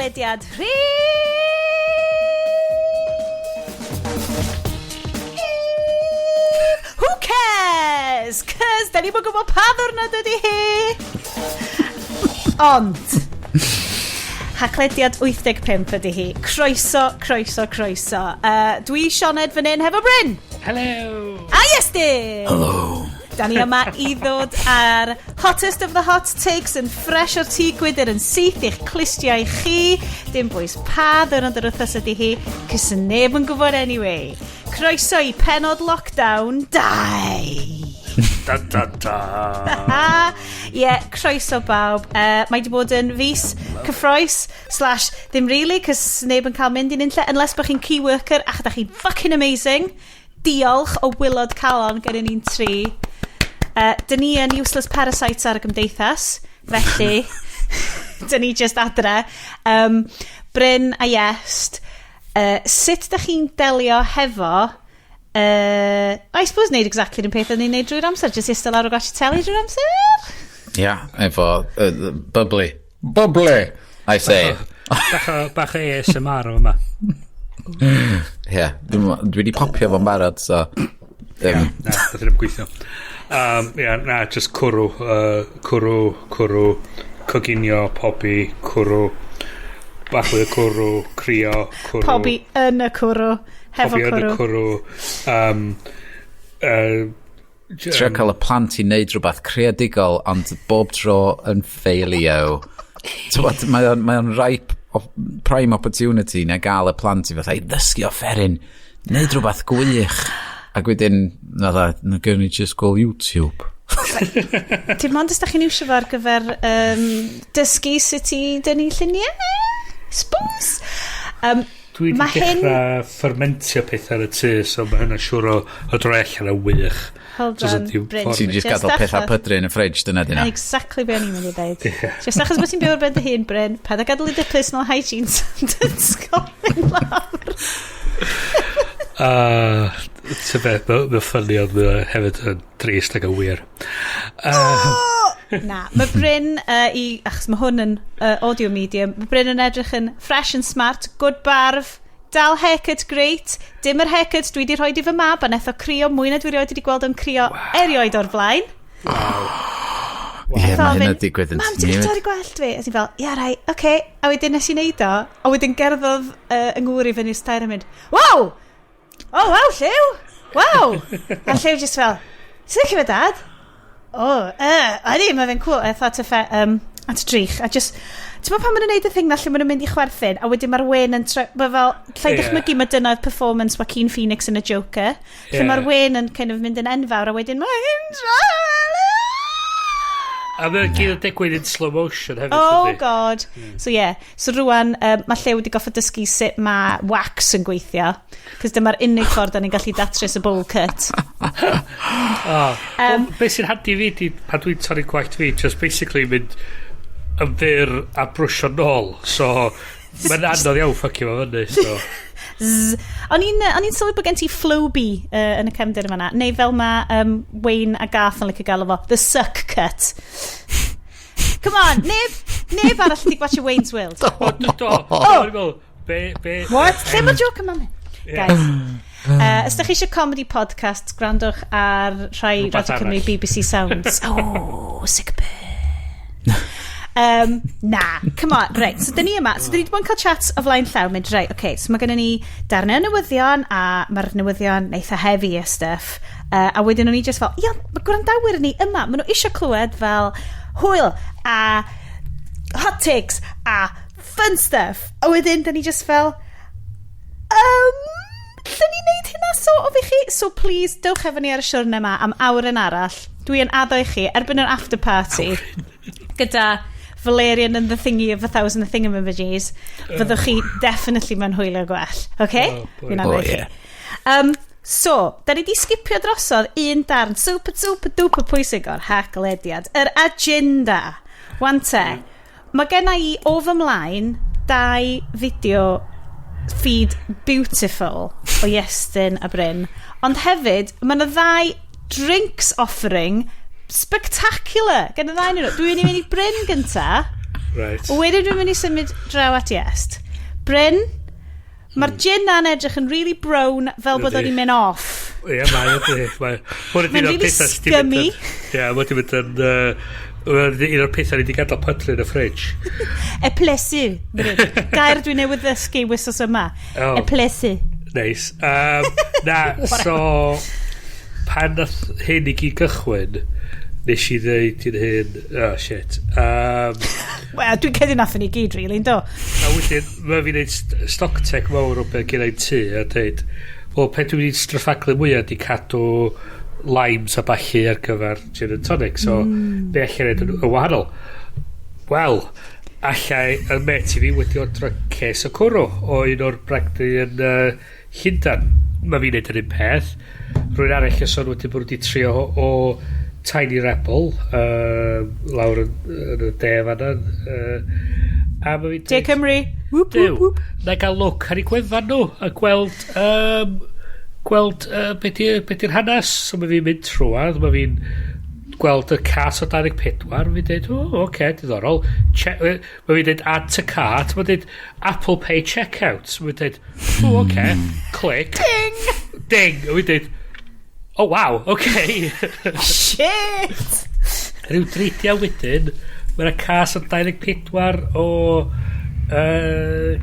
Haclediad rhif... Who cares? Cys, da ni'm yn gwybod pa ddwrnod ydy hi! Ond, Haclediad 85 ydy hi. Croeso, croeso, croeso. Dwi Sioned fan hyn hefo Bryn. Hello! A Iestyn! Hello! Da ni yma i ddod ar hottest of the hot takes yn fresh o'r tŷ gwydr yn syth i'ch clustiau chi. Dim bwys pa ddwrnod yr wythnos ydy hi, cys neb yn gwybod anyway. Croeso i penod lockdown 2! Da da da! Ie, yeah, croeso bawb. Mae wedi bod yn fus cyffroes, slash ddim really, cys neb yn cael mynd i'n unlle, unless bod chi'n key worker ac ydych chi'n fucking amazing. Diolch o wylod calon gen ni'n tri. Dyn ni yn useless parasites ar y gymdeithas, felly dyn ni just adre. Bryn a Iest, sut dych chi'n delio hefo I suppose neud exactly yr un peth o'n ni'n neud drwy'r amser, just eistedd lawr o gwachio teli drwy'r amser? Ia, yeah, efo bubbly. Bubbly! I say. Bach o, bach o ASMR o yma. Ie, yeah, dwi wedi popio fo'n barod, so... Yeah, na, nath ddim gweithio. Yeah, na, just cwrw, cwrw, cwrw, coginio, pobi, cwrw, bach mwy o cwrw, crio, cwrw. Pobi yn y cwrw, hefo Pobi yn y cwrw. cwrw. Trio cael y plant i wneud rhywbeth creadigol, ond bob tro yn failio. T'wod, mae o'n ripe prime opportunity na gael y plant i fatha i ddysgu offeryn, wneud rhywbeth gwych. Ac wedyn, na dda, na gawn ni just gweld YouTube. Dim ond os da chi'n iwsio fo ar gyfer dysgu sut i dynnu lluniau, suppose. Dwi wedi Ma' hyn- dechrau ffermentio pethau ar y tŷ, so mae hynna'n siŵr o droi allan yn wych. Hold Does on, it dim Bryn. ffordd. Ti'n just gadael pethau pydru yn y fridge, dyna dyna. Exactly be o'n i'n mynd i ddeud. Just achos bod ti'n byw ar ben dy hun, Bryn, paid â gadael i dy personal hygiene standards gofyn lawr. Ti'n beth, mae'n funny ond mae hefyd yn drist ac yn wir. Na, mae Bryn, achos mae hwn yn audio medium, mae Bryn yn edrych yn fresh and smart, good barf, dal haircut great, dim yr haircut dwi wedi rhoi i fy mab, a nath o crio mwy na dwi erioed wedi gweld o'n crio erioed o'r blaen. Ie, Nath o mae hynna fynd, digwydd yn "Mam, ti'n gallu torri gwallt fi?" A ti'n fel, "Ia, rai, oce." Okay. A wedyn nes i neud o, a wedyn gerddodd yng ngŵr i fyny'r stair a mynd, "Wow! Oh, wow, Llew! Wow!" A Llew just fel, "Ti'n licio fe, Dad?" "O, oh, ydy, mae fe'n cool." A thought fe, at y drych, a just, ti'n meddwl pan maen nhw'n neud y thing na lle maen nhw'n mynd i chwerthin, a wedyn mae'r wen yn tre... Mae fel, llai dychmygu mae dyna oedd performance Joaquin Phoenix yn y Joker, lle mae'r wen yn kind of mynd yn enfawr, a wedyn mae hi'n A mae'n gyd yn digwydd in slow motion hefyd. Oh yndi? God. So yeah, so rwan mae Llew wedi goffod dysgu sut mae wax yn gweithio. Cos dyma'r unig ffordd da ni'n gallu datrys y bowl cut. Oh. Um, well, beth sy'n handi fi di, pan dwi'n torri gwallt fi, just basically mynd yn fyr a brwsio nôl. So, mae'n anodd iawn ffucio fo fyny. So. Zzz. O'n i'n sylwi bod gen ti Flowbee yn y cefndir yma, neu fel mae Wayne a Garth yn licio galw fo, the suck cut. Come on, neb arall wedi gwachio Wayne's World. O, do, do. Oh. Be, What? Lle mae joke yma'n mynd? Guys, os da chi eisiau comedy podcast, gwrandwch ar rhai Rhywbeth Radio Cymru arall. BBC Sounds. Oh, sick burn. Na, come on, right, so dyn ni yma, so dyn ni wedi bod yn cael chats o flaen llaw, mynd, right, okay, so mae gennym ni darnau o newyddion, a mae'r newyddion eitha heavy a stuff, a wedyn o'n i just fel, ia, mae gwrandawyr ni yma, maen nhw eisiau clywed fel hwyl a hot takes a fun stuff, a wedyn dyn ni just fel, lle ni wneud hynna sort of i chi? So please, dewch efo ni ar y siwrne yma am awr yn arall. Dwi yn addo i chi, erbyn yr after party, gyda Valerian and the thingy of a thousand thingamabajis, fyddwch chi definitely mewn hwylio gwell. Okay? Oh, boy. Fi'n addo Oh, i chi. yeah. So, da ni di skipio drosodd un darn super super duper pwysig o'r Haclediad. Yr agenda. Wan te, mae gen i o fy mlaen dau fideo feed beautiful o Iestyn a Bryn. Ond hefyd, mae yna ddau drinks offering spectacular gen y ddau nhw. Dwi'n mynd i Bryn gynta. Right. Wedyn dwi'n mynd i symud draw at Iest. Bryn, mae'r gin na'n edrych yn really brown fel bod o'n i'n mynd off. Ie, mae ydy. Mae. Hwn ydi Mae'n un o'r really pethau sydd 'di mynd scummy. Ie, mae wedi mynd yn... Hwn ydi un o'r pethau ni wedi gadael pydru yn y fridge. Eplesu, Bryn. Gair dwi newydd ddysgu wythnos yma. Oh. Eplesu. Neis. Na, so... Pan nath hyn i gyd gychwyn, nes i ddeud i'n hyn, "Oh, shit." Wel, dwi'n credu nathon ni gyd, really, yndo? A wedyn, mae fi'n neud stock take mawr o beth gen i'n tŷ a dweud, "Wel, peth dwi'n mynd stryffaglu mwyaf di cadw limes a ballu ar gyfer gin and tonic, so be allai neud yn wahanol?" Wel, allai y met i fi wedi ordro ces o cwrw o un o'r bragdy yn Llundan. Mae fi'n neud yr un peth. Rwy'n arall yn sôn wedi bod wedi trio o Tiny Rebel lawr yn y de fanna. A mae fi'n De Cymru. Whoop, Duw, whoop, whoop. Na i gael look ar ei gwefan nhw a gweld be di'r hanes. So mae fi'n mynd trwadd, mae fi'n gweld y cas o 24, mae fi'n dweud, "O, oh, oce, okay, diddorol." Mae fi'n dweud "add to cart", mae'n dweud "Apple Pay checkout". Mae'n dweud, "O, oh, oce, okay. Click." Ding! Ding! A fi'n dweud, "Oh, wow, oce." Okay. Shit! Rhyw dreidiau wedyn, mae'na cas o 24 o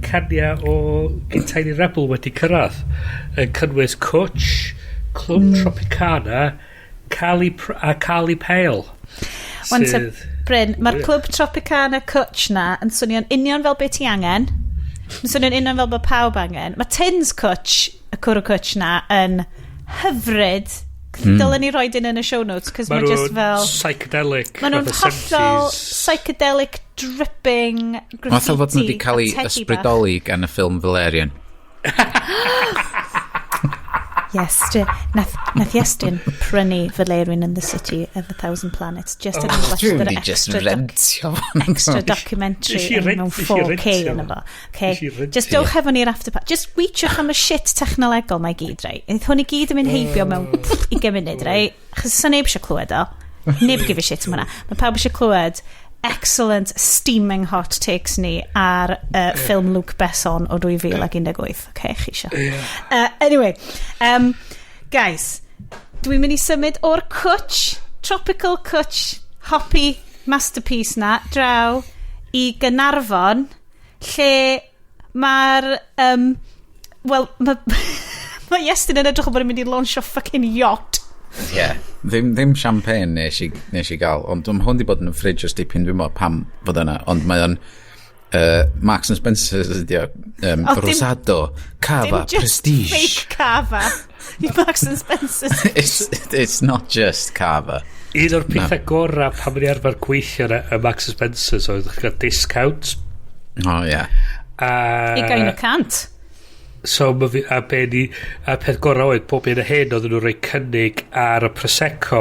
cania o Tiny Rebel wedi cyrraedd. Yn cynnwys Cwtch, Clwb Tropicana, Cali, a Cali Pale. Wan te, Bryn, mae'r Clwb Tropicana Cwtch na yn swnio'n union fel beth ti angen. Mae'n swnio'n union fel bod pawb angen. Mae Tins Cwtch, y cwrw Cwtch na, yn hyfryd. Dylen ni roid un yn y show notes, cos Mae mae just nhw'n fel psychedelic. Mae nhw'n fatha hollol 70s. psychedelic, dripping, graffiti Fatha fod nhw wedi cael a ei teddy bach. ysbrydoli gan y ffilm Valerian. Yes, nath Iestyn prynu Valerian and the City of a Thousand Planets just er mwyn Dwi'n gweld mynd yr i just extra, rentio fo. extra documentary Nes i yn mewn nes i 4K rentio yna fo. fo. Okay. Nes i rentio Just dewch efo ni'r after party. Just weitiwch am y shit technolegol mae gyd, right? Eith hwn i gyd yn mynd heibio mewn 20 munud, right? Achos sa neb eisiau clywed o. Neb give a shit am hwnna. Mae pawb eisiau clywed excellent steaming hot takes ni ar ffilm Luc Besson o 2018. Okay, chi isio. Anyway, guys, dwi'n mynd i symud o'r cwtch, tropical cwtch, hoppy masterpiece na, draw i Gynarfon, lle mae'r... Wel, mae Iestyn yn edrych o bod yn mynd i launch o fucking yacht. Ie. Yeah. Ddim champagne nes i gael, ond mae hwn di bod yn y fridge ers dipyn, dwi'n meddwl pam fod yna, ond mae o'n Marks and Spencer's ydi o, O, Rosado, Cava, Dim just Prestige. fake cava. I Marks and Spencer's. It's not just Cava. Un o'r pethau gorau pan o'n i arfer gweithio yn y Marks and Spencer's oedd cael discount. Oh, yeah. A, 20%. So, ma fi, a, be ni, a peth gorau oedd, pob un o hyn oedden nhw'n rhoi cynnig ar y Prosecco.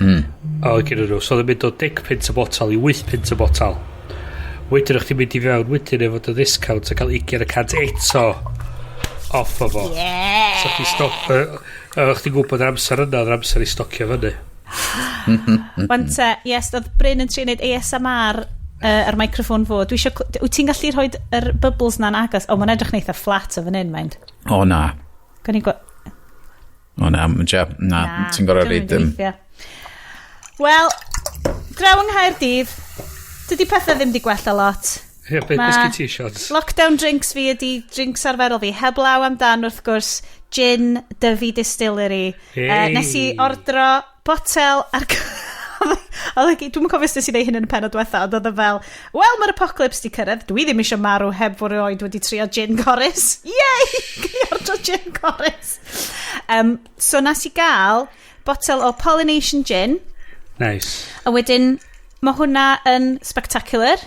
Oedd gen nhw. So, oedd yn mynd o 10 punt y botal i 8 punt y botal. Wedyn o'ch ti'n mynd i fewn wedyn efo dy discount a cael 20% eto off o fo. Yeah. So, chdi stop, chdi'n gwybod yr amser yna, oedd yr amser i stocio fyny. Wan te, yes, oedd Bryn yn trio wneud ASMR ar microffon fo. Dwi isio, wyt ti'n gallu rhoi yr bubbles na'n agos? O, mae'n edrych yn eitha flat o fan hyn, mind. O, na. Gwni gwa... O, na. Na, ti'n gorau dio'm yn reid... gweithio. Wel, draw yng Nghaerdydd, dydy pethau ddim di gwella lot. Ie, be sgyn ti, Sean? Lockdown drinks fi ydy drinks arferol fi. Heblaw amdan, wrth gwrs, gin Dyfi Distillery. Hey. Nes i ordro botel ar... Oedd dwi'm yn cofio os nes i ddeud hyn yn y penod diwetha, ond oedd o fel, "Wel, mae'r apocalypse di cyrraedd, dwi ddim eisiau marw heb fod erioed wedi trio gin Corus. Yay! Gyn i ordro gin Corus." So nes i gael botel o Pollination Gin, Nice. a wedyn mae hwnna yn spectacular.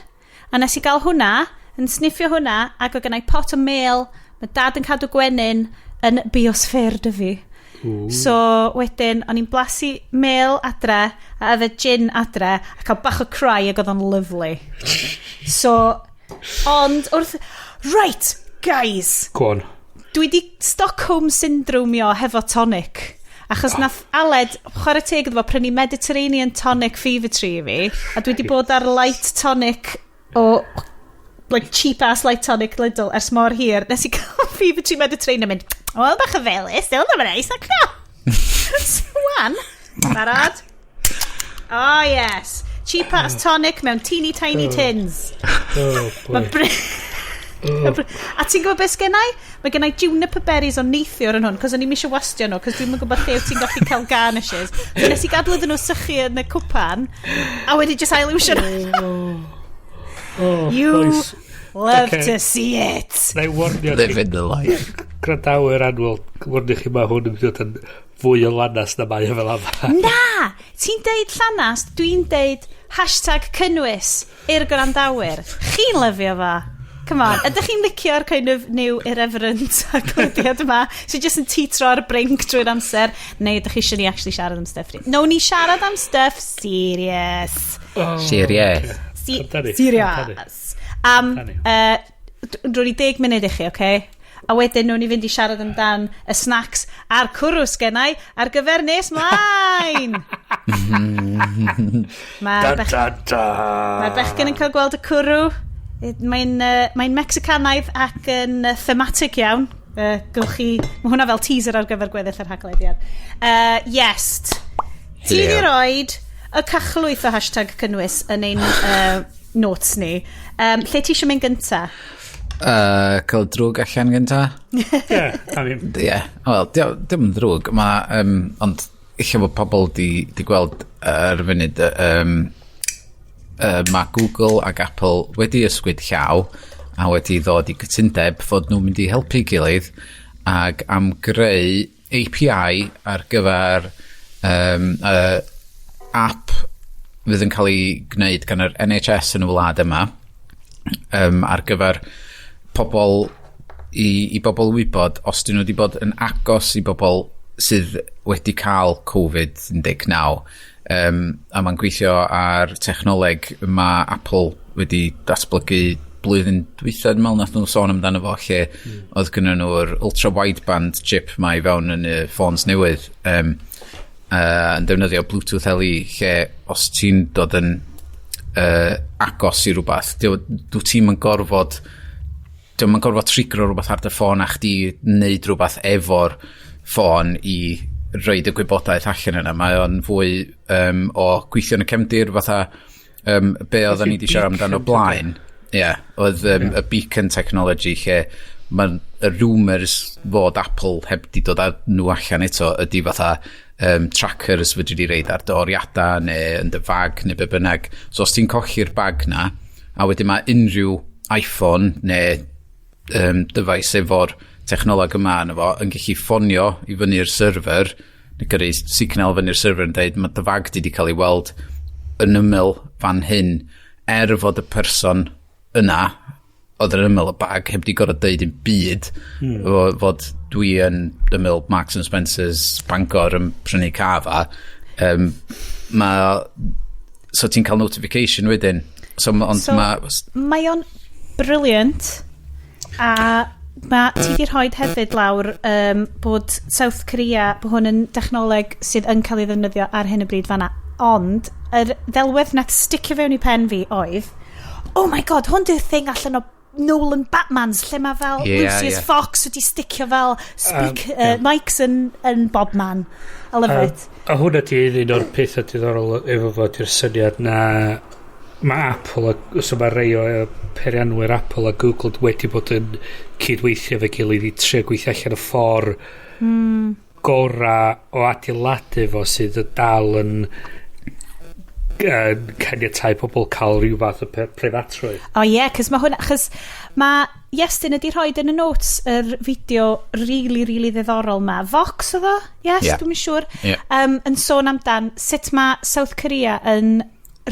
A nes i gael hwnna, yn sniffio hwnna, ac oedd gennau pot o mel, mae dad yn cadw gwenyn yn biosffer dy fi. So wedyn, o'n i'n blasu mel adre, a yfed gin adre, a cael bach o cry ac oedd o'n lovely. So, ond wrth... Right, guys! Go on. Dwi di Stockholm syndromio hefo tonic. Achos nath Aled, chwarae teg iddo fo, prynu Mediterranean tonic Fever Tree i fi, a dwi di bod ar light tonic o like cheap ass light tonic Lidl ers mor hir. Nes i cael Fever Tree Mediterranean mynd, "Wel, bach o felys, still ddim yn neis, ac no." Swan, barod? Oh yes. Cheap ass tonic mewn teeny tiny tins. Oh, boy. A ti'n gwybod beth sgennai? Mae gennai juniper berries o neithiwr yn hwn, cos o'n i'm eisiau wastio nhw, cos dwi'n gwybod lle wyt ti'n gallu cael garnishes. So nes i gadw iddyn nhw sychu yn y cwpan, a wedi just ail-iwsio nhw. Oh, You boys. love to see it. Na i warnio chi, Living the life. Gwrandawyr annwyl, warnio chi, mae hwn yn mynd i fod yn fwy o lanas na mae o fel arfer. Na! Ti'n deud llanast, dwi'n deud #cynnwys i'r gwrandawyr. Chi'n lyfio fo. Come on, ydych chi'n licio'r kind of new irreverent Haclediad yma sy'n just yn teetro ar y brink drwy'r amser, neu ydych chi eisiau ni actually siarad am stuff? No, ni siarad am stuff serious. Serious. Amdani, Serious. Am, Amdani. Rwy'n i 10 munud i chi, oce? Okay? A wedyn nhw'n i fynd i siarad amdan y snacks a'r cwrw sgennau ar gyfer nes mlaen. Mae'r Da, da, da. Mae'r bechgyn yn cael gweld y cwrw. Mae'n Mexicanaidd ac yn thematic iawn. Gewch chi. Mae hwnna fel teaser ar gyfer gweddill yr Haclediad. Yes. Ti di roid y cachlwyth o #cynnwys yn ein notes ni. Lle ti eisiau mynd gynta? Cael drwg allan gynta? Yeah, I mean, Ie, yeah. Wel, dim yn ddrwg, ma, ond eich bod pobl di gweld ar y funud, mae Google ac Apple wedi ysgwyd llaw a wedi ddod i gytundeb fod nhw'n mynd i helpu gilydd ac am greu API ar gyfer app fydd yn cael ei gwneud gan yr NHS yn y wlad yma ar gyfer pobl i bobl wybod os dyn nhw wedi bod yn agos i bobl sydd wedi cael Covid-19, a mae'n gweithio ar technoleg mae Apple wedi datblygu blwyddyn dwytha, dwi'n meddwl, nath nhw sôn amdano fo, lle oedd gynnu nhw'r ultra wideband chip ma i fewn yn y ffôns newydd, yn defnyddio Bluetooth LE, lle os ti'n dod yn agos i rhywbeth, dwi ti'n yn gorfod dio'm yn gorfod trigro rhywbeth ar dy ffôn a chdi wneud rhywbeth efo'r ffôn i roid y gwybodaeth allan yna. Mae o'n fwy o gweithio yn y cefndir fatha be oedden ni wedi siarad amdano blaen. Ie, yeah, oedd y beacon technology, lle mae y rumours fod Apple heb di dod â nhw allan eto ydy fatha trackers fedri di roid ar dy oriadau neu yn dy fag neu be bynnag. So os ti'n colli'r bag na, a wedyn mae unrhyw iPhone neu dyfais efo'r technoleg yma yna fo yn gallu ffonio i fyny'r server neu gyrru signal fyny'r server yn dweud mae dy fag di cael ei weld yn ymyl fan hyn, er fod y person yna oedd yn ymyl y bag heb di gorfod deud yn byd fod dwi yn ymyl Marks and Spencer's Bangor yn prynu cava, ma, so ti'n cael notification wedyn, so, ond So, ma, mae o'n brilliant a ma, ti di rhoi hefyd lawr bod South Korea, bod hwn yn dechnoleg sydd yn cael ei ddefnyddio ar hyn o bryd fanna, ond yr ddelwedd nath sticio fewn i pen fi oedd, "Oh my God, hwn di'r thing allan o Nolan Batmans lle mae fel Lucius Fox wedi sticio fel speak, mics yn bobman." I love it. A hwnna di un o'r pethau diddorol efo fo, di'r syniad na mae Apple, a, so mae rei o peirianwyr Apple a Google wedi bod yn cydweithio fe gilydd i trio gweithio allan y ffordd gora o adeiladu fo sydd yn dal yn caniatáu pobl cael rhyw fath o preifatrwydd. O ie, yeah, cos mae hwnna, chos mae Iestyn ydi rhoi yn y notes yr fideo really, really ddiddorol ma. Vox oedd o? Yes, Ie. dwi'n siŵr. Ie. Yn sôn amdan sut mae South Korea yn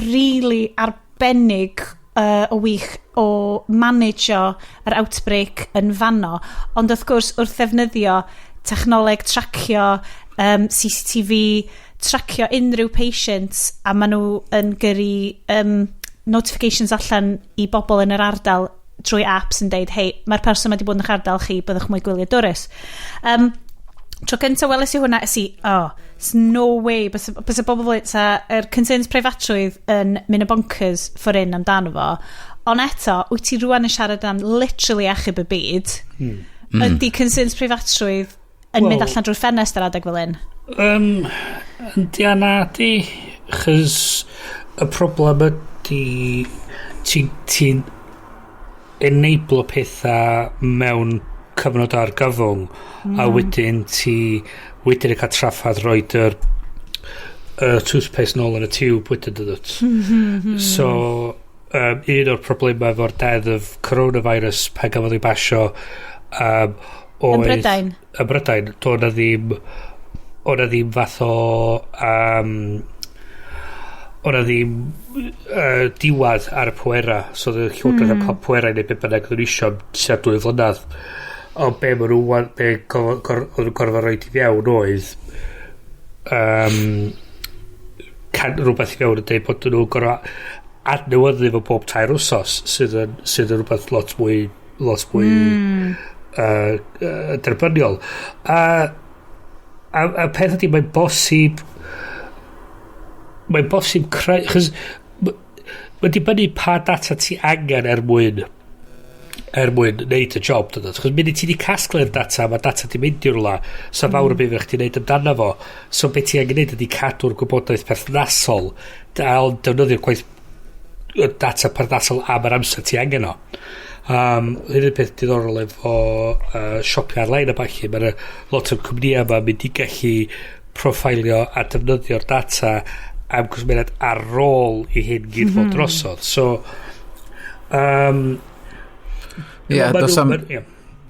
really arbennig o wych o managio yr outbreak yn fanno. Ond wrth gwrs, wrth ddefnyddio technoleg tracio CCTV, tracio unrhyw patients, a maen nhw yn gyrru notifications allan i bobl yn yr ardal trwy apps yn deud, "Hei, mae'r person wedi bod yn eich ardal chi, byddwch mwy gwyliadwrus." Tro cyntaf weles i hwnna, es i, "Oh, there's no way," bys y bobl fel, sa, yr concerns preifatrwydd yn mynd y bonkers ffordd in amdano fo. Ond eto, wyt ti rwan yn siarad am literally achub y byd. Ydy concerns preifatrwydd yn mynd Wel- allan drwy'r ffenest ar adeg fel un? Yndi a na di. Chos y problem ydy ti'n ti enablo pethau mewn cyfnod o argyfwng a wedyn ti wedyn yn cael traffath roed y toothpaste nôl yn y tiwb wedyn, dydwt. So, un o'r problemau efo'r deddf coronavirus pan gafodd ei basio Yn oedd Brydain? Yn Brydain, doedd na ddim o'na ddim fath o o'na ddim diwadd ar y pwera, so oedd y llywodraeth am cael pwera i neud be bynnag oedden nhw isio am tua 2 flynedd. Ond be maen nhw wan- be oedd nhw'n gorfod roed i fewn oedd can, rhywbeth i fewn yn dweud bod nhw'n gorfod adnewyddu fo bob 3 wsos sydd yn rhywbeth lot mwy derbyniol. A peth ydy, mae'n bosib creu, chos mae'n dibynnu pa data ti angen er mwyn neud y job, dydw. Chos munud ti di casglu'r data, mae data di mynd i rwla, so fawr o beth chdi neud amdano fo. So beth ti angen neud ydy cadw'r gwybodaeth perthnasol, a ond defnyddio'r gwaith y data perthnasol am yr amser ti angen o. Hyn yw'r peth diddorol efo siopio ar-lein a ballu. Mae'n lot o'r cwmnïau yma mynd i gallu proffilio a defnyddio'r data am cwsmeriaid ar ôl i hyn gyd fod drosodd. So, Ie, ma' does am, ie.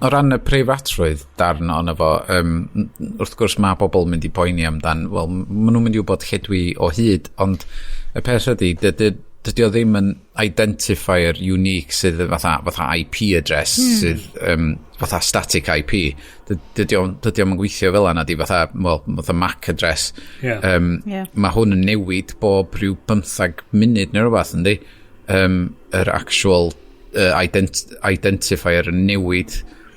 O ran y preifatrwydd darn ono fo, wrth gwrs mae bobl yn mynd i poeni amdan, wel, maen nhw'n mynd i wybod lle dwi o hyd, ond y peth ydy, dydy o ddim yn identifier unique sydd fatha IP address, sydd fatha static IP. Dydy o'm yn gweithio fel yna, di fatha, well, fatha MAC address. Mae hwn yn newid bob rhyw 15 munud neu rhywbeth, yndi? Yr actual identifier yn newid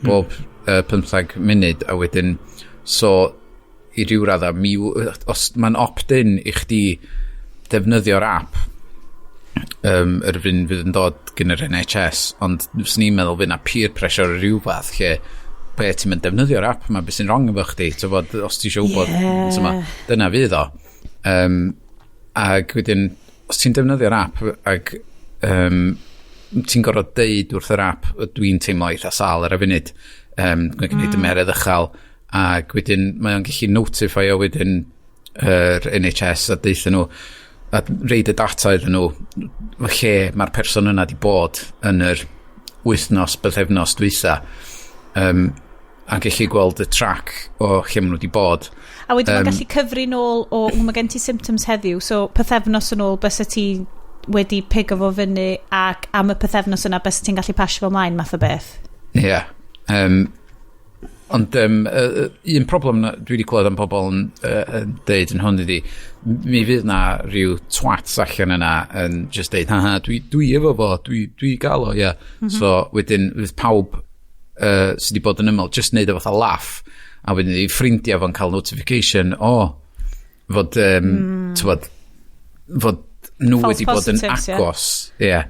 bob 15 munud, a wedyn, so, i ryw radda, mi, os mae'n opt-in i chdi defnyddio'r app, yr un fydd yn dod gan yr NHS, ond fyswn i'n meddwl fydd na peer pressure o ryw fath lle be ti'n mynd defnyddio'r app yma, beth sy'n wrong efo chdi, ti'n bod, os ti eisiau wybod, yeah. Dyna fydd o. Ac wedyn, os ti'n defnyddio'r app ac ti'n gorfod deud wrth yr app, "Dwi'n teimlo eitha sâl ar y funud, dwi'n gwneud tymheredd uchel," ac wedyn mae o'n gallu notify o wedyn yr NHS a deutha nhw a reid y data iddyn nhw lle mae'r person yna di bod yn yr wythnos, bythefnos dwytha, a gallu gweld y track o lle maen nhw wedi bod. A wedyn mae'n gallu cyfri nôl o, "W, mae gen ti symptoms heddiw, so pythefnos yn ôl bysa ti wedi pigo fo fyny ac am y pythefnos yna bysa ti'n gallu pasio fo ymlaen," math o beth. Ie. Yeah. Ond un problem dwi wedi clywed am pobl yn deud yn hwn ydi, mi fydd na rhyw twats allan yna yn just deud, "Ha ha, dwi efo fo, dwi gael o," ie. Yeah. So wedyn fydd pawb sydd wedi bod yn ymwyl just neud o fatha laugh, a wedyn i ffrindiau fo'n cael notification, o, fod, tywod, fod nhw False wedi bod yn positives, ie. agos, ie, yeah,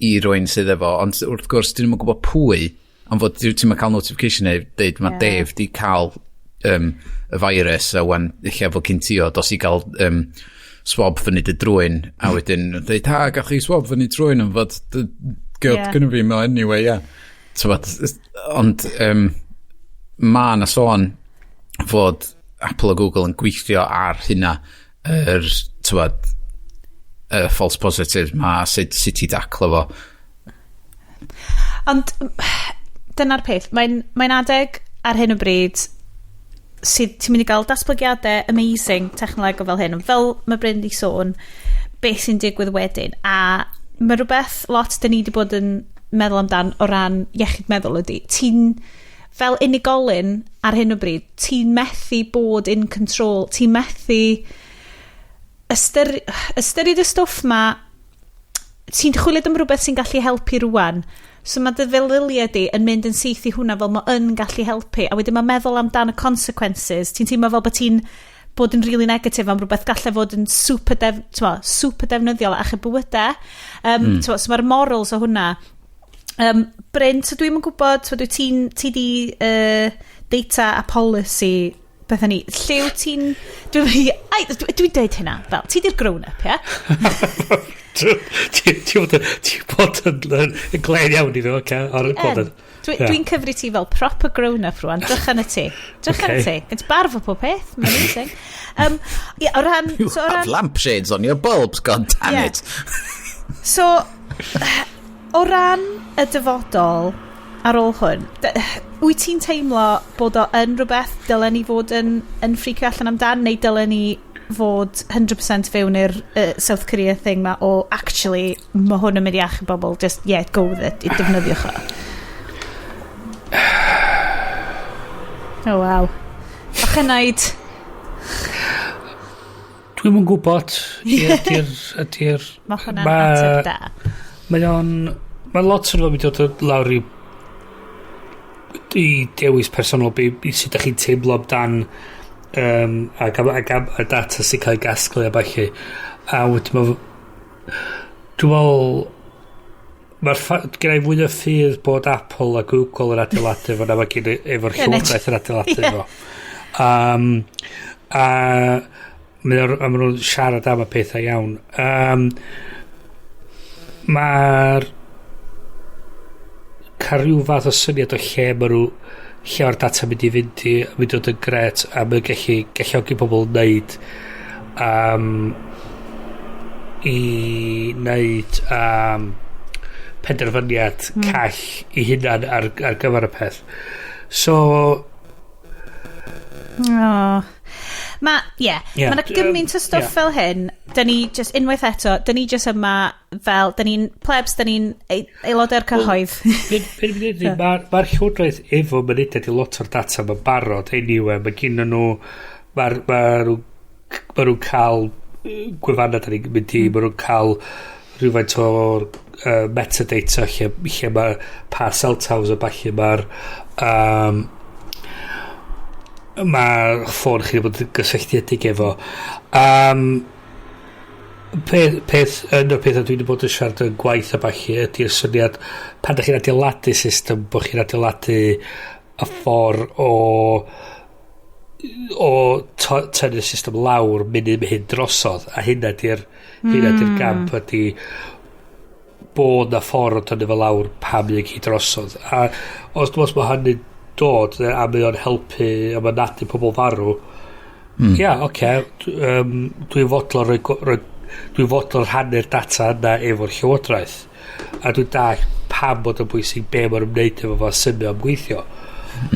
i rywun sydd efo, ond wrth gwrs, dyn nhw'n gwybod pwy, ond fod ti'n cael notification neu deud mae Dave di cael y virus a wan lle fod cyn ti o dos i gael swab fyny dy drwyn a wedyn deud, "Ha, gach chi swab fyny trwyn ond fod yeah. Gynnu fi mo anyway," ie, yeah. Tywod, ond ma na sôn fod Apple a Google yn gweithio ar hynna, yr tywod, y false positives ma, sut i daclo fo. Ond dyna'r peth, mae adeg ar hyn o bryd sydd ti'n mynd i gael datblygiadau amazing technolegol fel hyn, ond fel mae Bryn di sôn, beth sy'n digwydd wedyn. A mae rhywbeth lot dyn ni wedi bod yn meddwl amdan o ran iechyd meddwl ydy, ti'n fel unigolyn ar hyn o bryd, ti'n methu bod in control, ti'n methu ystyried y stwff ma, ti'n chwilio am rhywbeth sy'n gallu helpu rwan. So mae dy feddyliau di yn mynd yn syth i hwnna fel mae yn gallu helpu. A wedyn mae meddwl amdan y consequences. Ti'n teimlo fel bod ti'n Bod yn really negatif am rhywbeth gallai fod yn super, t'mo, super defnyddiol achub bywydau. So mae'r morals o hwnna. Bryn, so dwi'm yn gwybod, so dwi ti'n, ti di data a policy bethau ni. Lle wyt ti'n... Dwi'n dwi dweud hynna, fel, ti di'r grown-up, ie? Ti bod yn glen iawn i fi, oce? Ar y bod yn. Dwi'n cyfri ti fel proper grown-up rwan. Drych yn y ti. Drych yn y ti. Gen ti barf o pob peth. Mae'n amazing. Yeah, o ran... You so, o have ran, lampshades on your bulbs, god damn it. So, o ran y dyfodol ar ôl hwn, wyt ti'n teimlo bod o yn rhywbeth dylen ni fod yn freakio allan amdan, neu dylen ni fod 100% fewn i'r South Korea thing ma o actually mae hwn yn mynd i achub bobl, just yeah, go with it, i defnyddiwch o? Oh wow. Bach yn naid. Dwi'm yn gwybod. Ydy'r Mae hwnna'n ateb da. Mae o'n... Mae lot o'n mynd i dod lawr i dewis personol be, i sut ydych chi'n teimlo amdan ac am y data sy'n cael ei gasglu a ballu. A wedyn mae... Dwi'n meddwl... Mae'r gen i fwy o ffydd bod Apple a Google yn adeiladu fo na mae gen efo'r llywodraeth yn adeiladu fo. A maen nhw'n siarad am y pethau iawn. Mae'r cael rhyw fath o syniad o lle maen nhw lle o'r data mynd i fynd i mynd i dod yn gret a mae'n gallu galluogi pobl wneud i wneud penderfyniad call i hunan ar gyfer y peth. So, Oh. Ma, ie, yeah, mae yna gymaint o stwff fel hyn. Da ni just, unwaith eto, da ni just yma fel, da ni'n plebs, da ni'n aelodau'r cyhoedd. Mae'r ma llywodraeth efo mynediad i lot o'r data ma'n barod anyway, mae gen nhw mae'r ma nhw ma nhw'n cael gwefannau da ni'n mynd i, ma nhw'n cael rhywfaint o'r metadata lle mae pa cell towers a ballu mae'r mae'r ffôn chi wedi bod yn gysylltiedig efo. Peth, un o'r pethau dwi wedi bod yn siarad yn gwaith a ballu ydy'r syniad pan da chi'n adeiladu system bod chi'n adeiladu y ffordd o tynnu'r system lawr munud mae hyn drosodd, a hynna di'r gamp ydy bod na ffordd o tynnu fe lawr pam mae'n gyd drosodd, a os mae hynny'n dod a mae o'n helpu a mae'n nadu pobl farw, ia, oce, dwi'n fodlon rhoi dwi'n fodlon rhannu'r data yna efo'r llywodraeth a dwi'n dallt pam bod yn bwysig be maen nhw'n wneud efo fo a sut mae o'n gweithio.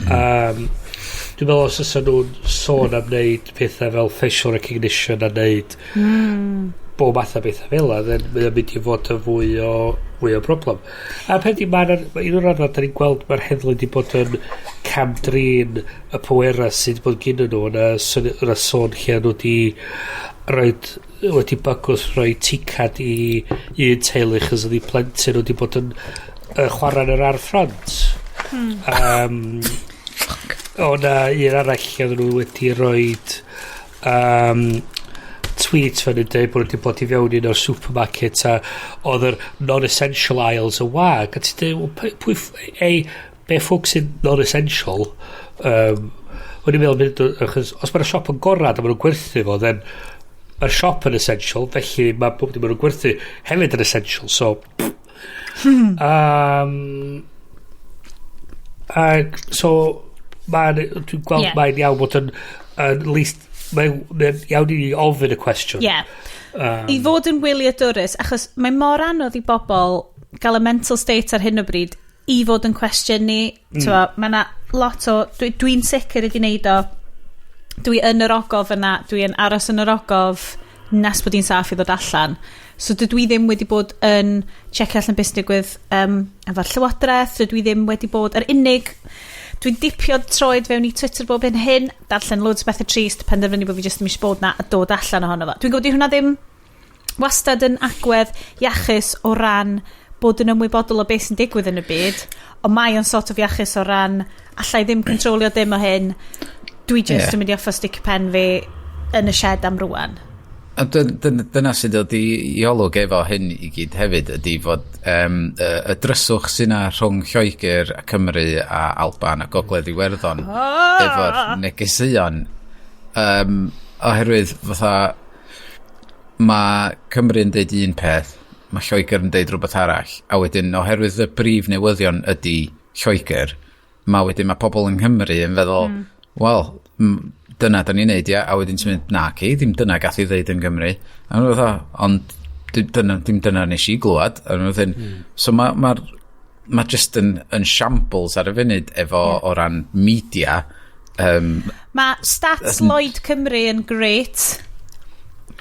Dwi'n meddwl os oes nhw'n sôn am wneud pethau fel facial recognition a wneud bob math o bethau fel yna, then mae o'n mynd i fod yn fwy o broblem. A peth i, mae'n un o'r raddau, da ni'n gweld mae'r heddlu wedi bod yn cam-drin y pwerau sydd wedi bod gyda nhw yna sôn lle nhw wedi roed wedi bygwth rhoi ticad i un teulu chos oedd eu plentyn nhw wedi bod yn chwarae yn yr ardd ffront. O na un arall lle oedden nhw wedi rhoi tweet fan yn dweud bod nhw wedi bod i fewn i un o'r supermarket a oedd yr non-essential aisles yn wag, a ti'n dweud, "Wel, pwy ei be ffwc sy'n non-essential?" O'n i'n meddwl mynd achos os mae'r siop yn gorad a maen nhw'n gwerthu fo, then mae'r siop yn essential, felly mae bob dim maen nhw'n gwerthu hefyd yn essential, so ag so mae'n dwi'n gweld mae'n iawn bod yn least mae'n iawn i ni ofyn y cwestiwn. I fod yn wyliadwrus, achos mae mor anodd i bobl gael y mental state ar hyn o bryd i fod yn cwestiynu. Mm. Mae yna lot o... Dwi'n sicr wedi wneud o. Dwi yn yr ogof yna. Dwi yn aros yn yr ogof nes bod hi'n saff i ddod allan. So dydw i ddim wedi bod yn checio allan beth sy'n digwydd efo'r llywodraeth. Dydw i ddim wedi bod... Yr unig... Dwi'n dipio troed fewn i Twitter bob hyn hyn, darllen loads o bethau trist, penderfynu bod fi jyst ddim eisiau bod na a dod allan ohono fo. Dwi'n gwybod i hwnna ddim wastad yn agwedd iachus o ran bod yn ymwybodol o beth sy'n digwydd yn y byd, ond mae o'n sort of iachus o ran allai ddim controlio dim o hyn, dwi just yn mynd i orfod sticio pen fi yn y shed am rwan. A dyna sydd dod i olwg efo hyn i gyd hefyd ydy fod y dryswch sy'n na rhwng Lloegr a Cymru a Alban a Gogledd Iwerddon efo'r negeseuon, oherwydd fatha mae Cymru yn deud un peth, mae Lloegr yn deud rhywbeth arall, a wedyn oherwydd y brif newyddion ydy Lloegr, mae wedyn mae pobl yng Nghymru yn feddwl, "Wel, dyna da ni'n neud, ia," a wedyn ti'n mynd, "Na ci, ddim dyna gath i ddeud yn Gymru." A nhw'n fatha, "Ond dyna, dim dyna nes i glwad." A nhw'n fatha, so mae ma just yn shambles ar y funud efo o ran media. Mae Stats Lloyd Cymru yn great.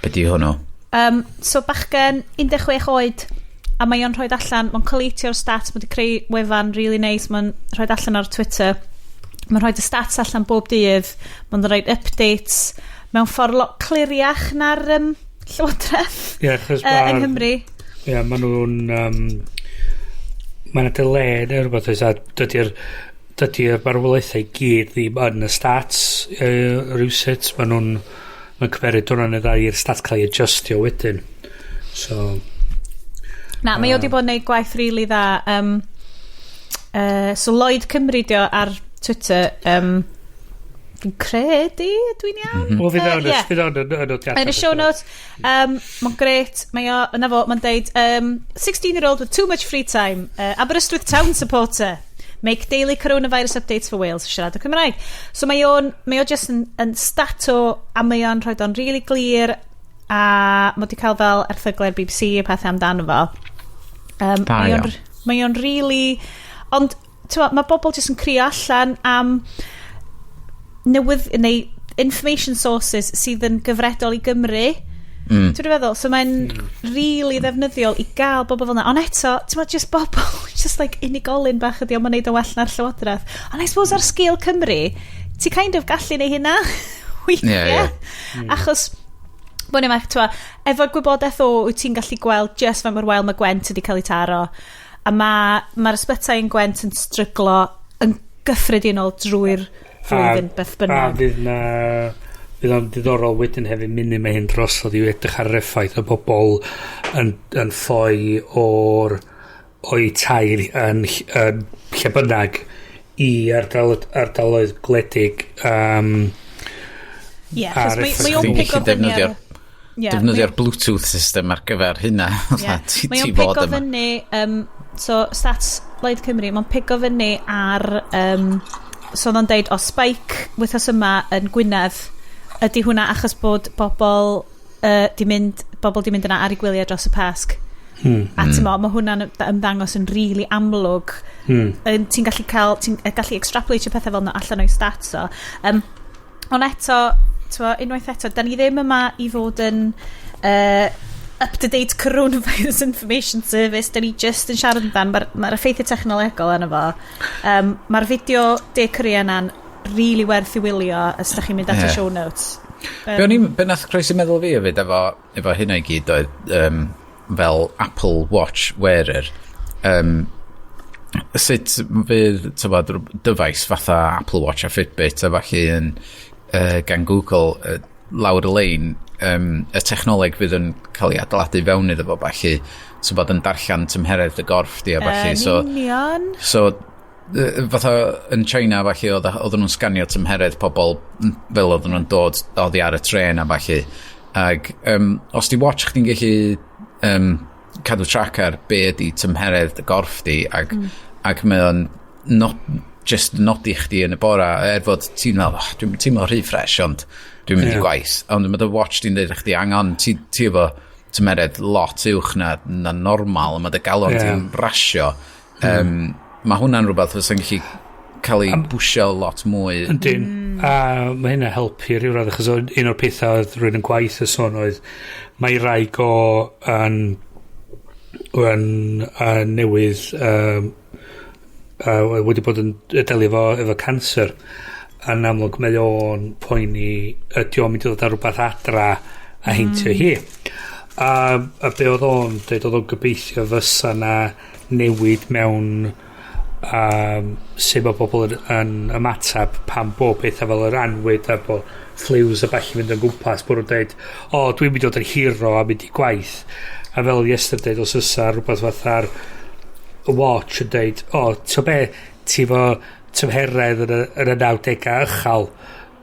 Be di hwnnw? So bachgen 16 oed a mae o'n rhoi allan, mae'n colatio'r stats, mae wedi creu wefan really nice, mae'n rhoi allan ar Twitter. Mae'n rhoi y stats allan bob dydd, mae'n rhoi updates mewn ffordd lot cliriach na'r Llywodraeth Ie, achos yng Nghymru. Ie, maen nhw'n... Mae yna delay neu rhywbeth oes, a dydy'r marwolaethau i gyd ddim yn y stats rhywsut. Maen nhw'n mae'n cymeryd diwrnod neu ddau i'r stats cael ei adjustio wedyn. So, Na, mae o wedi bod yn neud gwaith really dda. So Lloyd Cymru dio ar Twitter. Fi'n credu, dwi'n iawn? Wel, fydd o'n Ie. fydd o'n yn nodiadau. Yn y show notes, mae'n great. Mae o, yna fo, mae'n deud, 16-year-old with too much free time, Aberystwyth Town supporter, make daily coronavirus updates for Wales, siarad o Cymraeg. So mae o just yn stato, a mae o'n rhoi o'n really glir, a mae wedi cael fel erthyglau BBC a pethau amdano fo. Da Mae o'n, iawn. mae o'n really... Ond, ti'n, mae bobl jyst yn crio allan am newydd, neu information sources sydd yn gyfredol i Gymru. Ti'n feddwl? So mae'n really ddefnyddiol i gael bobl fel yna. Ond eto, ti'n meddwl, just bobl, just like unigolyn bach ydi, ond mae'n neud yn well na'r Llywodraeth. Ond I suppose ar sgil Cymru, ti kind of gallu neud hynna weithiau. Ie, ie. Achos, bod ni'n meddwl, efo gwybodaeth o, wyt ti'n gallu gweld just faint mor wael mae Gwent wedi cael ei taro. A mae'r ma ysbytai yn Gwent yn stryglo yn gyffredinol drwy'r flwyddyn beth A bynnag. fydd o'n diddorol wedyn hefyd munud mae hyn drosodd i edrych ar yr effaith o bobl yn ffoi o'i tai yn lle bynnag i ardaloedd gwledig Ie, achos ar mae o'n Chdi'n pigo gallu fyny ar... Ie, defnyddio'r Bluetooth system ar gyfer hynna. Mae Ti o'n fod pigo yma. fyny, so Stats Lloyd Cymru, mae'n pigo fyny ar, so oedd o'n deud, o spike wythnos yma yn Gwynedd, ydy hwnna achos bod bobl, bobl di mynd yna ar eu gwyliau dros y Pasg? A ti'n mo, mae hwnna'n ymddangos yn really amlwg. Ti'n gallu cael, ti'n gallu extrapolate pethau fel yna allan o'i stats o. Ond eto, ti'n mo, unwaith eto, da ni ddim yma i fod yn up-to-date coronavirus information service. Da ni just yn siarad amdan, mae'r ma effeithiau technolegol arno fo. Mae'r fideo De Korea yna'n really werth i wylio os da chi'n mynd at y show notes. Be nath croesi meddwl fi hefyd efo hynna i gyd oedd fel Apple Watch wearer, sut fydd tybod, dyfais fatha Apple Watch a Fitbit a falle yn gan Google lawr y lein, y technoleg fydd yn cael ei adeiladu fewn iddo fo falle, tybod, yn darllen tymheredd y gorff di a falle, Yn so union. So, fatha yn China falle oedden nhw'n sganio tymheredd pobl fel oedden nhw'n dod oddi ar y tren a falle. Ag os di watch chdi'n gallu cadw track ar be ydi tymheredd dy gorff di ac mae o'n not, just nodi chdi yn y bora er fod ti'n meddwl, "Oh, dwi'n teimlo rhy fresh, ond dwi'n mynd i gwaith," ond mae dy watch di'n dweud chdi angon ti efo tymheredd lot uwch na normal a mae dy galon ti'n rasio. Mae hwnna'n rhywbeth fysa'n gallu cael ei bwysio lot mwy. Yndyn. A mae hynna helpu rhyw radd, achos un o'r pethau oedd rhywun yn gwaith y sôn oedd mae rai go yn newydd wedi bod yn delio efo cancer. Yn amlwg mae o'n poeni ydy o'n mynd i ddod ar rhywbeth adra a heintio hi. A be oedd o'n dweud oedd o'n gobeithio fysa na newid mewn Sut mae bobl yn ymateb pan bo pethau fel yr anwyd a bo flues a ballu mynd yn gwmpas, bod nhw'n dweud, "O, dwi'n mynd i fod yn hero a mynd i gwaith." A fel yesterday, os oes rhywbeth fatha'r watch yn dweud, "O, ti'n be, ti efo tymheredd yn y 90au uchel,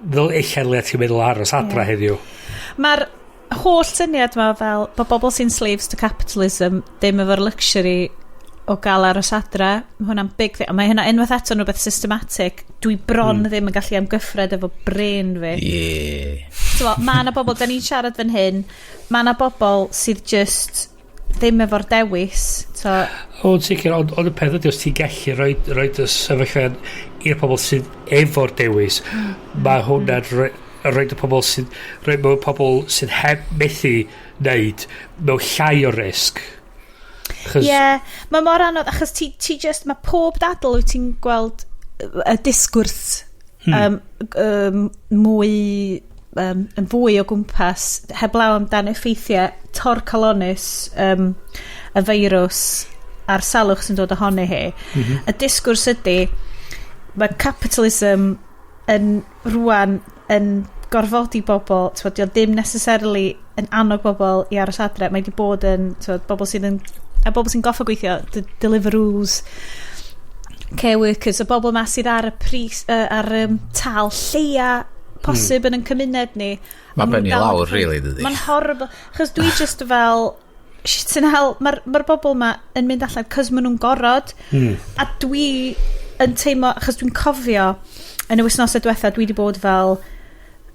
ddol eich le ti'n meddwl aros adra heddiw." Mae'r holl syniad ma fel bod bobl sy'n slaves to capitalism ddim efo'r luxury o gael aros adra, mae hwnna'n big thing. A mae hynna unwaith eto yn rhywbeth systematic. Dwi bron ddim yn gallu amgyffred efo brain fi. So, mae yna bobl, da ni'n siarad fan hyn, mae yna bobl sydd just ddim efo'r dewis. So, O'n sicr, ond y peth ydy, os ti'n gallu rhoi y sefyllfa i'r pobl sydd efo'r dewis, mae hwnna'n rhoi y pobl sydd, rhoi mewn pobl sydd heb methu wneud mewn llai o risg. Ie, yeah, mae mor anodd, achos ti just, mae pob dadl wyt ti'n gweld y disgwrs mwy yn fwy o gwmpas heblaw amdan effeithiau torcalonnus y feirws a'r salwch sy'n dod ohoni hi. Y disgwrs ydy, mae capitalism yn rwan yn gorfodi bobl, t'wod, dio ddim necessarily yn annog bobl i aros adre, mae wedi bod yn, t'wod, bobl sydd yn, a bobl sy'n goffo gweithio, Deliveroos, care workers, y bobl ma sydd ar y pris, ar tal lleia posib yn ein cymuned ni. Mae benni lawr, really, dydy. Mae'n horrible. Achos dwi just fel, shit in hell, mae'r ma bobl ma yn mynd allan cos maen nhw'n gorod. A dwi yn teimlo, achos dwi'n cofio, yn y wythnosau diwetha, dwi wedi bod fel,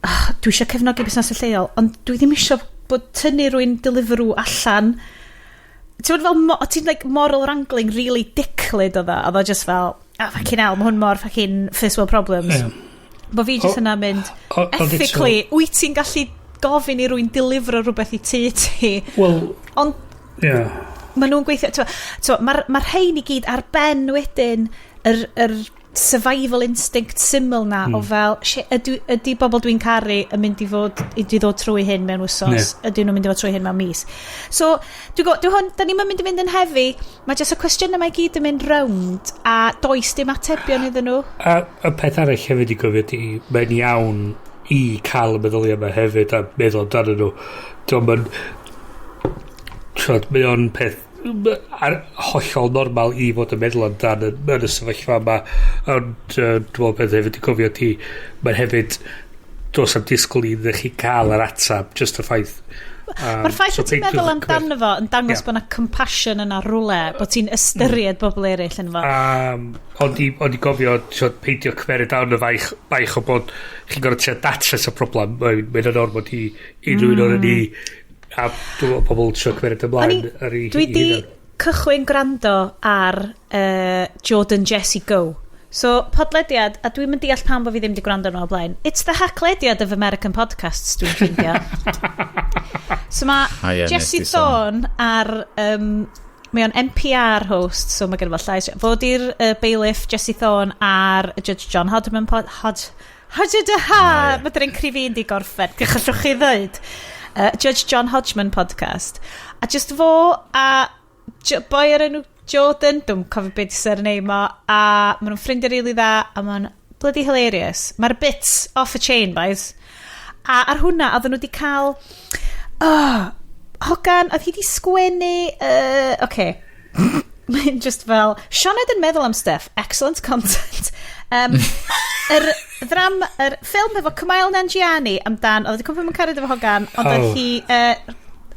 oh, dwi eisiau cefnogi busnesau lleol, ond dwi ddim eisiau bod tynnu rhywun Deliveroo allan. Ti'n bod fel, ti'n like moral wrangling really dicklyd oedd o, oedd o just fel, oh, fucking hell, mae hwn mor fucking first world problems. Bo fi just yna mynd, ethically, wyt ti'n gallu gofyn i rywun delifro rhywbeth i tŷ ti? Wel, Ond maen nhw'n gweithio. Mae'r ma rhain i gyd ar ben wedyn yr survival instinct syml na o fel, shit, ydy bobl dwi'n caru yn mynd i fod i ddod trwy hyn mewn wsos? Ydy nhw'n mynd i fod trwy hyn mewn mis? So dwi'n hwn, da ni'n mynd i fynd yn heavy. Mae jyst y cwestiynau mae i gyd yn mynd rownd a does dim atebion iddyn nhw. A y peth arall hefyd i gofio ydy, mae'n iawn i cael y meddyliau yma hefyd a meddwl amdanyn nhw. Dwi'n mynd, mae o'n peth ar hollol normal i fod yn meddwl amdan yn y sefyllfa yma. Ond dwi'n meddwl peth hefyd i gofio ydy, mae'n hefyd does am disgwyl i chi cael yr atab, just y ffaith. Mae'r ffaith so bod ti'n meddwl amdano fo yn dangos bod yna compassion yna rhywle, bod ti'n ystyried bobl eraill yn fo. Ond i gofio, t'wod, peidio cymeryd down y baich o bod chi'n gorfod trio datrys y problem. Mae'n yn ormod i unrhyw un o'r ni a dwi'n meddwl pobl trio cymeryd ymlaen ar ei Dwi di hunan. cychwyn gwrando ar Jordan Jesse Go. So, podlediad, a dwi'n mynd deall pam bod fi ddim wedi gwrando arno o blaen. It's the Haclediad of American podcasts, dwi'n ffeindio. So mae Ah, ie, nes Jesse di sôn. Thorne ar... mae o'n NPR host, so mae gen fo llais. Fod i'r bailiff Jesse Thorne ar y Judge John Hodgman pod... Hod... Hodge ha! Ah, ie. Mae dyn cri fi'n di gorffen. Gallwch chi ddweud. Judge John Hodgman podcast. A just fo a boi ar enw Jordan, dwi'n cofio beth i surname o, a maen nhw'n ffrindiau really dda, a ma'n bloody hilarious. Mae'r bits off a chain, boys. A ar hwnna, oedden nhw wedi cael... Oh, hogan, oedd hi wedi sgwennu... Okay. Mae'n just fel... Sioned yn meddwl am stuff. Excellent content. Yr ddram, yr ffilm efo Kumail Nanjiani amdan, oedd wedi cwmpa mewn cariad efo hogan, ond oedd hi,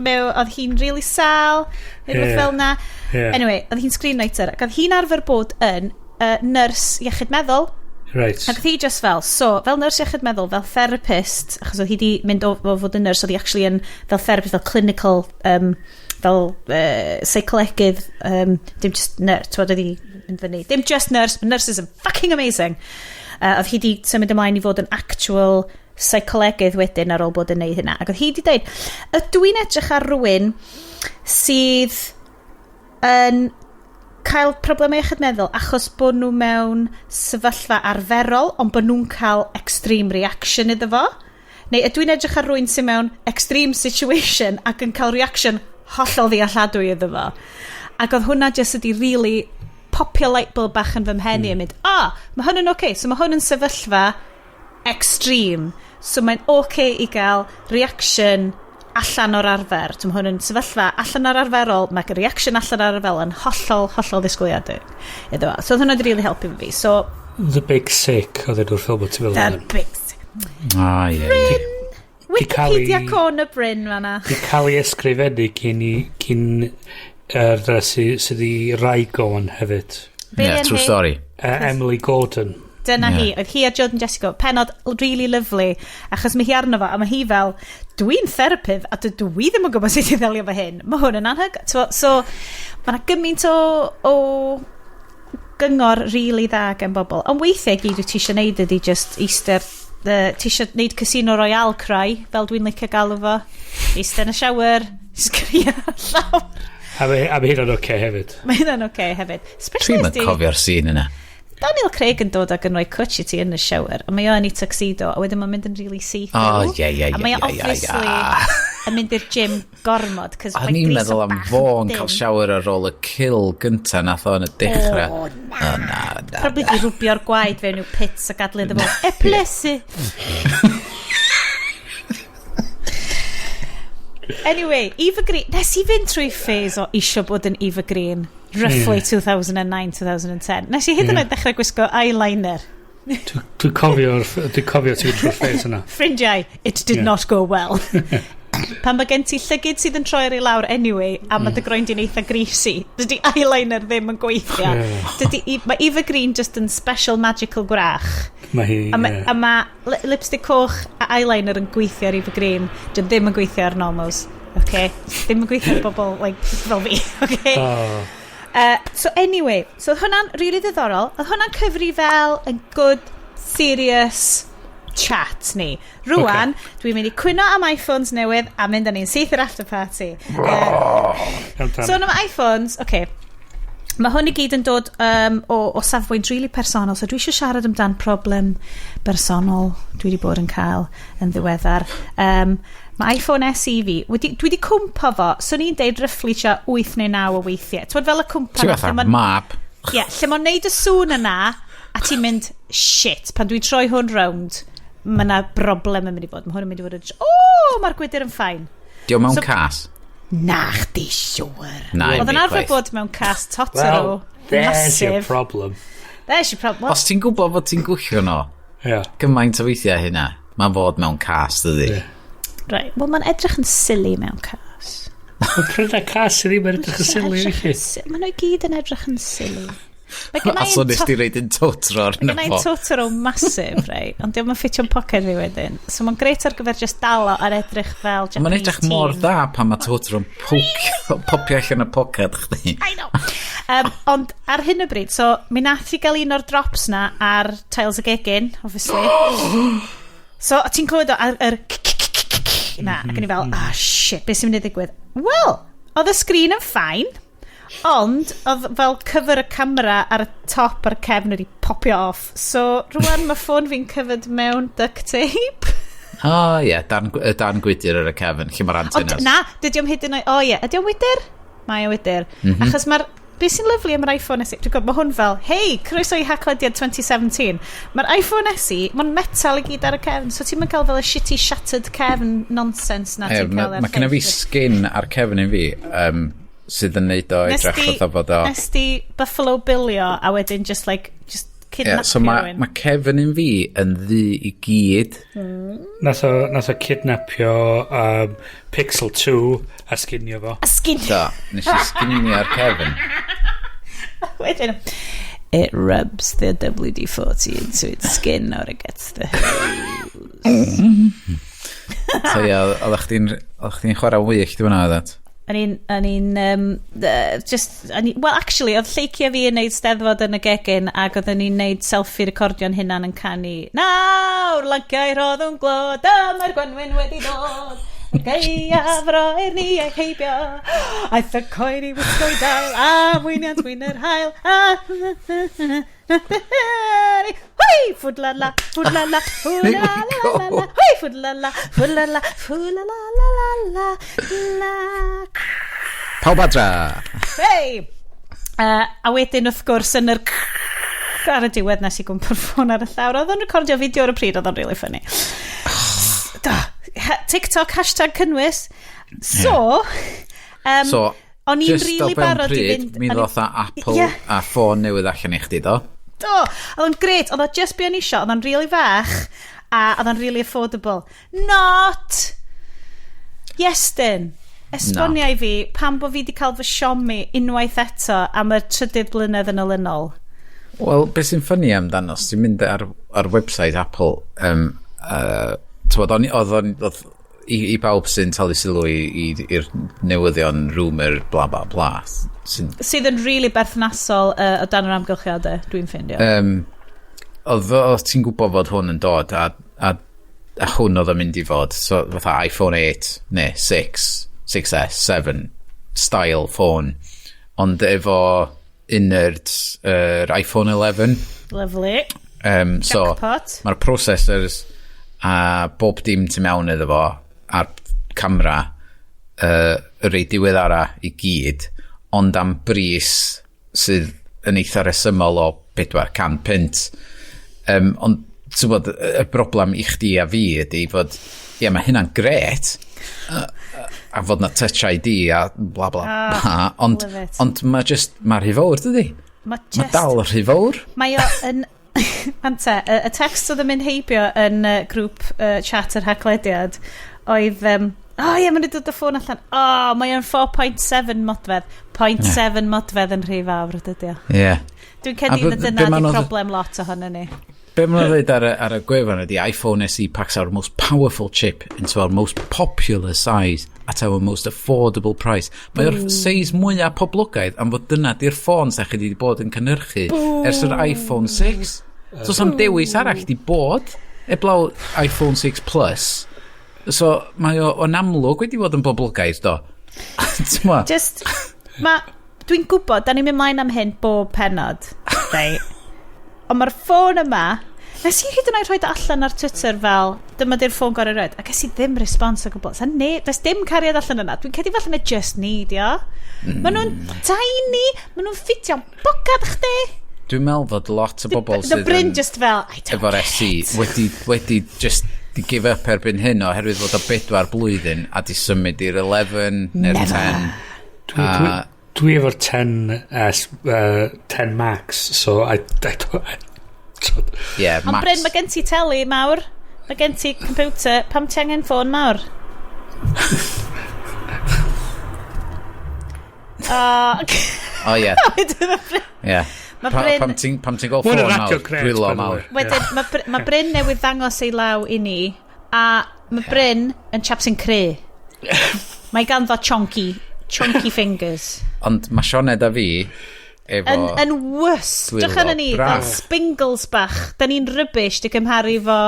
oedd hi'n really sal, neu rhywbeth fel na. Anyway, oedd hi'n screenwriter, ac oedd hi'n arfer bod yn nyrs iechyd meddwl. Ac oedd hi just fel, so, fel nyrs iechyd meddwl, fel therapist, achos oedd hi di mynd o fod yn nyrs, oedd hi actually yn fel therapist, fel clinical, fel seicolegydd, dim just nurse, twod, oedd hi mynd fyny. Dim just nurse, but nurses are fucking amazing. Oedd hi di symud ymlaen i fod yn actual seicolegydd wedyn ar ôl bod yn neud hynna. Ac oedd hi di dweud, ydw i'n edrych ar rhywun sydd yn cael problemau iechyd meddwl achos bod nhw mewn sefyllfa arferol ond bod nhw'n cael extreme reaction iddo fo? Neu ydw i'n edrych ar rhywun sydd mewn extreme situation ac yn cael reaction hollol ddealladwy iddo fo? Ac oedd hwnna jyst ydi really popio light bulb bach yn fy mhen i yn mynd, ah, mae hwn yn oce. Okay. So mae hwn yn sefyllfa extreme. So mae'n oce okay i gael reaction allan o'r arfer. So mae hwn yn sefyllfa allan o'r arferol, mae reaction allan o'r arferol yn hollol, hollol ddisgwyliadau iddo fo. So oedd hwnna wedi really helpu fi. So, The Big Sick oedd enw'r ffilm o ti'n meddwl. The Big Sick. Ah, ie. Bryn! Wikipedia corner Bryn fanna. Di cael ei ysgrifennu cyn i, cyn yr er, sydd sy i rai on hefyd. Be yeah, true story. Emily Gordon. Dyna yeah. hi. Oedd hi a Jordan Jessica. Penod really lovely. Achos mae hi arno fo, a mae hi fel, dwi'n therapydd, a dydw i ddim yn gwybod sut i ddelio fo hyn. Mae hwn yn anhyg. So, so mae yna gymaint o gyngor really dda gen bobl. Ond weithiau gyd wyt ti eisiau neud ydy just eistedd ti eisiau neud Casino Royale cry, fel dwi'n licio galw fo. Eistedd yn y shower, sgrio llawr. A mae, a mae hynna'n oce okay hefyd. Mae hynna'n oce okay hefyd. Dwi'm yn cofio'r scene yna. Daniel Craig yn dod ac yn rhoi cwtch i ti yn y shower, a mae o yn ei tuxedo, a wedyn mae'n mynd yn really see-through. Oh, ie, ie, ie. A mae o obviously yn mynd i'r gym gormod, cos mae'n i'n meddwl am fo yn cael shower ar ôl y kill gynta nath o yn y dechrau. Oh, na. Oh, na, na. Probably di rwbio'r gwaed fewn i'w pits a gadlu iddo fo. Eplesu! Anyway, Eva Green. Nes i fynd trwy phase o isio bod yn Eva Green. Roughly yeah. 2009-2010. Nes i hyd yn oed dechrau gwisgo eyeliner. Dwi'n cofio, dwi cofio ti'n trwy'r phase yna. Ffrindiau, it did yeah. not go well. Pan mae gen ti llygid sydd yn troi ar ei lawr anyway, a mae dy groen di'n eitha greasy, dydy eyeliner ddim yn gweithio. Dydy, mae Eva Green just yn special magical gwrach. Mae hi, a, ma, yeah. a mae lipstick coch a eyeliner yn gweithio ar Eva Green. Dyn ddim yn gweithio ar normals. Okay? Ddim yn gweithio ar bobl like, fel fi. Okay? Oh. So anyway, so oedd hwnna'n really ddiddorol. Oedd hwnna'n cyfri fel yn good, serious chat ni. Rwan, okay. Dwi'n mynd i cwyno am iPhones newydd a mynd â ni'n syth i'r after party. So am iPhones, okay. Mae hwn i gyd yn dod o safbwynt really personol, so dwi eisiau siarad amdan problem bersonol dwi wedi bod yn cael yn ddiweddar. Mae iPhone SE fi, wedi, dwi wedi cwmpo fo, so ni'n deud roughly tua 8 neu 9 o weithiau. Ti'n fel y cwmpa... Ti'n fatha map. Ie, yeah, lle mae'n neud y sŵn yna, a ti'n mynd, shit, pan dwi'n troi hwn rownd, mae yna broblem yn mynd i fod. Mae hwn yn mynd i fod yn... O, mae'r gwydr yn ffain. Dio mewn so, cas? Na, chdi siŵr. Na, Oedd yn arfer bod mewn cas Totoro. Well, there's massive. your problem. There's your problem. Os ti'n gwybod fod ti'n gwyllio no, yeah. gymaint o weithiau hynna, mae'n fod mewn cas, dydy. Yeah. Right. Wel, mae'n edrych yn silly mewn cas. Mae pryd a cas sydd ddim yn edrych yn silly i chi. Mae nhw i gyd yn edrych yn silly. A so nes di reid un Totoro arno fo. Mae Totoro massive, rei. Ond diolch yn ffitio'n poced fi wedyn. So mae'n greit ar gyfer just dal o ar edrych fel Japanese Mae'n edrych mor dda pan mae Totoro'n popio allan y poced chdi. I know. Ond ar hyn o bryd, so mi nath i gael un o'r drops na ar tiles y gegin, obviously. So, ti'n clywed o ar yr na, ac o'n i fel, ah shit, beth sy'n mynd i ddigwydd? Wel, oedd y sgrin yn ffain, ond oedd fel cover y camera ar y top a'r cefn wedi popio off. So, rwan mae ffôn fi'n covered mewn duct tape. O oh, ie, yeah, dan, dan gwydr ar y cefn, lle mae'r antennas. Ond na, dydy o'm hyd yn oed, o ie, ydy o'n wydyr? Mae o'n wydyr. Mm -hmm. Achos mae'r, beth sy'n lyflu am yr iPhone SE, dwi'n gwybod, mae hwn fel, hei, croeso i Haclediad 2017. Mae'r iPhone SE, mae'n metal i gyd ar y cefn, so ti'n cael fel y shitty shattered cefn nonsense na ti'n cael ar. Mae genna fi skin ar cefn i fi, sydd yn neud o edrych fatha bod o... Nes di Buffalo Billio a wedyn just like, just kidnapio yeah, so mae ma cefn un fi yn ddu i gyd. Nath o kidnapio Pixel 2 a sginio fo. A sginio. Do, nes i sginio ar cefn. Wedyn, it rubs the WD-40 into its skin or it gets the hose. So ie, oeddech chdi'n chwarae wyllt dwi'n oedd? O'n i'n, just, well, actually, oedd lleicio fi yn neud steddfod yn y gegin ac oedden ni'n neud selfie recordio'n hunan yn canu nawr, lanciau roddwn glod, dyma'r gwanwyn wedi dod, y gaeaf roi'r ni ei heibio, aeth y coed i wisgo i dal, a mwyniant wyn yr haul, a hoi, ffwdlala, ffwdlala, ffwdlala, hoi, ffwdlala, ffwdlala, ffwdlala, la, la, la, la. Pawb adra! Hey! A wedyn wrth gwrs yn yr ar y diwedd nes i gwmpo'r ffôn ar y llawr. Oedd o'n recordio fideo ar y pryd, oedd o'n really funny. Da, TikTok, #cynnwys. So, So, o'n i'n just really o fewn barod i pryd, fynd. Mi ddoth â Apple a ffôn newydd allan i chdi, do? Do, oedd o'n gret, oedd o just be o'n isio, oedd o'n really fach, a oedd o'n really affordable. Not! Iestyn, esbonia i fi pam bo fi wedi cael fy siomi unwaith eto am y trydydd blynedd yn olynol. Wel, beth sy'n funny amdano, os ti'n mynd ar website Apple, t'mod, oedd o'n, oedd, i bawb sy'n talu sylw i'r newyddion, rumour, bla bla bla, sy'n Sydd yn really berthnasol o dan yr amgylchiadau, dwi'n ffeindio. Oedd ti'n gwybod fod hwn yn dod a hwn oedd yn mynd i fod, so fatha iPhone 8 neu 6, 6S, 7 style phone, ond efo innards yr iPhone 11. Lovely. So Jackpot. mae'r processors a bob dim tu mewn iddo fo a'r camera y rei diweddara i gyd, ond am bris sydd yn eitha resymol o 400 punt. Ond ti'n bod, y broblem i chdi a fi ydy fod, ie, mae hynna'n gret, a fod na Touch ID a bla bla Ah, bla, ond, love it. ond mae just, mae rhy fawr, dydy? Mae Mae just dal rhy fawr. Mae o yn... Ante, y text oedd yn mynd heibio yn grŵp chat yr Haclediad oedd... Oh ie, mae'n dod y ffôn allan. Oh, mae o'n 4.7 modfedd. 0.7 modfedd yn rhy fawr, dydy o. Ie. Yeah. Dwi'n credu A na dyna be di ma' nhw'n problem lot ohono ni. Be maen nhw'n dweud ar y gwefan ydy "iPhone SE packs our most powerful chip into our most popular size at our most affordable price." Mae o'r size mwyaf poblogaidd am fod dyna di'r ffôn sa chi wedi bod yn cynhyrchu ers yr iPhone 6. So sam dewis arall di bod eblaw iPhone 6 Plus. So mae o'n amlwg wedi bod yn boblogaidd, do. T'mo? Just, ma, dwi'n gwybod, da ni'n mynd mlaen am hyn bob penod, right? Ond mae'r ffôn yma, nes i hyd yn oed rhoi allan ar Twitter fel, "Dyma di'r ffôn gorau erioed," a ges i ddim response o gwbl. Sa ne, does dim cariad allan yna. Dwi'n credu falle na just ni, dio. Mm. Maen nhw'n tiny, maen nhw'n ffitio bocad chdi. Dwi'n meddwl fod lot o bobl The sydd Bryn yn just fel, "I don't efo'r get SE it." wedi just di give up erbyn hyn oherwydd fod o 4 blwyddyn a di symud i'r 11 neu'r Never. 10. Dwi efo'r 10S, 10 Max, so I don't, so, Yeah, Ond Max. Bryn, mae gen ti teli mawr. Mae gen ti computer. Pam ti angen ffôn mawr? O ie, Wedyn mae Bryn ie. Mae Pam ti'n gweld Ma' ffôn hwn yn radio mawr, grêt, dwylo by the mawr. way. Wedyn, mae Bryn newydd ddangos ei law i ni, a mae Bryn yn chap sy'n cry. Mae ganddo chonky, chonky fingers. Ond mae Sioned a fi efo Yn worse. dwylo Drych arno ni, fel braf. spingles bach. Da ni'n rubbish di cymharu fo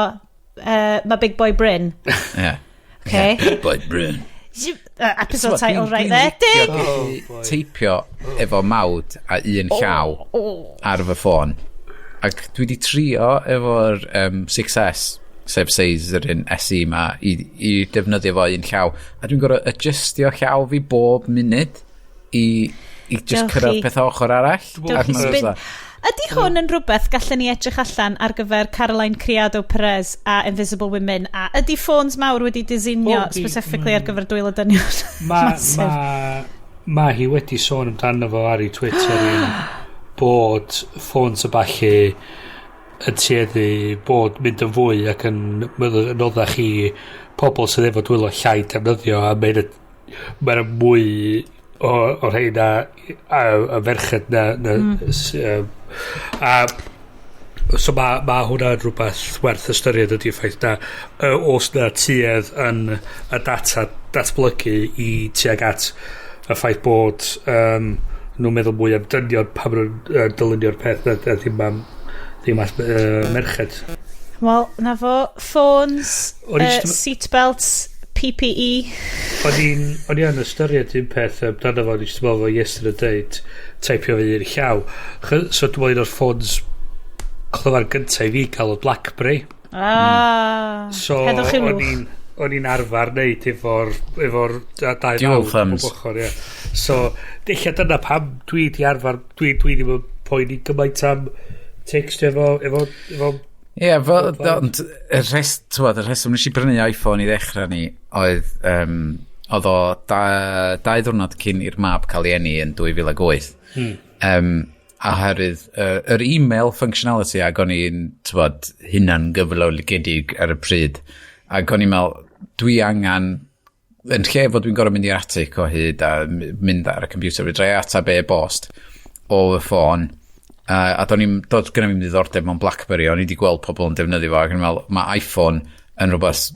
mae Big Boy Bryn. Ie. Okay. Big Boy Bryn. Episode title right there. Dig! Dig! Teipio efo mawd a un llaw ar fy ffôn. Ac dwi wedi trio efo'r 6S, sef size yr un SE ma, i defnyddio fo un llaw. A dwi'n gorfod adjustio llaw fi bob munud i just Dewch cyrraedd pethau ochr arall. Dewch Ac chi ma'n spin. fatha- Ydy hwn yn rhywbeth gallen ni edrych allan ar gyfer Caroline Criado Perez a Invisible Women, a ydy ffôns mawr wedi disinio Wel, specifically ar gyfer dwylo dynion? Massive. Ma hi wedi sôn amdano fo ar ei Twitter un bod ffôns y ballu yn tueddu bod mynd yn fwy ac yn meddwl yn oddach i pobl sydd efo dwylo llai defnyddio, a mae'n mwy o rheina a ferched na. A so ma hwnna'n rhywbeth werth ystyried, ydy'r ffaith na os na tuedd yn y data datblygu i tuag at y ffaith bod nhw'n meddwl mwy am dynion pan maen nhw'n dylunio'r peth na ddim am merched. Wel, na fo, phones, O'n i jyst seatbelts, PPE. O'n i yn ystyried un peth amdano fo, o'n i jyst yn meddwl fo Iestyn yn dweud teipio fi un llaw. So dwi'n meddwl un o'r ffôns clyfar gyntaf i fi gael o BlackBerry. Ah, So heddwch i'w o'n lwch. i'n o'n i'n arfer neud efo'r dau Dual fawd thumbs. Bob ochr, ie. So, dilla dyna pam dwi di arfer, dwi ddim yn poeni gymaint am text efo Ie, yeah, fel, ond y rhes, t'wod, y rheswm nes i brynu iPhone i ddechrau ni oedd, oedd o 2 ddiwrnod cyn i'r mab cael ei eni yn 2008. A oherwydd yr email functionality ac o'n i'n, t'wod, hunan gyflawligedig ar y pryd. Ac o'n i'n meddwl, dwi angen, yn lle fod dwi'n gorfod mynd i'r attic o hyd a mynd ar y computer, fedra i atab e-bost o fy ffôn. A do'n i'n dod gyda fi'n ddiddordeb mewn BlackBerry, o'n i wedi gweld pobl yn defnyddio fo, ac o'n i'n meddwl, mae iPhone yn rhywbeth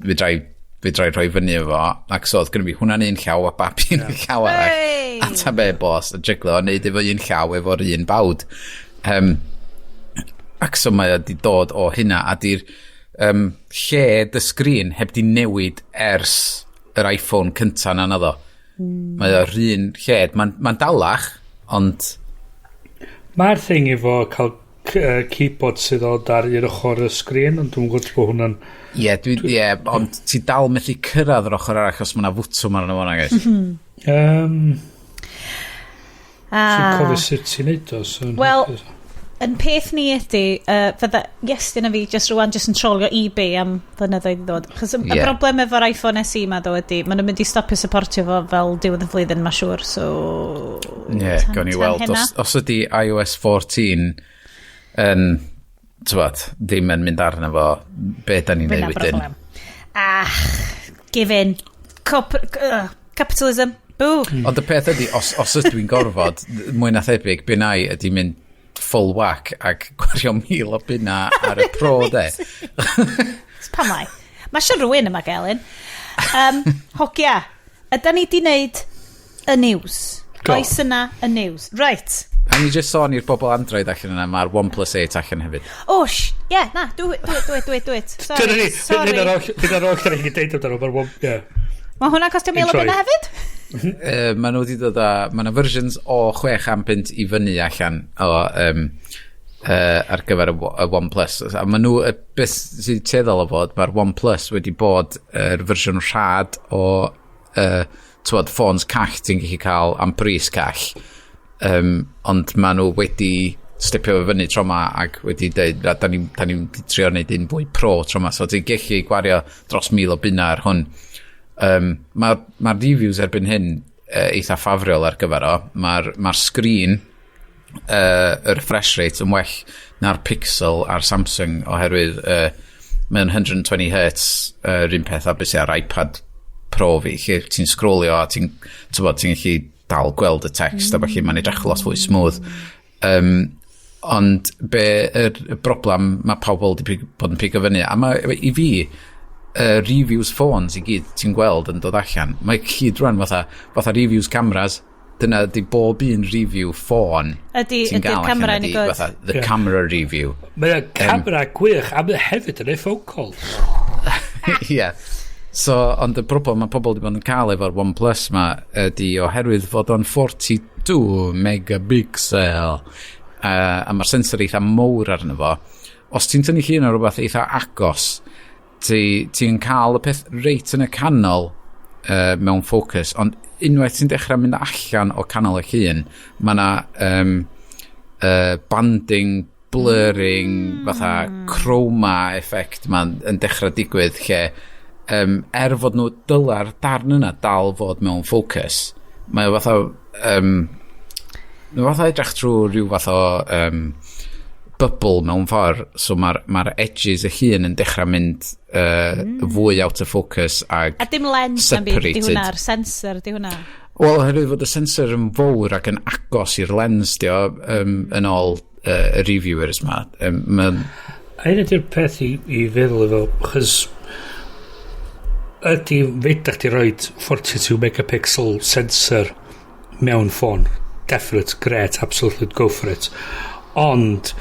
fedra i rhoi fyny efo, ac so oedd gyda fi hwnna'n un llaw a babi yn y llaw arall. Hey! Atab e-bost a jyglo a neud efo un llaw efo'r un bawd. Ac so mae o wedi dod o hynna, a di'r lled y sgrin heb di newid ers yr iPhone cynta na naddo. Mae o'r un lled, mae'n ma dalach, ond Mae'r thing efo cael keyboard sydd ond ar un ochr y sgrin, ond dwi'n gwybod bod hwnna'n. Ie, yeah, dwi, yeah, ond ti dal methu cyrraedd yr ochr arall os mae yna fwtwm arno fo, nag oes? Dwi'n cofio sut ti'n neud o. So Wel, yn peth ni ydy, fydda Iestyn a fi just rwan just yn trolio eBay am flynyddoedd i ddod. Chos y broblem efo'r iPhone SE ma ddo ydy, maen nhw'n mynd i stopio supportio fo fel diwedd y flwyddyn, ma siŵr, so Ie, yeah, gawn ni tan weld. hynna. Os ydy iOS 14 yn, t'wod, ddim yn mynd arno fo, be da ni'n Fydd neud 'na wedyn? broblem. Ah, give in. Capitalism. Boo. Ond y peth ydy, os ydw i'n gorfod, mwy na thebyg, be na i ydy mynd full whack ac gwario 1,000 o bunna ar y Pro, de. Pam lai? Mae eisiau rhywun yma, Gelyn. Hogia, yda ni di wneud y news? Go. Oes yna y news? Right. A ni just sôn i'r bobl Android allan yna, mae'r OnePlus 8 allan hefyd. Oh, yeah, na, do it, do it, do it, do it, do it. Sorry, Dyna ni, sorry. dyna'r oll da ni'n deud amdano, mae'r one, yeah. Mae hwnna'n costio 1,000 o Enjoy. bunna hefyd? Mae nhw wedi dod â, mae yna versions o 600 punt i fyny allan o, ar gyfer y OnePlus. A maen nhw, beth sydd tueddol o fod, mae'r OnePlus wedi bod yr fersiwn rhad o t'wod, ffôns call ti'n gallu cael am bris call. Ond maen nhw wedi stepio fo fyny tro ma ac wedi dweud, da ni'n da ni trio wneud un fwy pro tro ma, so ti'n gallu gwario dros 1,000 o bunna ar hwn. Mae'r ma reviews erbyn hyn eitha ffafriol ar gyfer o. Mae'r ma sgrin, y refresh rate yn well na'r Pixel a'r Samsung oherwydd mae'n 120 Hz, yr un peth a beth sydd ar iPad Pro fi, lle ti'n scrollio a ti'n ti'n gallu dal gweld y text a felly mae'n edrych lot fwy smooth. Ond be yr y broblem mae pobl wedi bod yn pigo fyny, a mae i fi, reviews ffôns i gyd ti'n gweld yn dod allan, mae gyd rwan fatha reviews cameras, dyna ydy bob un review ffôn Ydy, ti'n ydy'r gael camera allan yn ydy good. fatha the camera review. Mae'n camera gwych, a mae hefyd yn ei phone calls. Ie. Yeah. So, ond y broblem mae pobl wedi bod yn cael efo'r OnePlus ma ydy oherwydd fod o'n 42 megapixel a mae'r sensor eitha mowr arno fo. Os ti'n tynnu llun o rhywbeth eitha agos, ti'n ti cael y peth reit yn y canol mewn focus, ond unwaith ti'n dechrau mynd allan o canol y llun, mae yna banding, blurring, fatha chroma effect ma'n yn dechrau digwydd lle er fod nhw dyla'r darn yna dal fod mewn focus, mae o fatha mae fatha edrych trwy rhyw fath o bubble mewn ffordd, so mae'r ma edges y llun yn dechrau mynd fwy out of focus ag A dim lens na byd, di separated. hwnna'r sensor, di hwnna. Wel, oherwydd fod y sensor yn fawr ac yn agos i'r lens, di o, yn ôl y reviewers ma. A hyn ydy'r peth i feddwl efo, chos ydy fedach ti roed 42 megapixel sensor mewn ffôn. Definite, great, absolutely go for it. Ond,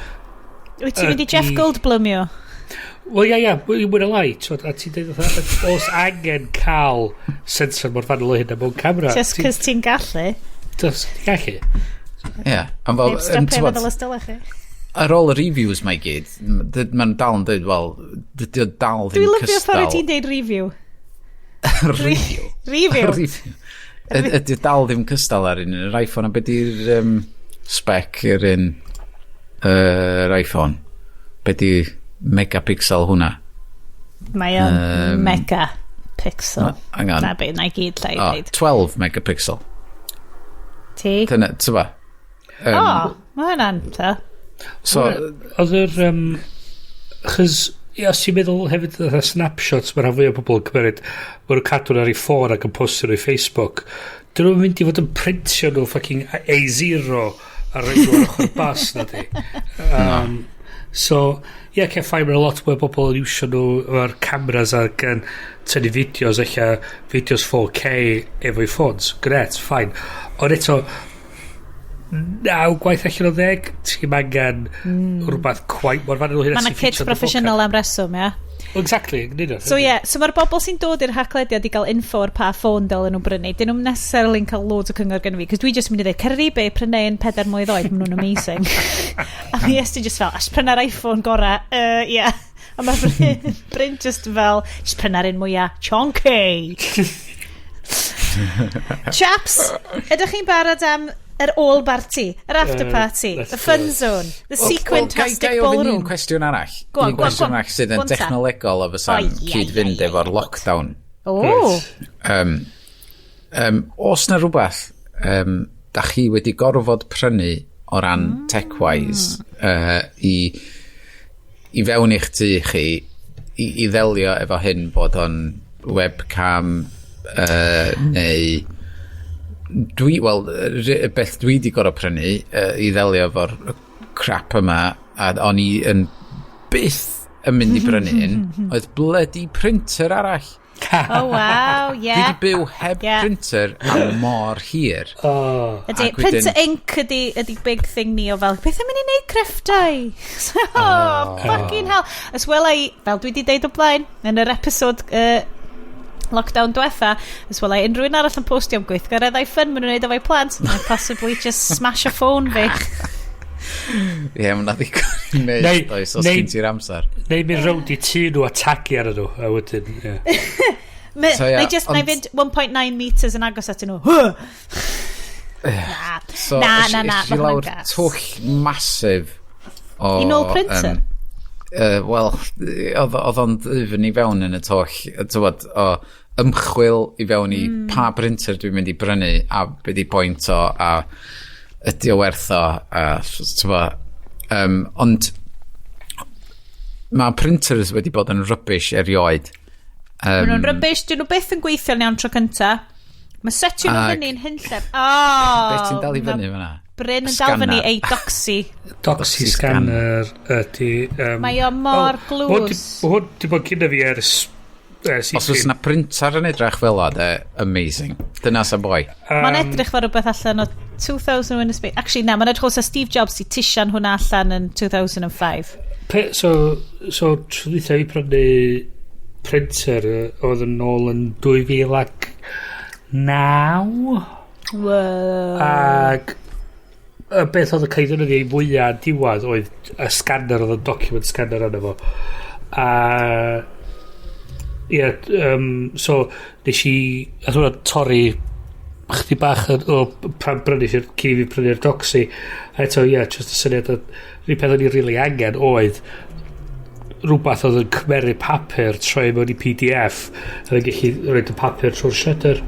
Wyt ti'n mynd i Jeff Goldblumio? Wel, ia, mwy na lai, t'wod, a ti'n dweud, fatha, oes angen cael sensor mor fanwl o hynna mewn camera? Just cos ti'n gallu. Does, ti'n gallu. Ie. Yeah, ond fel, Neb stopio t'mod, feddwl os dylech chi. Ar ôl y reviews mae i gyd, maen dal yn dweud, wel, dydy o dal ddim Dwi'n lyfio ffordd cystal. wyt ti'n deud review. Review. Review. Review. Ydy dal ddim cystal ar un yr iPhone, a be di'r spec i'r un yr iPhone? Be di megapixel hwnna? Mae o'n megapixel. Hang on. Na be, na i gyd lle i Oh, ddeud. 12 megapixel. Ti? Dyna, ti'n ba? O, mae hwnna'n, ta. So, Oedd yr... Chos, ia, os ti'n meddwl hefyd fatha snapshots, mae rhan fwy o bobl yn cymryd, maen nhw'n cadw nhw ar ei ffôn ac yn postio nhw i Facebook. Dyn nhw'n mynd i fod yn printio nhw fucking A0 a rhoi nhw ar ochr bus na di. So, ie, yeah, fine, mae'n lot mwy o bobl yn iwsio nhw efo'r cameras ac yn tynnu fideos, eich fideos 4K efo'i ffôns. Gret, fine. Ond eto, 9 gwaith allan o 10, ti'n angen rhywbeth quite mor fanwl hynna. Mae yna kit proffesiynol am reswm, ia. Exactly, yn union. So ie, yeah, so mae'r bobl sy'n dod i'r Haclediad i gael info ar pa ffôn dylen nhw brynu, dyn nhw'n necessarily yn cael loads o cyngor gen fi, cos dwi just mynd i ddweud, cer ar eBay, prynu un 4 mlwydd oed, maen nhw'n amazing. A mi est just fel, as prynu'r iPhone gora, yeah. A mae Bryn just fel, just prynu'r un mwyaf chonky. Chaps, ydych chi'n barod am yr all party, yr after party, let's the do fun it. zone, the Wel, sequin-tastic gai ofyn un ballroom? cwestiwn arall? Go on, Un go on, cwestiwn go on. arall sydd Go yn on ta. technolegol a fysa'n O, ie, cyd-fynd efo'r lockdown. O, Oes na rhywbeth da chi wedi gorfod prynu o ran tech-wise i fewn i'ch tŷ chi i ddelio efo hyn, bod o'n webcam neu dwi, wel, y beth dwi wedi gorfod prynu i ddelio efo'r crap yma, a o'n i yn byth yn mynd i brynu un, oedd bloody printer arall. Oh wow, Dwi yeah. wedi byw heb printer am mor hir. Oh. Ydy, Ac wedyn- printer ink ydy big thing ni o fel, beth am mynd i wneud crefftau? So, oh, fucking hell. As well I, fel dwi wedi deud o blaen, yn yr episod lockdown diwetha, as well I unrhyw un arall yn postio am gweithgareddau fun maen nhw'n neud efo'u plant, I possibly just smash a phone fi. Ie, yeah, mae'n ddigon i wneud, oes, os gen ti'r amser. Neu mynd rownd i tŷ nhw a tagu ar nhw. A wedyn, ie. So, ie, Neu just, neu fynd 1.9 metres yn agos atyn nhw. Na, So, na, es na, na, es i ma' lawr hwnna'n gas. twll massive o I nôl printer? Wel, oedd o'n ddyfn i fewn yn y twll, tywod, o ymchwil i fewn i pa printer dwi'n mynd i brynu a be di pwynt o a ydy o werth o a tywod, ond mae printers wedi bod yn rubbish erioed. Maen nhw'n rubbish, dyn nhw byth yn gweithio'n iawn tro cynta. Mae setio nhw fyny'n hunllef. Oh, Beth ti'n dal i fyny fyna? Bryn yn dal fyny Scanner. ei Doxie. Doxie scanner ydy... Mae o mor glws. Mae hwn di bod gyda fi ers Os oes na printer yn edrych fel o, de, amazing. Dyna sa boi. Mae'n edrych fel rhywbeth allan o 2001 A Space. Actually, na, mae'n edrych fel sa Steve Jobs i tisian hwnna allan yn 2005. So, tro dwytha fi prynu printer oedd yn ôl yn 2009. Wow. Ac y beth oedd y cael ei ddefnyddio i fwyaf diwedd oedd y scanner, oedd y document scanner arno fo. A ie, so nes i, a hwnna torri chdi bach o pan brynu i'r cyn i fi prynu'r Doxie. A eto, ie, just y syniad o, yr unig peth o'n i really angen oedd rhywbeth oedd yn cymeru papur, troi mewn i PDF, a oedd yn gallu rhoid y papur trwy'r shredder.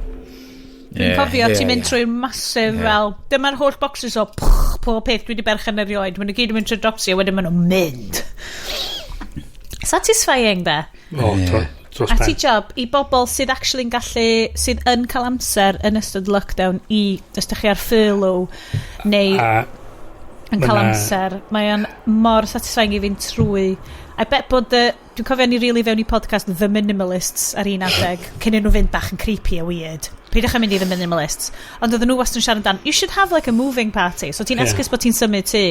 Dwi'n cofio ti'n mynd trwy'r massive fel, dyma'r holl boxes o pch, pob peth dwi wedi berchen erioed. Maen nhw gyd yn mynd trwy'r Doxie a wedyn maen nhw'n mynd. Satisfying, de. O, dros A ti ben. job i bobl sydd actually'n gallu, sydd yn cael amser yn ystod lockdown i, os ydych chi ar furlough, neu A yn cael ma' amser, mae o'n mor satisfying i fynd trwy. I bet bod y, dwi'n cofio ni really fewn i podcast The Minimalists ar un adeg, cyn i nhw fynd bach yn creepy a weird. Peidiwch yn mynd i The Minimalists. Ond oedden nhw wastad yn siarad amdan, you should have like a moving party. So ti'n esgus bod ti'n symud tŷ,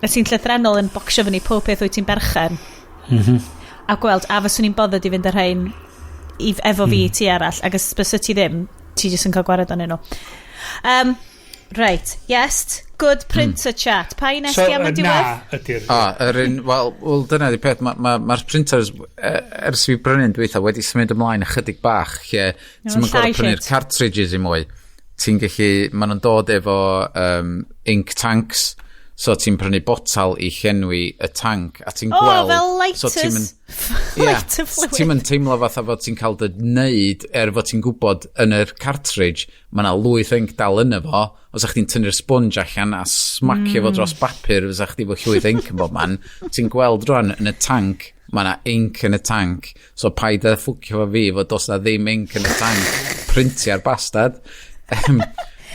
a ti'n llythrennol yn bocsio fyny pob peth wyt ti'n berchen. A gweld, a fyswn i'n bothered i fynd ar rhain i, efo fi i ti arall, ac os bysa ti ddim, ti jyst yn cael gwared onyn nhw. Right, yes, Good printer chat. Pa un so, am y diwedd? Na, ydy'r... O, yr un, wel, dyna di peth, mae'r ma printers, ers fi brynu'n dwytha, wedi symud ymlaen ychydig bach, lle ti'n mynd gorfod prynu'r cartridges i mwy. Ti'n gallu, maen nhw'n dod efo ink tanks, so ti'n prynu botal i llenwi y tank, a ti'n oh, gweld... fel lighters. So ti'n mynd, lighter fluid. Ti'n mynd teimlo fatha fod ti'n cael dy wneud, er fod ti'n gwybod yn yr cartridge, mae yna lwyth ink dal yno fo, os ych chdi'n tynnu'r sponge allan a smacio fo dros bapur, fysa chdi fo llwyth ink yn bob man, ti'n gweld rwan yn y tank, mae yna ink yn y tank, so paid â ffwcio fo fi fod does na ddim ink yn y tank, printia'r bastard.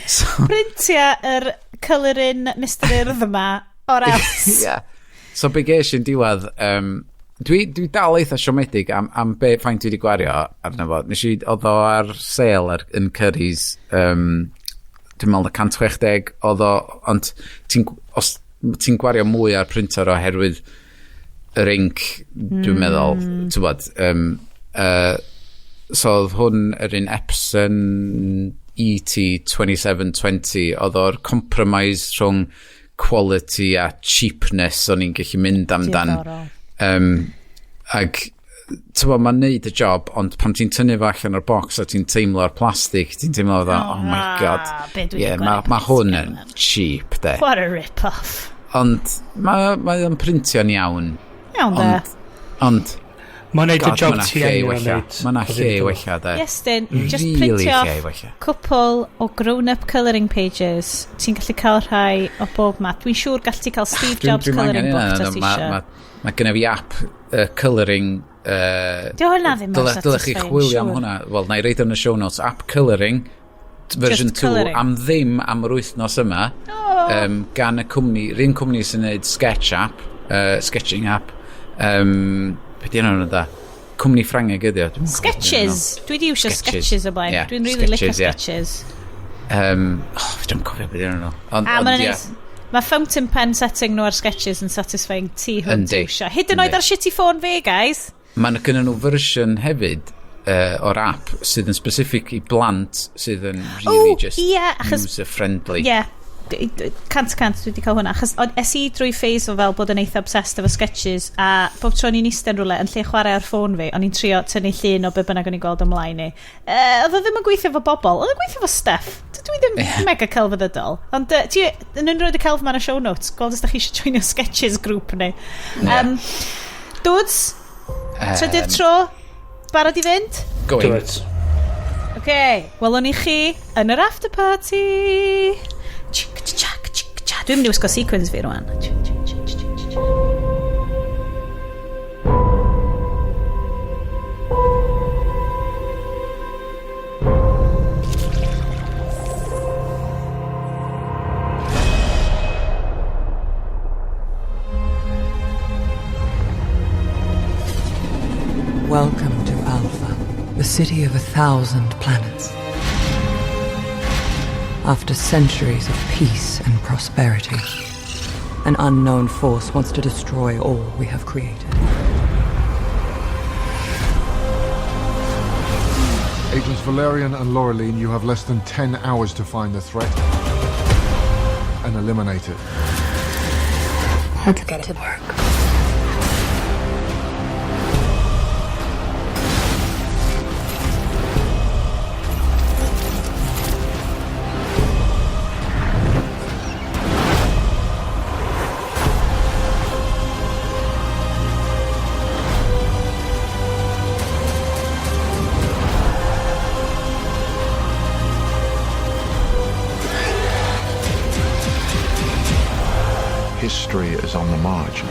So, Printia yr colouring Mr Urdd yma, or else. Yeah. So be ges i'n diwedd, dwi dal eitha siomedig am be faint dwi wedi gwario arno fo. Nes i, oedd o ar sale yn Currys, dwi'n meddwl na 160 oedd o, ond ti'n, os ti'n gwario mwy ar printer oherwydd yr ink, dwi'n meddwl, ti'n bod, so oedd hwn yr un Epson ET2720, oedd o'r compromise rhwng quality a cheapness o'n i'n gallu mynd amdan. Diddorol. Ag, ti'n bod, mae'n neud y job, ond pan ti'n tynnu fo allan o'r box a ti'n teimlo'r plastig, ti'n teimlo fatha, oh my God. Be dwi 'di Yeah, mae gwario ma hwn yn cheap, de. What a rip-off. Ond mae ma o'n printio'n iawn. Iawn de. Ond, Mae'n neud y God, job ma' 'na ti lle i angen wella. neud. Ma' 'na lle i wella, de. Yes, dyn, just Really printio lle i wella. cwpl o grown-up colouring pages. Ti'n gallu cael rhai o bob math. Dwi'n siŵr gallu ti cael Steve Jobs Dwi'm colouring angen book hynna, os ti ma, isio. ma gynna fi app colouring. Di hwnna ddim mor Dylech chi satisfying, chwilio am siŵr. hwnna. Wel, na i reid yn y show notes. App colouring version Just 2 colouring. am ddim am yr wythnos yma. Oh. Gan y cwmni, yr un cwmni sy'n neud sketch app, sketching app. Be di enw nhw da? Cwmni Ffrangeg ydi o. Dwi'm yn cofio be 'di enw nhw. Sketches. Dwi di iwsio Sketches. Sketches o blaen. Yeah, Dwi'n really licio Sketches, yeah. Sketches. Oh, fedra'm cofio be di enw nhw. Ond, A ond, mae'n ie. neis. Mae fountain pen setting nhw ar Sketches yn satisfying tu hwnt Yndi. iwsio. Hyd yn oed Yndi. ar shitty ffôn fi, guys. Mae gynnu nhw fersiwn hefyd o'r app sydd yn specific i blant sydd yn really Ww, just ie, achos- user-friendly. Ie. Yeah. 100% dwi wedi cael hwnna achos es i drwy phase o fel bod yn eitha obsessed efo Sketches a bob tro o'n i'n eistedd yn rhywle yn lle chwarae ar ffôn fi o'n i'n trio tynnu llun o be bynnag o'n i'n gweld ymlaen i. Oedd o ddim yn gweithio efo bobl, oedd o'n gweithio efo stuff. Dwi ddim mega celfyddydol, ond ti yn rhoi y celf ma yn y show notes, gweld os da chi eisiau joinio Sketches grŵp ni. Dudes, trydydd tro, barod i fynd? Going. Do it. OK, welwn ni chi yn yr after party. Chick, chak, chick, cha. Dwi'n mynd i wisgo sequins fi rwan. Chick, chick, chick, chick, chick, chick. Welcome to Alpha, the city of 1,000 planets. After centuries of peace and prosperity, an unknown force wants to destroy all we have created. Agents Valerian and Laureline, you have less than 10 hours to find the threat and eliminate it. Let's get to work. History is on the march.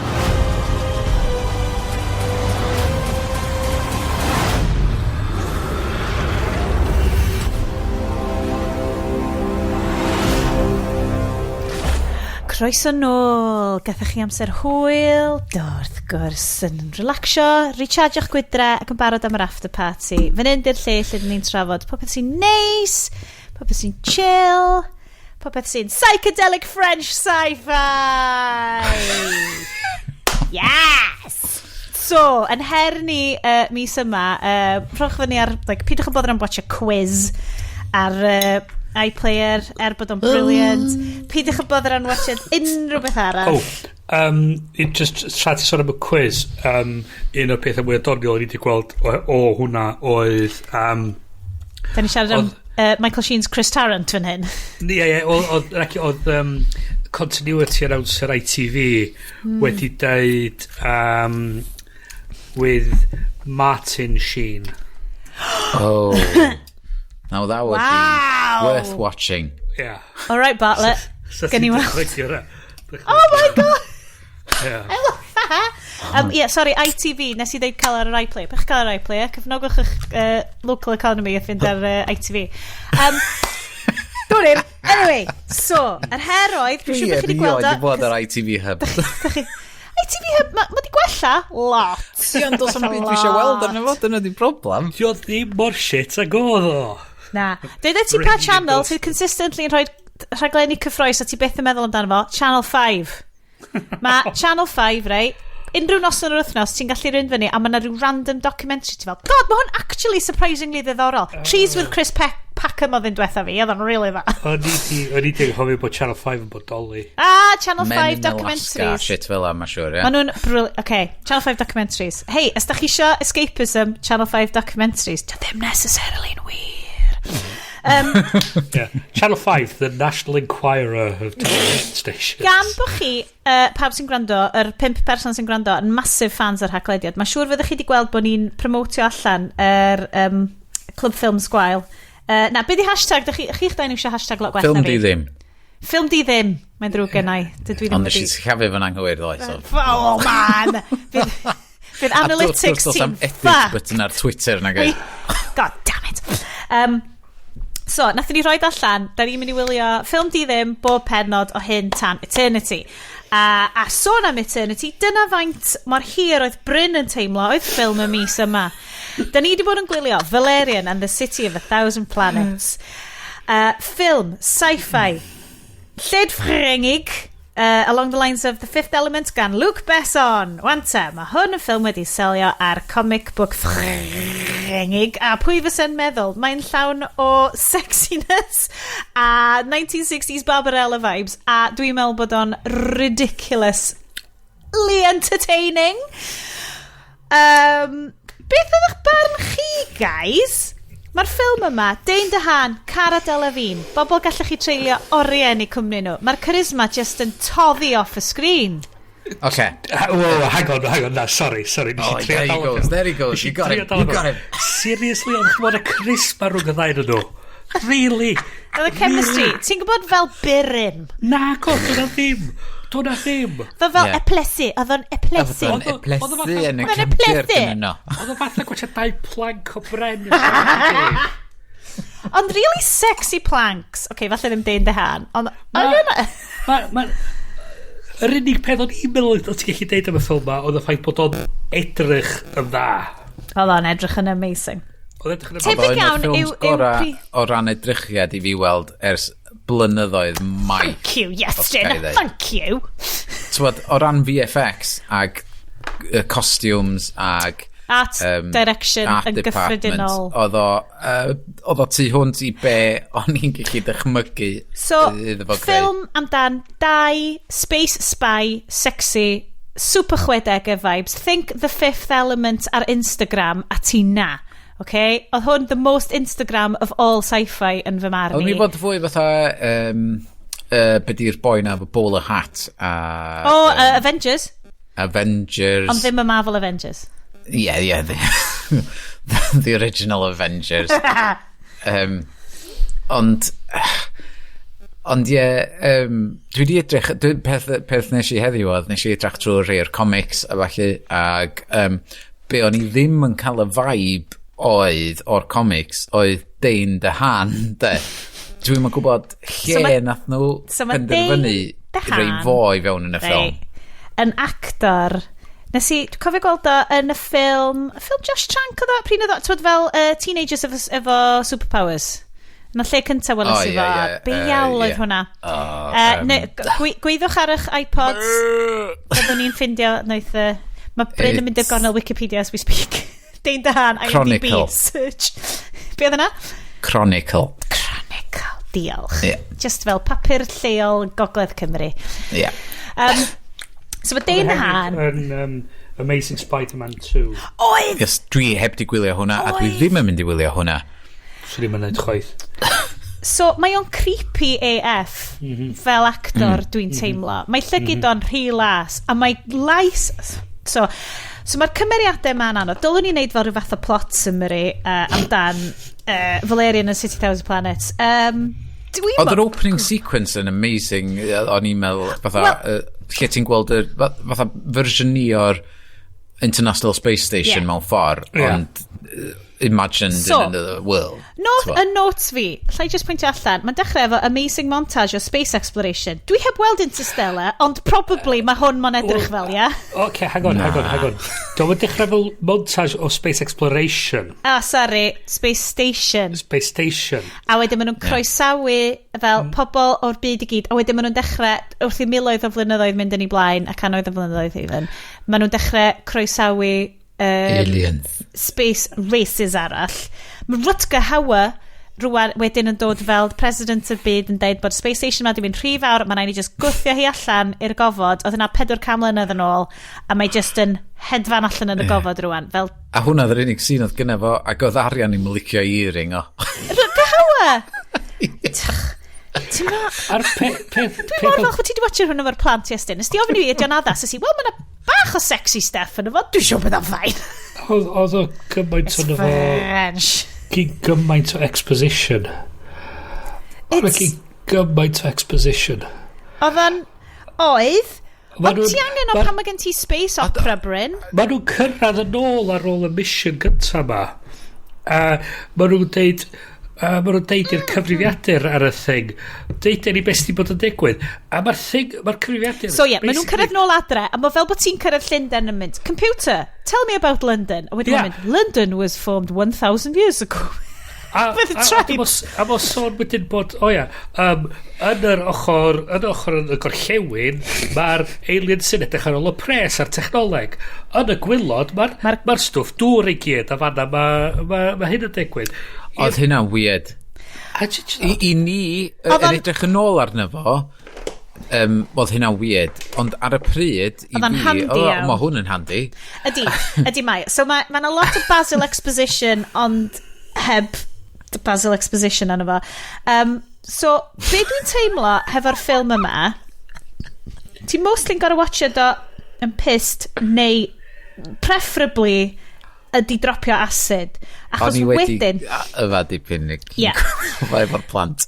Croeso nôl. Gathoch chi amser hwyl? Do, wrth gwrs, yn relaxio, recharge'ch gwydre ac yn barod am yr after party. Fan hyn di'r lle lle dyn ni'n trafod popeth sy'n neis, popeth sy'n chill, popeth sy'n psychedelic French sci-fi. Yes! So, yn her ni mis yma, rhowch fyny ar, like, pidwch yn boddran am watch a quiz ar iPlayer, er bod o'n brilliant. Peidiwch â botheran watchad unrhyw beth arall. Oh, just tra ti sôn am y quiz, un o'r pethau mwy doniol o'n i wedi gweld o hwnna oedd Da ni siarad am Michael Sheen's Chris Tarrant fan hyn. Ie, oedd continuity announcer ITV wedi deud "with Martin Sheen". Oh. Now that would be worth watching. Yeah. All right, Bartlett. So Gen i ti'n weld. dychmygu hwnna. Oh my God! Yeah. I love that. Yeah, sorry, ITV, nes i ddeud cael ar yr iPlayer. Pech cael ar iPlayer, cefnogwch eich local economy a fynd ar ITV. Dwi'n ddim. Anyway, so, yr her oedd, dwi'n siŵr bod chi wedi gweld o. Wedi bod ar ITV Hub. ITV Hub, mae ma di gwella lot. Ie, ond does 'am byd dwi eisiau weld arno fo, dyna di broblem. Dio ddim mor shit ag oedd o. Na. Dweud ti pa Really channel good. sydd consistently yn rhoi rhaglenni cyffrous a ti byth yn meddwl amdano fo? Channel 5. Mae Channel 5, reit, unrhyw noson o'r wythnos, ti'n gallu rhywun fyny a mae yna rhyw random documentary ti fel, "God, mae hwn actually surprisingly ddiddorol." Trees with Chris Packham oedd yn diwetha fi, oedd o'n really dda. O'n i di anghofio bod Channel 5 yn bodoli. Ah, Channel 5 Men in Alaska, documentaries. Shit fel 'na, mae'n siŵr, ie. Maen nhw'n brilliant. Okay, Channel 5 documentaries. Hey, os da chi isio escapism, Channel 5 documentaries, dio ddim necessarily yn wir. Yeah. Channel 5, the National Enquirer of television stations. Gan bod chi, pawb sy'n gwrando, yr pump person sy'n gwrando, yn massive fans o'r Haclediad, mae'n siŵr fyddech chi wedi gweld bod ni'n promotio allan yr Clwb Ffilms Gwael. Na, be di hashtag? Dych chi, chi'ch dau'n iwsio hashtag lot gwell Ffilm na fi. di ddim. Ffilm di ddim. Mae'n ddrwg gennau. Dydw i ddim Ond nes i wedi sillafu fy'n anghywir ddoe, so. Oh, man! Fydd A wrth analytics gwrs does team am edit fuck. button ar Twitter na gyd. God damn it. So, nathon ni roid allan, da ni'n mynd i wylio ffilm di ddim bob pennod o hyn tan eternity. A sôn am eternity, dyna faint mor hir oedd Bryn yn teimlo oedd ffilm y mis yma. Da ni wedi bod yn gwylio Valerian and the City of a Thousand Planets. Ffilm, sci-fi, lled Ffrengig, along the lines of The Fifth Element gan Luc Besson. Wan te, mae hwn yn ffilm wedi selio ar comic book Ffrengig, a pwy fysa'n meddwl, mae'n llawn o sexiness a 1960s Barbarella vibes, a dwi'n meddwl bod o'n ridiculously entertaining. Beth oedd eich barn chi, guys? Mae'r ffilm yma, Dane DeHaan, Cara Delevingne, bobl gallech chi treulio oriau yn eu cwmni nhw. Mae'r charisma just yn toddi off y sgrin. Oce. Whoa, hang on, hang on, na, sorry, sorry. Nes i Oh, trio there he dal o goes, fewn. there he goes. Nes i You got trio him, dal o you got fewn. him. Seriously, oedd ch'mod y charisma rhwng y ddau yn nhw? Really? Oedd y chemistry, ti'n gwybod fel burum? Na, go, dyna ddim. Dyna ddim. Oedd o fel eplesu, oedd o'n eplesu. Oedd o'n Oedd o eplesu yn y Oedd o'n cefndir eplesu. gyda nhw. Oedd o fatha gwachio dau plank o bren yn siarad. Ond really sexy planks. Oce, okay, falle ddim Dane DeHaan. Ond oedd yna. Ma, yr unig peth o'n i'n meddwl oedd ti'n gallu deud am y ffilm ma oedd y ffaith bod o'n edrych yn dda. Oedd o'n edrych yn amazing. Oedd edrych yn Tebyg Oedd o'n iawn un o'r ffilms gorau o ran edrychiad i fi weld ers blynyddoedd maith. Thank you, yes, Os ga i Jen, ddeud. thank you. T'wod, o ran VFX ag costumes ag Art direction art yn department, gyffredinol. Oedd o tu hwnt i be o'n i'n gallu dychmygu So, iddo fo greu. ffilm amdan dau space spy sexy super chwedegau vibes. Think The Fifth Element ar Instagram a ti na. Okay? Oedd hwn the most Instagram of all sci-fi yn fy marn Oedd i. mi fod fwy fatha be di'r boi na efo bowler hat a O, Avengers. Avengers. Ond ddim y Marvel Avengers. Yeah, the original Avengers. Ond ie, dwi wedi edrych, peth nes i heddiw oedd, nes i edrych trwy rhai o'r comics a falle, ag be o'n i ddim yn cael y vibe oedd o'r comics oedd Dane DeHaan, de. Dwi'm yn gwybod lle So nath nhw so ma' penderfynu Dane DeHaan, rhoi fo i fewn yn y ffilm. Reit, yn actor. Nes i, dwi'n cofio gweld o yn y ffilm Josh Trank oedd o, pryd oedd o, twyd fel teenagers efo superpowers. Yn y lle cyntaf weles O, i ie, fo. ie, Be iawl oedd ie. hwnna? O, Neu, gweiddwch ar eich iPods. Byddwn ni'n ffindio, wnaeth, mae Bryn yn mynd i'r gornel Wikipedia as we speak. Dane DeHaan, IMDb, Chronicle. search. Be oedd yna? Chronicle. Chronicle. Diolch. Ie. Just fel papur lleol Gogledd Cymru. Ie. So mae Dane DeHaan. Yn Amazing Spider-Man 2. Oedd! Yes, dwi heb di gwylio hwnna, a dwi Oedd. ddim yn mynd i wylio hwnna. Swn i'n mynd chwaith. So, mae o'n creepy AF fel actor, dwi'n teimlo. Mae llygid o'n rhy las, a mae lais. So mae'r cymeriadau ma'n anodd. Dylwn ni wneud fel rhyw fath o plot summary amdan Valerian and City Thousand Planets. Dwi'n Oedd yr opening sequence yn amazing. O'n i'n meddwl, fatha, Wel- lle ti'n gweld y, fatha version ni o'r International Space Station mewn ffordd, ond imagined So, in another world. Not T'bo? y notes fi, llai just pwyntio allan, mae'n dechrau efo amazing montage o space exploration. Dwi heb weld Interstellar, ond probably mae hwn ma'n edrych fel, ie? OK, hang on, hang on, hang on. Dwi'n dechrau fel montage o space exploration. Ah, sorry, Space Station. Space Station. A wedyn maen nhw'n croesawu fel pobl o'r byd i gyd, a wedyn maen nhw'n dechrau, wrth i miloedd o flynyddoedd mynd yn ei blaen, a cannoedd o flynyddoedd even, maen nhw'n dechrau croesawu Aliens. space races arall. Mae Rutger Hauer rwan wedyn yn dod fel president y byd yn deud bod Space Station ma di mynd rhy fawr, mae'n rhaid i just gwthio hi allan i'r gofod. Oedd yna 400 mlynedd yn ôl, a mae just yn hedfan allan yn y gofod rwan. Fel, A hwnna oedd yr unig scene oedd gynna fo, ac oedd arian i'm licio earring o. Rutger Hauer! Ti'n ma... A'r peth Dwi mor falch bod ti wedi watchio hwn efo'r plant, Iestyn. Nes ti ofyn i fi ydy o'n addas? Nes i, wel, mae yna bach o sexy stuff yn efo. Dwi'n siŵr bod o'n fine. Oedd o gymaint It's o'n efo French. Gyn gymaint o exposition. Oedd It's... gyn gymaint o exposition. Oedd o'n... Oedd. Ma' Ond ti angen o pan mae gen ti space opera, Bryn. Maen nhw'n cyrraedd yn ôl ar ôl y mission gyntaf ma. A maen nhw'n deud... A maen nhw'n deud i'r cyfrifiadur ar y thing. Deud ni beth sydd wedi bod yn digwydd. A mae'r thing, mae'r cyfrifiadur So ie, yeah, maen nhw'n cyrraedd nôl adre, a mae fel bod ti'n cyrraedd Llundain yn mynd, "Computer, tell me about London." A wedyn yeah, mynd, "London was formed 1,000 years ago." A, With the tribes. A mo sôn wedyn bod, o ia, yn yr ochr, yn yr ochr yn y gorllewin, mae'r alien sy'n edrych ar ôl y pres a'r technoleg. Yn y gwaelod, mae'r ma stwff dŵr i gyd, a fanna mae ma hyn yn digwydd. Oedd hynna'n weird. A I ni, Oedd yn edrych yn ôl arno fo, oedd hynna'n weird. Ond ar y pryd, i Oedd o'n fi, handi o, iawn. mae hwn yn handi. Ydy mae. So mae ma 'na lot o Basil exposition, ond heb Basil exposition arno fo. So, be dwi'n teimlo hefo'r ffilm yma, ti'n mostly'n gorau watchio do yn pissed, neu preferably ydi dropio acid. Achos O'n i wedi wedyn yfad dipyn. Ie. Fa efo'r plant.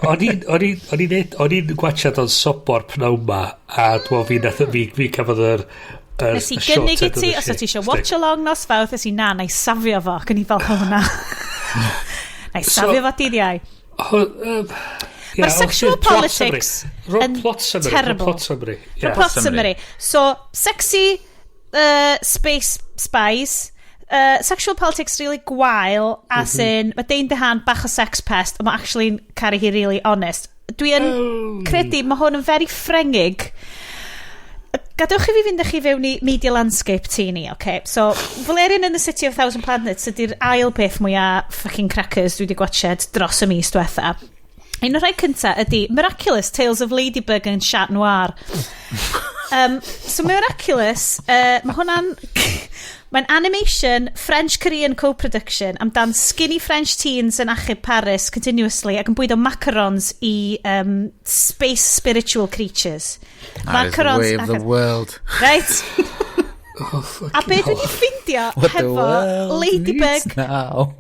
O'n i'n gwachad o'n sobor pnawn ma, a dwi'n fi nath fi cafodd yr Nes i y short gynnig i end of ti, the os o ti eisiau stick. watch along nos Fawrth, nes i na, na i safio fo, ac o'n i fel, o na. Na i safio fo dydd Iau. O, ie, Mae'r sexual plot politics summary. Ro yn plot summary. Ro terrible. Plot summary. Yeah. Plot summary. So, sexy space spies, sexual politics really gwael, as in, mae Dane DeHaan bach o sex pest, ond mae actually'n caru hi really honest. Dwi yn credu, mae hwn yn very Ffrengig. Gadewch i fi fynd â chi fewn i media landscape ti ni, okay? So, Valerian and the City of Thousand Planets ydy'r ail peth mwyaf fucking crackers dwi wedi gwatched dros y mis diwetha. Un o'r rhai cynta ydy Miraculous Tales of Ladybug and Chat Noir. So Miraculous, mae hwnna'n... Mae'n animation French-Korean co-production amdan skinny French teens yn achub Paris continuously ac yn bwydo macarons i space spiritual creatures. That is the way of the world. Right? Oh, A be dwi wedi ffindio What the hefo world Ladybug needs now.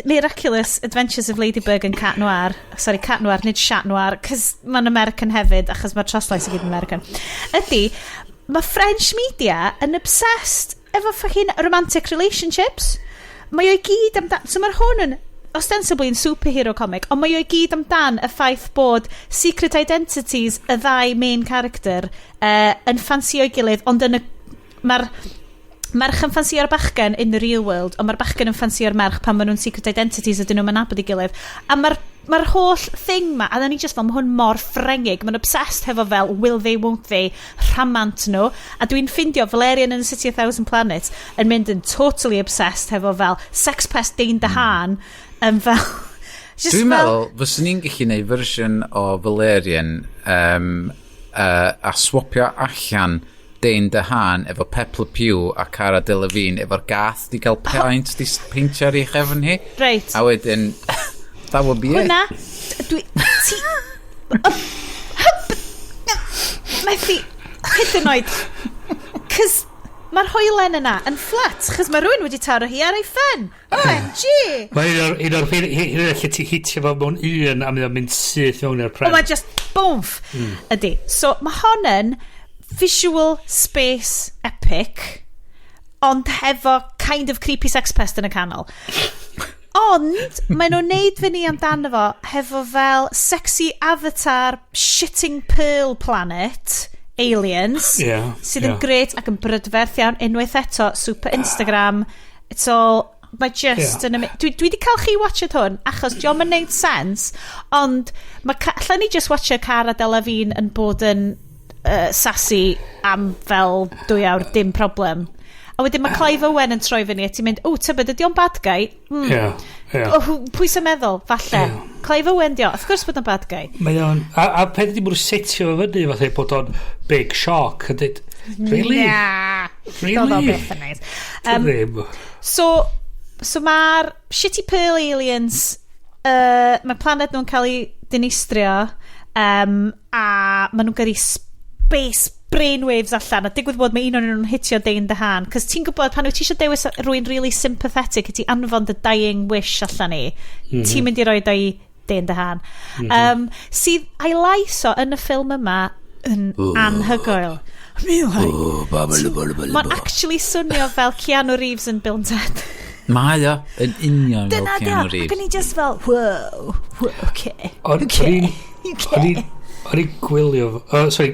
Miraculous Adventures of Ladybug and Cat Noir. Sorry, Cat Noir, nid Chat Noir, cos mae'n American hefyd, achos mae'r troslais i gyd yn American. Ydy, mae French media yn obsessed efo fucking romantic relationships. Mae o i gyd amdan... So mae'r hwn yn ostensibly yn superhero comic, ond mae o i gyd amdan y ffaith bod secret identities y ddau main character yn ffansio'i gilydd, ond yn y... Mae'r merch yn ffansio'r bachgen in the real world, ond mae'r bachgen yn ffansio'r merch pan maen nhw'n secret identities ydyn nhw'n nabod ei gilydd. A mae'r ma holl thing ma, a ni just fel, mae hwn mor Ffrengig, mae'n obsessed hefo fel will they, won't they, rhamant nhw. A dwi'n ffindio Valerian and the City of Thousand Planets yn mynd yn totally obsessed hefo fel sex pest Dane DeHaan yn fel Just Dwi'n fel- meddwl, fyswn i'n gallu neud fersiwn o Valerian a swapio allan Dane DeHaan efo Pep Le Pew a Cara Delevingne efo'r gath di gael paint di peintio ar ei chefn hi. Reit. A wedyn, that would be it. Hwna, dwi... Ti... Methu, hyd yn oed. Cys mae'r hoelen yna yn fflat, chys mae rhywun wedi taro hi ar ei phen. OMG! Mae un o'r lle ti hitio fo mewn un a mae o'n mynd syth mewn i'r O, pren. mae just boomf. Ydy. So, mae hon yn visual space epic, ond hefo kind of creepy sex pest yn y canol. Ond, maen nhw'n neud fyny amdano fo hefo fel sexy avatar shitting pearl planet aliens sydd yn great ac yn brydferth iawn unwaith eto, super Instagram, it's all, mae just yn dwi di cael chi watched hwn achos dio'm yn neud sense, ond mae allan ni just watcha Cara Delevingne yn bod yn sassy am fel 2 awr, dim problem. A wedyn mae Clive Owen yn troi fyny a ti'n mynd, "O, tybed ydy o'n bad guy?" Ie. Oh, pwy sy'n meddwl? Falle. Clive Owen dio. Of course bod o'n bad guy. Mae o'n... A peth ydi, mwyn setio fo fyny fatha bod o'n big shock. A dweud, "Really?" Na. Really? Doedd o byth yn neis. Ddim. So mae'r shitty pearl aliens, mae planet nhw'n cael ei dinistrio, a maen nhw'n gyrru space brainwaves allan, a digwydd bod mae un o'n nhw'n hitio Dane DeHaan, cos ti'n gwybod pan wyt ti eisiau dewis rhywun really sympathetic i ti anfon the dying wish allan i, ti'n mynd i roi o i Dane DeHaan. Sydd a'i lais o yn y ffilm yma yn anhygoel. Mae'n actually swnio fel Keanu Reeves yn Bill and Ted. Mae o yn union fel Dyna di o. Keanu Ac Reeves. o'n i just fel, Whoa, okay. O'n i'n gwylio... Sorry,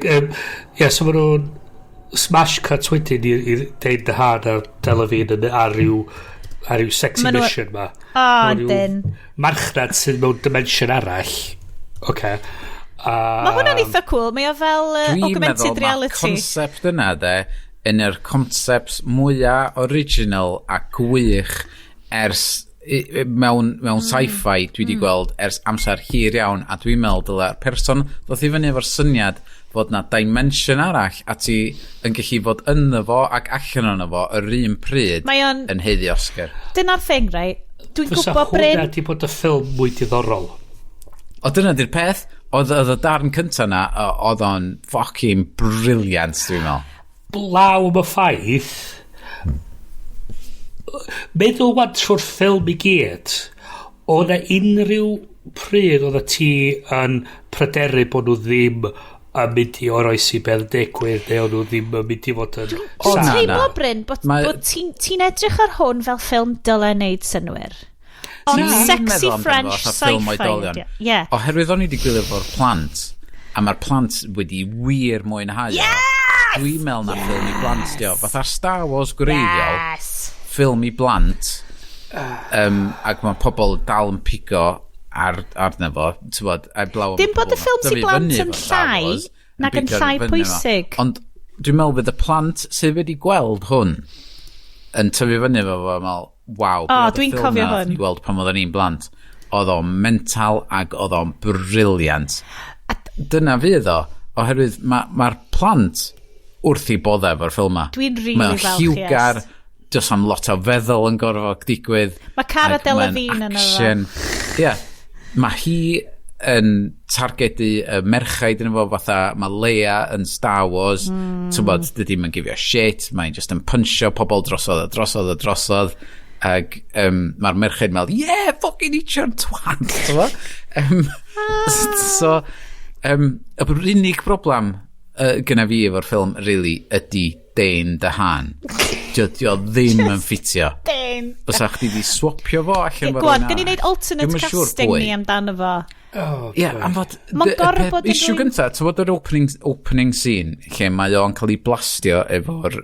yeah, so maen nhw'n smash cuts wedyn i Dane DeHaan a Delevingne yn ar ryw sexy mission ma. O, Mewn ryw dyn. marchnad sydd mewn dimension arall. Okay. Mae hwnna'n eitha cool. Mae o fel Dwi'n augmented meddwl mae'r reality. concept yna de yn yr concepts mwyaf original a gwych ers mewn sci-fi dwi wedi gweld ers amser hir iawn, a dwi'n meddwl dyla'r person ddoth i fyny efo'r syniad fod na dimension arall a ti yn gallu fod ynddo fo ac allan ono fo yr un pryd Mae o'n- yn haeddu Oscar. Dyna'r thing, right? Dwi'n Fysa gwybod, Bryn. hwnna di bod y ffilm mwy diddorol. O, dyna di'r peth. Oedd y darn cynta na, oedd o'n fucking brilliant, dwi'n meddwl. Blaw am y ffaith, meddwl wan trwy'r ffilm i gyd, oedd na unrhyw pryd oedd ti yn pryderu bod nhw ddim yn mynd i oroesi beth yn digwydd neu oedd nhw ddim yn mynd i fod yn Dwi'n Na, teimlo, na. Bryn, bod ti'n edrych ar hwn fel ffilm dyle wneud synwyr. Ond Dwi'n sexy meddwl amdano fo French fatha ffilm sci-fi oedolion. ydi o. Ie. Oherwydd o'n i wedi gwylio fo'r plant, a mae'r plant wedi wir mwynhau o. Yes! Dwi'n meddwl na ffilm i blant di o. Fatha'r Star Wars gwreiddiol, ffilm i blant, ac mae pobl dal yn pigo arno fo, ti'n a blaw am Dim bod y pobl ffilms i dyfu blant fyny yn efo Star llai, Wars, nag yn pigo llai fyny efo. pwysig. Ond dwi'n meddwl bydd y plant sydd wedi gweld hwn yn tyfu fyny efo fo, yn meddwl, "Waw, O, dwi'n cofio hwn." Ni gweld pan oedden ni'n blant. Oedd o'n mental ac oedd o'n brilliant. Dyna fydd o, oherwydd mae'r plant wrth i bodde efo'r ffilm ma. Dwi'n really Mae o'n falch, lliwgar, yes. does am lot o feddwl yn gorfod digwydd. Mae Cara ac mae'n Delevingne yno fo. action. Ie. Yeah. Mae hi yn targedu y merchaid yn efo, fatha mae Leia yn Star Wars. Ti'n bod, dydy yn gifio shit, mae'n just yn punchio pobl drosodd a drosodd a drosodd. Ac mae'r merchaid yn meddwl, "Yeah, fucking eat your twat," ti'n bod? So, yr unig broblem gyna fi efo'r ffilm, really, ydy Dane DeHaan. Dio ddim yn ffitio. Dane. Fysa chdi di swapio fo allan Go on, gyn i wneud alternate Dwi'm yn siŵr casting pwy. ni amdano fo. Oh, Ie, am fod... Ma'n gorfod bod yn Issue rywun- gynta, ti'n bod yr opening scene, lle mae o'n cael ei blastio efo'r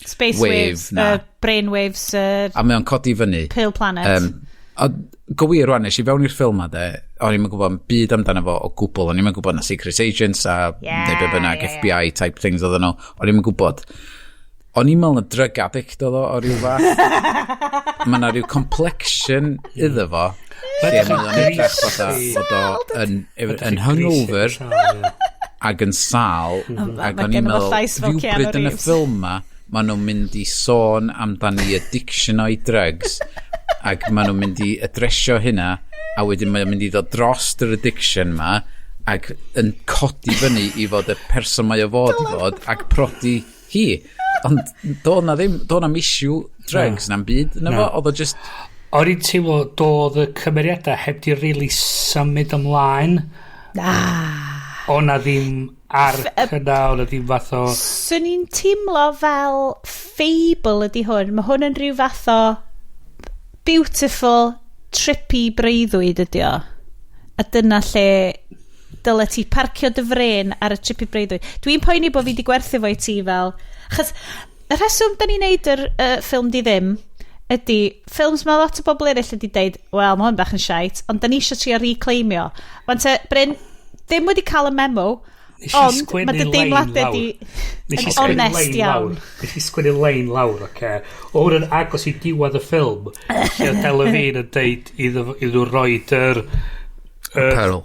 Space wave waves, na. Brain waves, A mae o'n codi fyny. Pearl Planet. A go wir rwan, nes i fewn i'r ffilm ma de, o'n i'n gwybod yn byd amdano fo o gwbl, o'n i'n gwybod na secret agents a neu be bynnag FBI type things oedden nhw, o'n i'n gwybod. O'n i'n meddwl na drug addict oedd o o ryw fath. Mae na ryw complexion iddo fo. Lle mae o'n edrych fatha bod o yn hungover ac yn sal, ac o'n i'n meddwl, rhywbryd yn y ffilm ma, maen nhw'n mynd i sôn amdani addiction o'i drugs, ac maen nhw'n mynd i adresio hynna, a wedyn mae'n mynd i ddod dros yr addiction ma, ac yn codi fyny i fod y person mae o fod i fod, ac prodi hi. Ond do na ddim, do na'm issue drugs na'n byd yna fo, oedd o just. O'n i'n teimlo doedd y cymeriadau heb di really symud ymlaen. Ah. O na ddim arc yna, o na ddim fath o. Swn i'n teimlo fel fable ydy hwn. Mae hwn yn rhyw fath o beautiful, trippy breuddwyd ydy o. A dyna lle dyle ti parcio dy frên ar y trippy breuddwyd. Dwi'n poeni bod fi wedi gwerthu fo i ti fel. Achos y rheswm da ni'n neud yr ffilm di ddim ydy, ffilms mae lot o bobl eraill wedi deud, "Wel, mae hwn bach yn shite," ond da ni eisiau trio reclaimio. Wan te, Bryn, ddim wedi cael y memo, Nes i ond sgwennu mae dy lein deimladau lawr. di Nes i yn sgwennu onest lein iawn. lawr. Nes i sgwennu lein lawr, oce. O hwn yn agos i diwedd y ffilm, lle oedd Delevingne yn deud iddo nhw roid yr Pearl.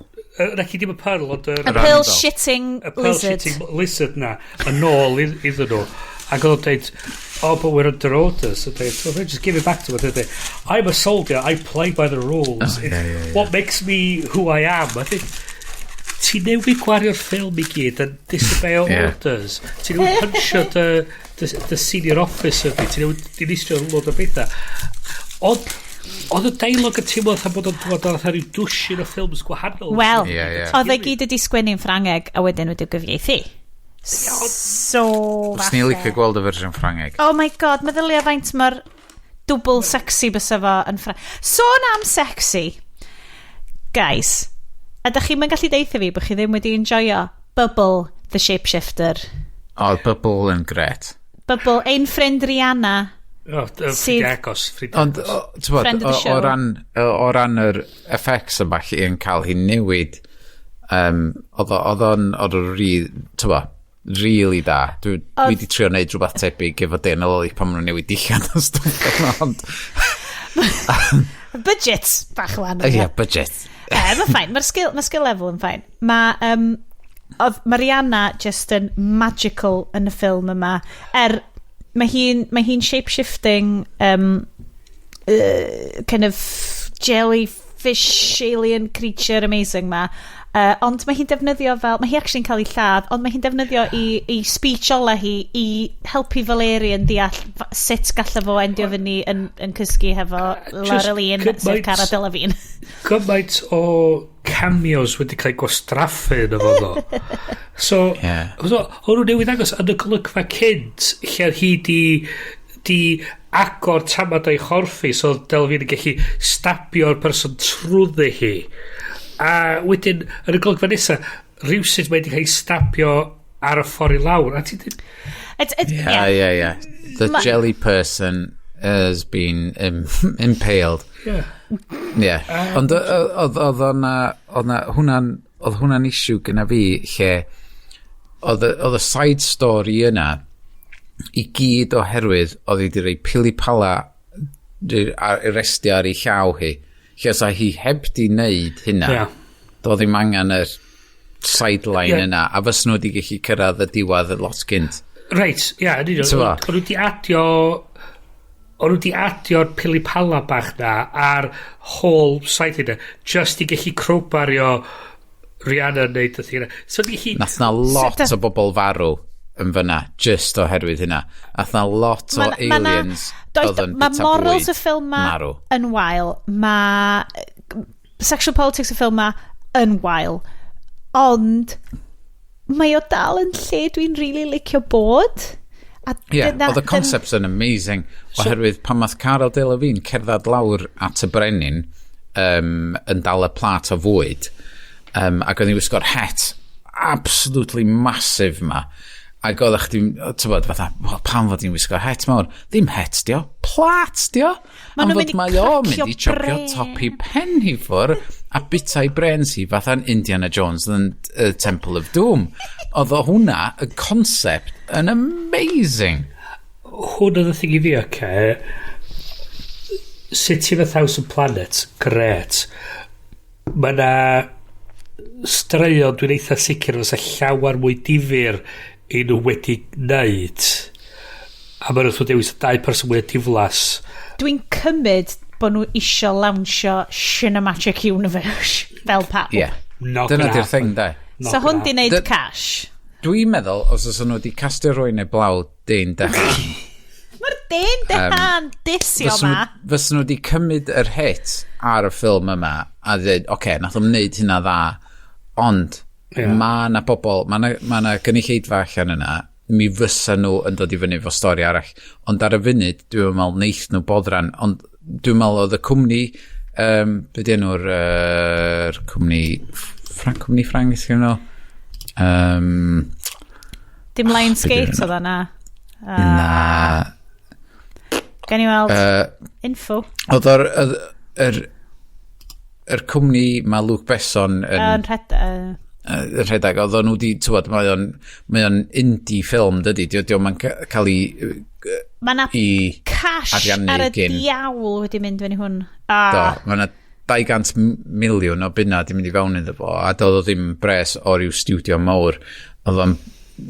Na ci, dim y pearl, ond yr Y pearl Randall. shitting y pearl lizard. shitting lizard na, yn ôl iddyn nhw. Ac oedd o'n deud, "Oh, but we're under orders." And deud, "Well, just give it back to them." Deud, "I'm a soldier, I play by the rules. Oh, It's yeah. what makes me who I am." I think, ti newydd gwario'r ffilm i gyd yn disobey orders. Ti newydd punchio dy senior officer fi. Ti newydd dinistrio load o bethau. Ond, oedd y dialog yn teimlo fatha bod o'n dod o fatha rhyw dwsin o ffilms gwahanol. Wel, Ie, ie. oedd e gyd wedi sgwennu'n Ffrangeg a wedyn wedi gyfieithu. So, Fyswn i'n licio gweld y fersiwn Ffrangeg. Oh my God, meddylia faint mor dwbl sexy bysa fo yn Ffrangeg. Sôn am sexy, guys, ydych chi'n gallu deutha fi bod chi ddim wedi enjoyo Bubble the Shapeshifter? Oedd Bubble yn gret. Bubble, ein ffrind Rihanna. Oh, ffrindiau agos, ffrindiau Ond, agos. t'bod, Friend of the o show. o ran yr effects y falle yn cael hi newid, oedd o'n t'bod, really da. Dwi wedi trio neud rhywbeth tebyg efo Dana Lily pan maen nhw'n newid dillad a stwff fel 'na, ond, Budget bach wahanol. Ie, budget. Mae'n fine. Mae'r skill level yn fine. Mae oedd Rihanna just yn magical yn y ffilm yma. Er, mae hi'n shape-shifting kind of jellyfish alien creature amazing ma. Ond mae hi'n defnyddio fel, mae hi actually'n cael ei lladd, ond mae hi'n defnyddio i speech ola hi i helpu Valerian deall sut gallai fo endio fyny yn cysgu hefo Laureline, sef Cara Delevingne. Gymaint o cameos wedi cael eu gwastraffu yn y fo ddo. So, so o'n nhw newydd ddangos yn y golygfa cynt, lle oedd hi di agor tamad o'i chorffi, so oedd Delevingne yn gallu stabio'r person trwyddi hi. A wedyn, yn y golygfa nesaf, rhywsut mae wedi cael ei stabio ar y ffordd i lawr. A ti'n dweud, Yeah. The jelly person has been impaled. Yeah. Ond oedd hwnna'n issue gyda fi lle oedd y side story yna i gyd oherwydd oedd hi wedi rhoi pili pala ar restio ar ei llaw hi. Lle os hi heb di wneud hynna, doedd ddim angen yr sideline yna, a fys nhw wedi gallu cyrraedd y diwedd y lot gynt. Reit, ia, yn union. T'mo? O'n nhw wedi adio'r pili pala bach na a'r whole side yna, just i gallu crowbario Rihanna yn neud y thing yna. So ni chi. Nath na lot o bobl farw yn fyna, just oherwydd hynna. Nath na lot o aliens oedd yn Ma bita morals bwyd y ffilm ma marw. yn wael. Mae sexual politics y ffilm ma yn wael. Ond mae o dal yn lle dwi'n really licio bod. A Ie, yeah, oedd y concepts yn amazing oherwydd pan math Cara Delevingne cerdded lawr at y brenin yn dal y plat o fwyd ac oedd hi'n wisgo'r het absolutely massive ma, ac oedd chdi, ti'n fatha, "Wel, pam fod hi'n wisgo het mawr?" Ddim het dio, plat dio. Ma' Am nhw'n fod mynd i mae o'n mynd cracio i chopio bren. top i pen hi ffwr a bita i brens hi fatha'n Indiana Jones yn Temple of Doom. Oedd o hwnna, y concept yn amazing. Hwn oedd y thing i fi, oce. City of a Thousand Planets, gret. Mae na straeon dwi'n eitha sicr fysa llawer mwy difyr i nhw wedi wneud. A maen nhw'n dewis y dau person mwy diflas. Dwi'n cymryd bod nhw isio lawnsio Cinematic Universe fel pawb. Ie. Not Dyna gonna di'r thing, happen. de. Not So hwn gonna di wneud cash. Dwi'n meddwl, os oes nhw wedi castio rhywun heblaw Dane DeHaan, Mae'r Dane DeHaan disio ma. fysa nhw wedi cymryd yr hit ar y ffilm yma a dweud, oce, okay, nath o'n wneud hynna dda, ond Ie. ma na bobl, ma na gynulleidfa allan yna, mi fysa nhw yn dod i fyny efo stori arall. Ond ar y funud, dwi'n meddwl neith nhw boddran, ond dwi'n meddwl oedd y cwmni, be di enw'r cwmni, cwmni Ffrangeg sgyn nhw? Dim Lionsgate be 'di oedd yna. Na. Gen i weld info. Oedd o'r, oedd yr cwmni mae Luc Besson yn, Yn rhed... rhedeg, oedd nhw wedi, tywod, mae o'n indie film, dydy, di o'm yn cael ei, Mae na i cash ariannu ar y diawl wedi mynd fyny hwn. Do, Ah, mae yna 200 miliwn o bunna di mynd i fewn iddo fo, a doedd o ddim bres o ryw studio mawr, oedd o'n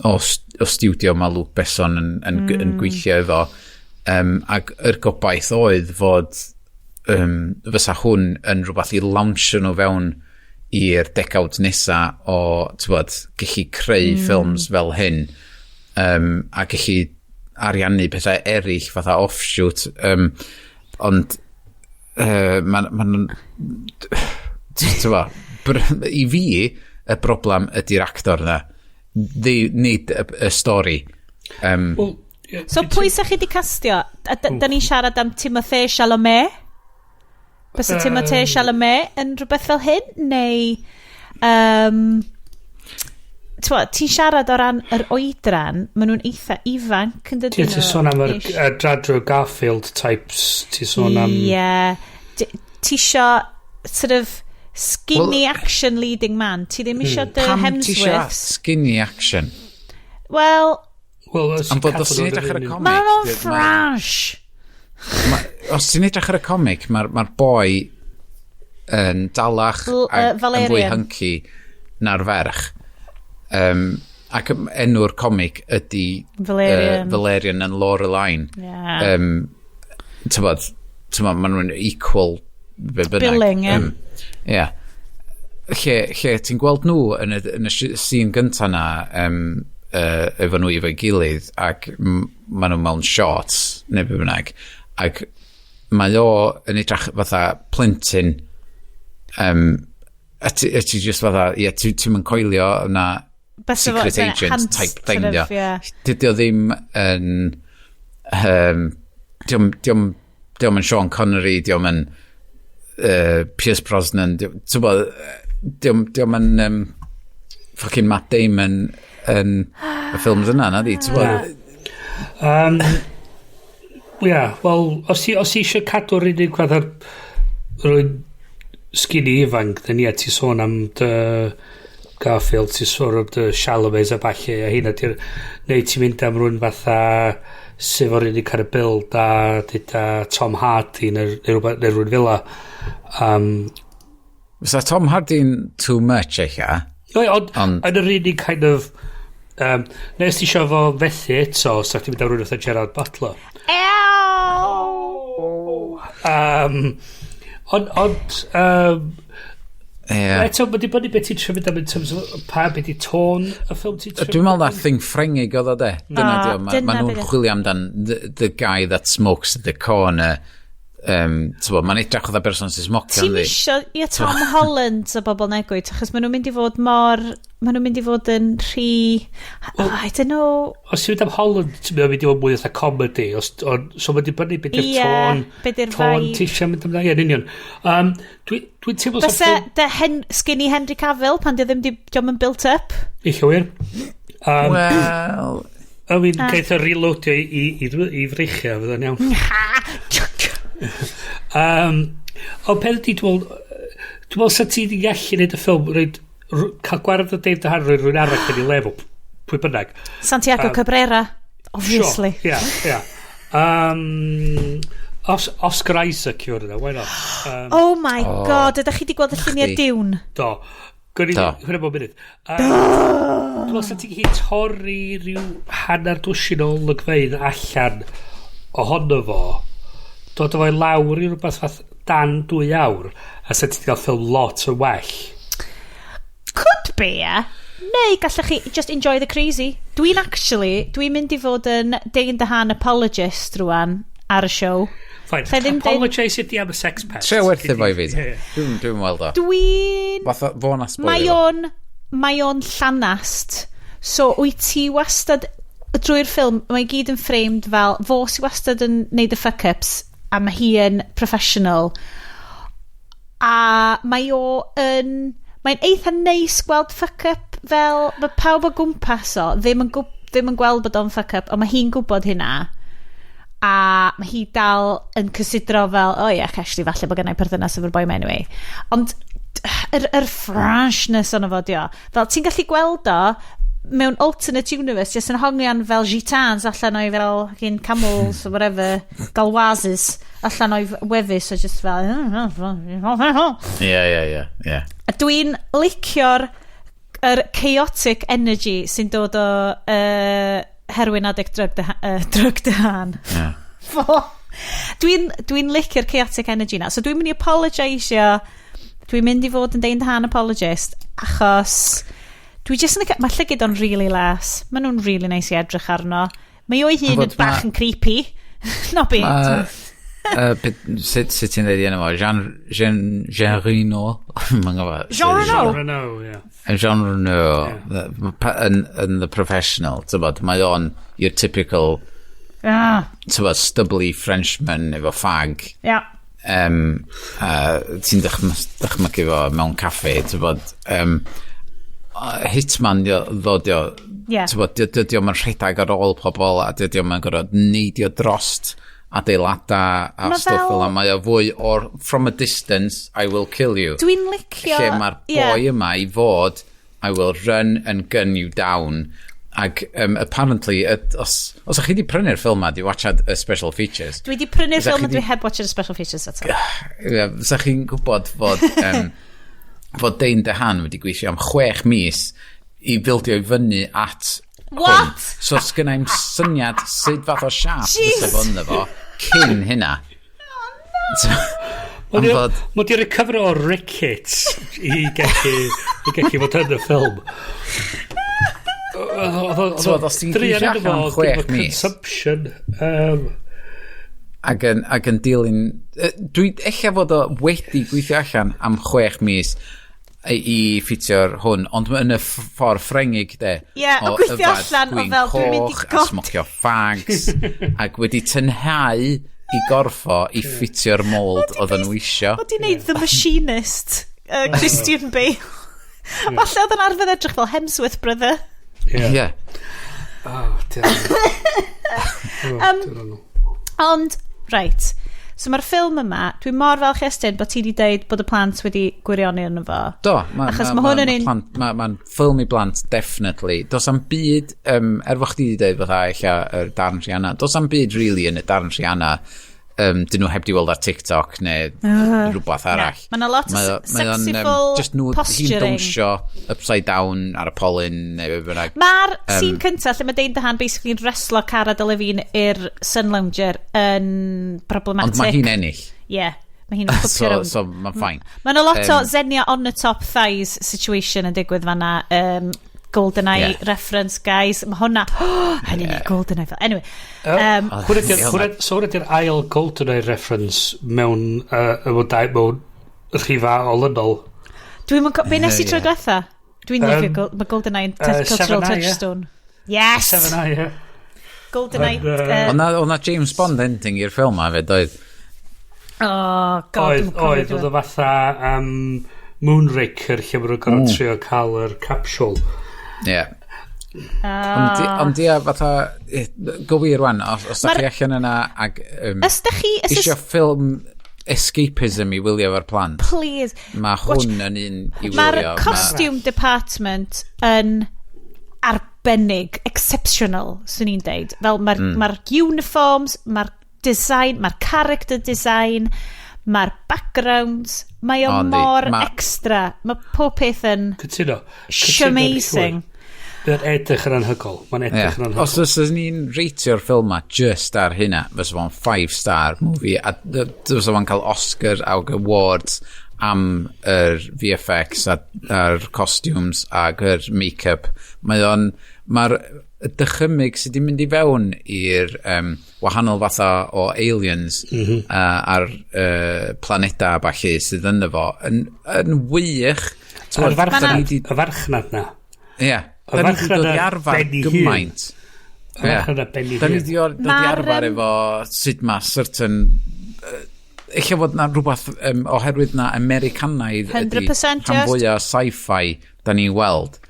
o studio mae Luc Besson yn gweithio efo. Ac yr gobaith oedd fod fysa hwn yn rhywbeth i launchio nhw fewn i'r degawd nesa o, t'bod, gallu creu ffilms fel hyn a gallu ariannu pethau eraill fatha offshoot, ond mae'n ma t'bo, i fi y broblem ydy'r actor na. Nid y stori. Wel, ie, So pwy sa chi di castio? A da ni'n siarad am Timothée Chalamet? Bysa Timothée Chalamet yn rhywbeth fel hyn? Neu... Ti'n siarad o ran yr oedran, maen nhw'n eitha ifanc yn dydyn Ti'n sôn am yr Ish. Andrew Garfield types, ti'n sôn am. Ie. Ti isio sort of skinny Wel- action leading man. Ti ddim isio dy Pam ti isio Hemsworths. skinny action? Wel, Wel, Am bod os ti'n edrych ar y comic... maen nhw'n fresh. Os ti'n edrych ar y comic, mae'r ma boi yn dalach ac yn fwy Valerian. hunky na'r ferch. Ac enw'r comic ydy Valerian. Valerian and Laureline. Yeah. Tybod, tybod, maen nhw'n equal be bynnag. Billing, ie. Ie. Lle ti'n gweld nhw yn y scene gynta na, efo nhw efo'i gilydd, ac maen nhw mewn shorts, neu be bynnag, ac mae o yn edrych fatha plentyn, a ti just fatha, ie, ti'n mynd coelio na Bysa secret agent type thing, sort dio. of, yeah. Dydy o ddim yn... Dio'm yn Sean Connery, dio'm yn Pierce Brosnan, ti'n bod, dio'm yn fucking Matt Damon yn y ffilms yna, na di, ti'n bod? Ia, wel, os ti eisiau cadw'r unig fath ar rwy'n skinny ifanc, then ie, ti sôn am dy Garfield, ti sôn am dy Chalamet a falle, a hynna di'r... Neu ti'n mynd am rhywun fatha sef o'r unig ar y build a dyda Tom Hardy neu rhywbeth, neu rhywun fel 'a. Fysa Tom Hardy'n too much, eich. Ond Ond- yn yr unig kind of... Nes ti isio fo fethu eto, os ti'n mynd am rhywun fatha Gerard Butler. Ew! Ond eto, mae'n dibynnu beth ti'n trio mynd am in terms of pa beth i tôn y ffilm ti'n trio. Dwi'n meddwl na thing Ffrengig oedd o de. Dyna Ah, di o. Ma, dyna ma nhw'n be' di. chwilio amdan the guy that smokes at the corner. T'bo, mae'n edrych oedd berson sy'n smocio Ti'n ynddi. isio i Tom Holland o bobl negwyd, achos maen nhw'n mynd i fod mor... Maen nhw'n mynd i fod yn rhy... Oh, I don't know. Os ti'n mynd am Holland, ti'n mynd i fod mwy fatha comedy. So mae'n dibynnu beth yw'r Ie, tôn. be 'di'r Tôn vibe. ti eisiau mynd amdano. Ie, yn union. Dwi'n teimlo... Bysa dy skinny Henry Cavill pan di o ddim di, dio'm yn built up? Eich wir. Wel, I mean, gaeth o reloadio i freichiau, fydd o'n iawn. Ond peth ydi, dwi'n meddwl sa ti wedi gallu neud y ffilm, roid, cael gwared o Dave DeHaan, rhoi rhywun arall yn ei lefel, pwy bynnag. Santiago Cabrera, obviously. Sure, ie. Oscar Isaac i fod yna, why not? Oh my God, ydych chi wedi gweld y lluniau Chdi. Dune? Do. Gwni Do. hwnna mewn munud. Dwi'n meddwl sa ti'n gallu torri rhyw hanner dwsin o olygfeydd allan ohono fo, dod o fo i lawr i rhywbeth fath dan 2 awr, a sa ti'n cael ffilm lot yn well. Could be, yeah. Neu gallech chi just enjoy the crazy. Dwi'n actually, dwi'n mynd i fod yn Dane DeHaan apologist rwan ar y show. Fine. Lle ddim deud- Apologise ydi am y sex pest. Trio werthu fo i fi. Ie. Dwi'n weld o. Dwi'n Fatha fo na spoiler. Mae o'n llanast. So wyt ti wastad drwy'r ffilm, mae i gyd yn framed fel fo sy wastad yn neud y fuck-ups a mae hi yn professional. A mae o yn... Mae'n eitha neis gweld fuck-up fel mae pawb o gwmpas o ddim yn gweld bod o'n fuck-up, ond mae hi'n gwybod hynna. A mae hi dal yn cysidro fel, oh yeah, actually, falle bod gennau perthynas efo'r boi ma anyway. Ond yr freshness ono fo, dio. Fel, ti'n gallu gweld o mewn alternate universe, just yn hongian fel gitans allan o'i fel fucking camels or whatever, Gauloises allan o'i wefus, so just fel. Ie, ie, ie, ie. A dwi'n licio'r yr chaotic energy sy'n dod o heroin addict drug DeHaan. Fo. Dwi'n licio'r chaotic energy na. So dwi'n mynd i apologisio. Dwi'n mynd i fod yn Dane DeHaan apologist achos dwi jyst yn licio. Mae llygid o'n really las. Maen nhw'n really nice i edrych arno. Mae o'i hun yn Fod bach yn creepy. Not be. Sut ti'n dweud i enw fo? Jean, Jean, Jean Reno? Mae'n gwybod. Jean Reno? Jean Reno, ie. Jean Reno. Yn The Professional, ti'n bod, mae o'n your typical, ti'n bod, stubbly Frenchman efo fag. Ti'n dychmygu fo mewn caffe, ti'n bod, hitman dio, ddod dio, ti'n bod, dydy o'm yn rhedeg ar ôl pobl a dydy o'm yn gorfod neidio drost adeilada a Ma' stwff fel 'na. Mae o fwy o'r "from a distance, I will kill you." Dwi'n licio. Lle mae'r boi yma i fod "I will run and gun you down." Ac apparently, os ych chi wedi prynu'r ffilm ma, di watchad y special features. Dwi wedi prynu'r Fysa ffilm chi a dwi heb watchad y special features eto. Ie, fysa chi'n gwybod fod Dane DeHaan wedi gweithio am 6 mis i bildio i fyny at hwn. What? So sgynna i'm syniad sut fath o siap Jeez. fysa fo ynddo fo cyn hynna. So, am fod, Mae di recover o rickets i gallu fod yn y ffilm. T'mod, os ti'n gweithio allan am 6 mis. Consumption. Ac yn dilyn. Dwi ella fod o wedi gweithio allan am 6 mis i ffitio'r hwn, ond yn y ffordd Ffrengig, de. Ie, o gweithio yfad allan o gwin fel, dwi'n mynd i coch a smocio fags, ac wedi tynhau i gorffo i ffitio'r mold oedden nhw isio. O di wneud The Machinist, Christian Bale. Falle oedd yn arfer edrych fel Hemsworth brother. Ie. Ie. Oh, diddorol. Ond, right. So mae'r ffilm yma, dwi'n mor falch, Estyn, bod ti wedi deud bod y plant wedi gwirioni arno fo. Do, ma, Achos ma' hwn yn un- Ma ffilm i blant, definitely. Does am byd, er fo chdi wedi dweud fatha ella yr darn Rihanna, does am byd really yn y darn Rihanna dyn nhw heb di weld ar TikTok neu rhywbeth arall. Ma' 'na lot o Mae o'n, sexyful just nhw, hi'n posturing. dawnsio upside down ar y polyn neu be bynnag. Mae'r scene cyntaf lle mae Dane DeHaan basically yn reslo Cara Delevingne i'r Sun Lounger yn problematic. Ond mae hi'n ennill. Yeah, mae hi'n flipio So, rownd. so mae'n fine. Mae yna lot o Xenia Onatopp thighs situation yn digwydd fanna. GoldenEye reference, guys. Mae hwnna... Oh, hynny'n yeah. GoldenEye fel. Anyway. Hwna So hwnna di'r ail GoldenEye reference mewn rhifa olynol. Dwi'n mynd... Be nes i tro diwetha? Dwi'n lyfio mae GoldenEye yn cultural Seven Eye, ie. touchstone. Yes! Seven Eye, ie. GoldenEye. Oedd na James Bond ending i'r ffilm ma fyd, oedd? Oh, God. Oedd, Dwi'm yn cofio oedd, oedd o fatha Moonraker lle maen nhw'n gorfod trio cael yr capsule. Ie. Yeah. Ond ia, fatha, gywir rwan, os da chi allan yna ag Ys da chi isio ffilm escapism i wylio efo'r plant, Please. mae hwn yn un i wylio. Mae'r costume department yn arbennig, exceptional, swn i'n deud. Fel mae'r ma uniforms, mae'r design, mae'r character design, mae'r backgrounds, mae o mor extra. Mae pob peth yn Cytuno. Amazing. Mae'n edrych yn anhygoel. Mae'n edrych yn anhygoel. Os oes ni'n reitio'r ffilm ma just ar hynna, fysa fo'n 5 star movie, a fysa fo'n cael Oscar ag awards am yr VFX a'r costumes ag yr make-up. Mae o'n... Mae'r dychymyg sydd wedi mynd i fewn i'r wahanol fatha o aliens a'r planeda a ballu sydd ynddo fo yn wych. Y farchnad, y farchnad na. Ie. Yeah. Da ni wedi dod i arfer gymaint. Y farchnad ben ei hun. Da ni wedi dod i arfer efo sut mae certain, eich fod na rhywbeth oherwydd na Americanaidd ydy rhan fwyaf sci-fi da ni'n weld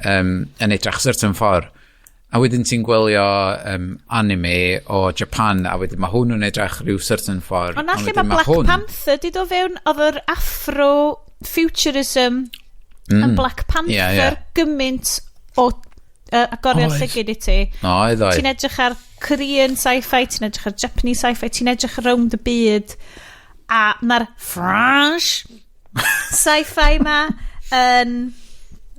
yn edrych certain ffordd. A wedyn ti'n gwylio anime o Japan, a wedyn mae hwn yn edrych rhyw certain ffordd. Ond allu mae Black Panther di do fewn, oedd yr Afro-futurism yn Black Panther yeah. gymaint o agoriad llygyd i ti. Oedd, oedd. Ti'n edrych ar Korean sci-fi, ti'n edrych ar Japanese sci-fi, ti'n edrych rownd y byd, a mae'r French sci-fi ma yn,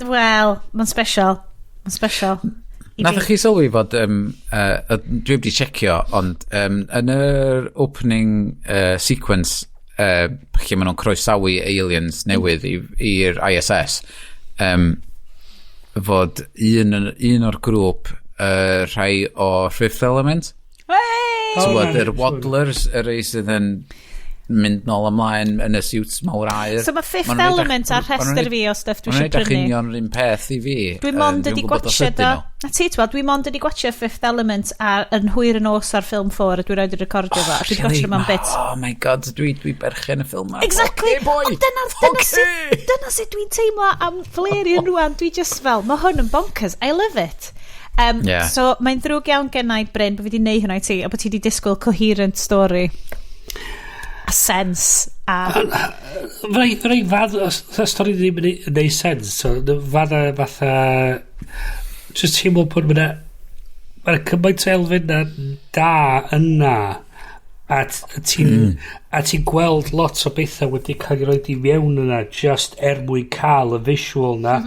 well, mae'n special. Mae'n special. Nathoch chi sylwi fod, dwi wedi checio, ond yn yr opening sequence lle maen nhw'n croesawu aliens newydd i'r ISS, fod un o'r grŵp rhai o Fifth Element. Hey! Oh, so, yr Waddlers, y rei sydd yn mynd nôl ymlaen yn y suits mawr aur. So mae Fifth Element ar rhestr fi o stuff dwi eisiau prynu. Maen union yr un peth i fi. Dwi mond ydi gwatchio do. A ti, ti'n dwi mond ydi gwatchio Fifth Element ar, yn hwyr yn nos ar Film 4 a dwi roed i recordio fo. A dwi'n gwatchio mewn bit. Oh my God, dwi berchen y ffilm ma. Exactly. Okay, boy. Ond dyna sut dwi'n teimlo am Valerian rwan. Dwi just fel, mae hwn yn bonkers. I love it. So mae'n ddrwg iawn gennau, Bryn, bod fi wedi neud hwnna i ti, a bod ti wedi disgwyl coherent story a sense a Fyna i fadd, os y stori ddim yn neud sens, so fadda fatha, just teimlo bod mae'na cymaint o elfennau da yna a ti'n gweld lot o bethau wedi cael ei roed i mewn yna just er mwyn cael y visual na.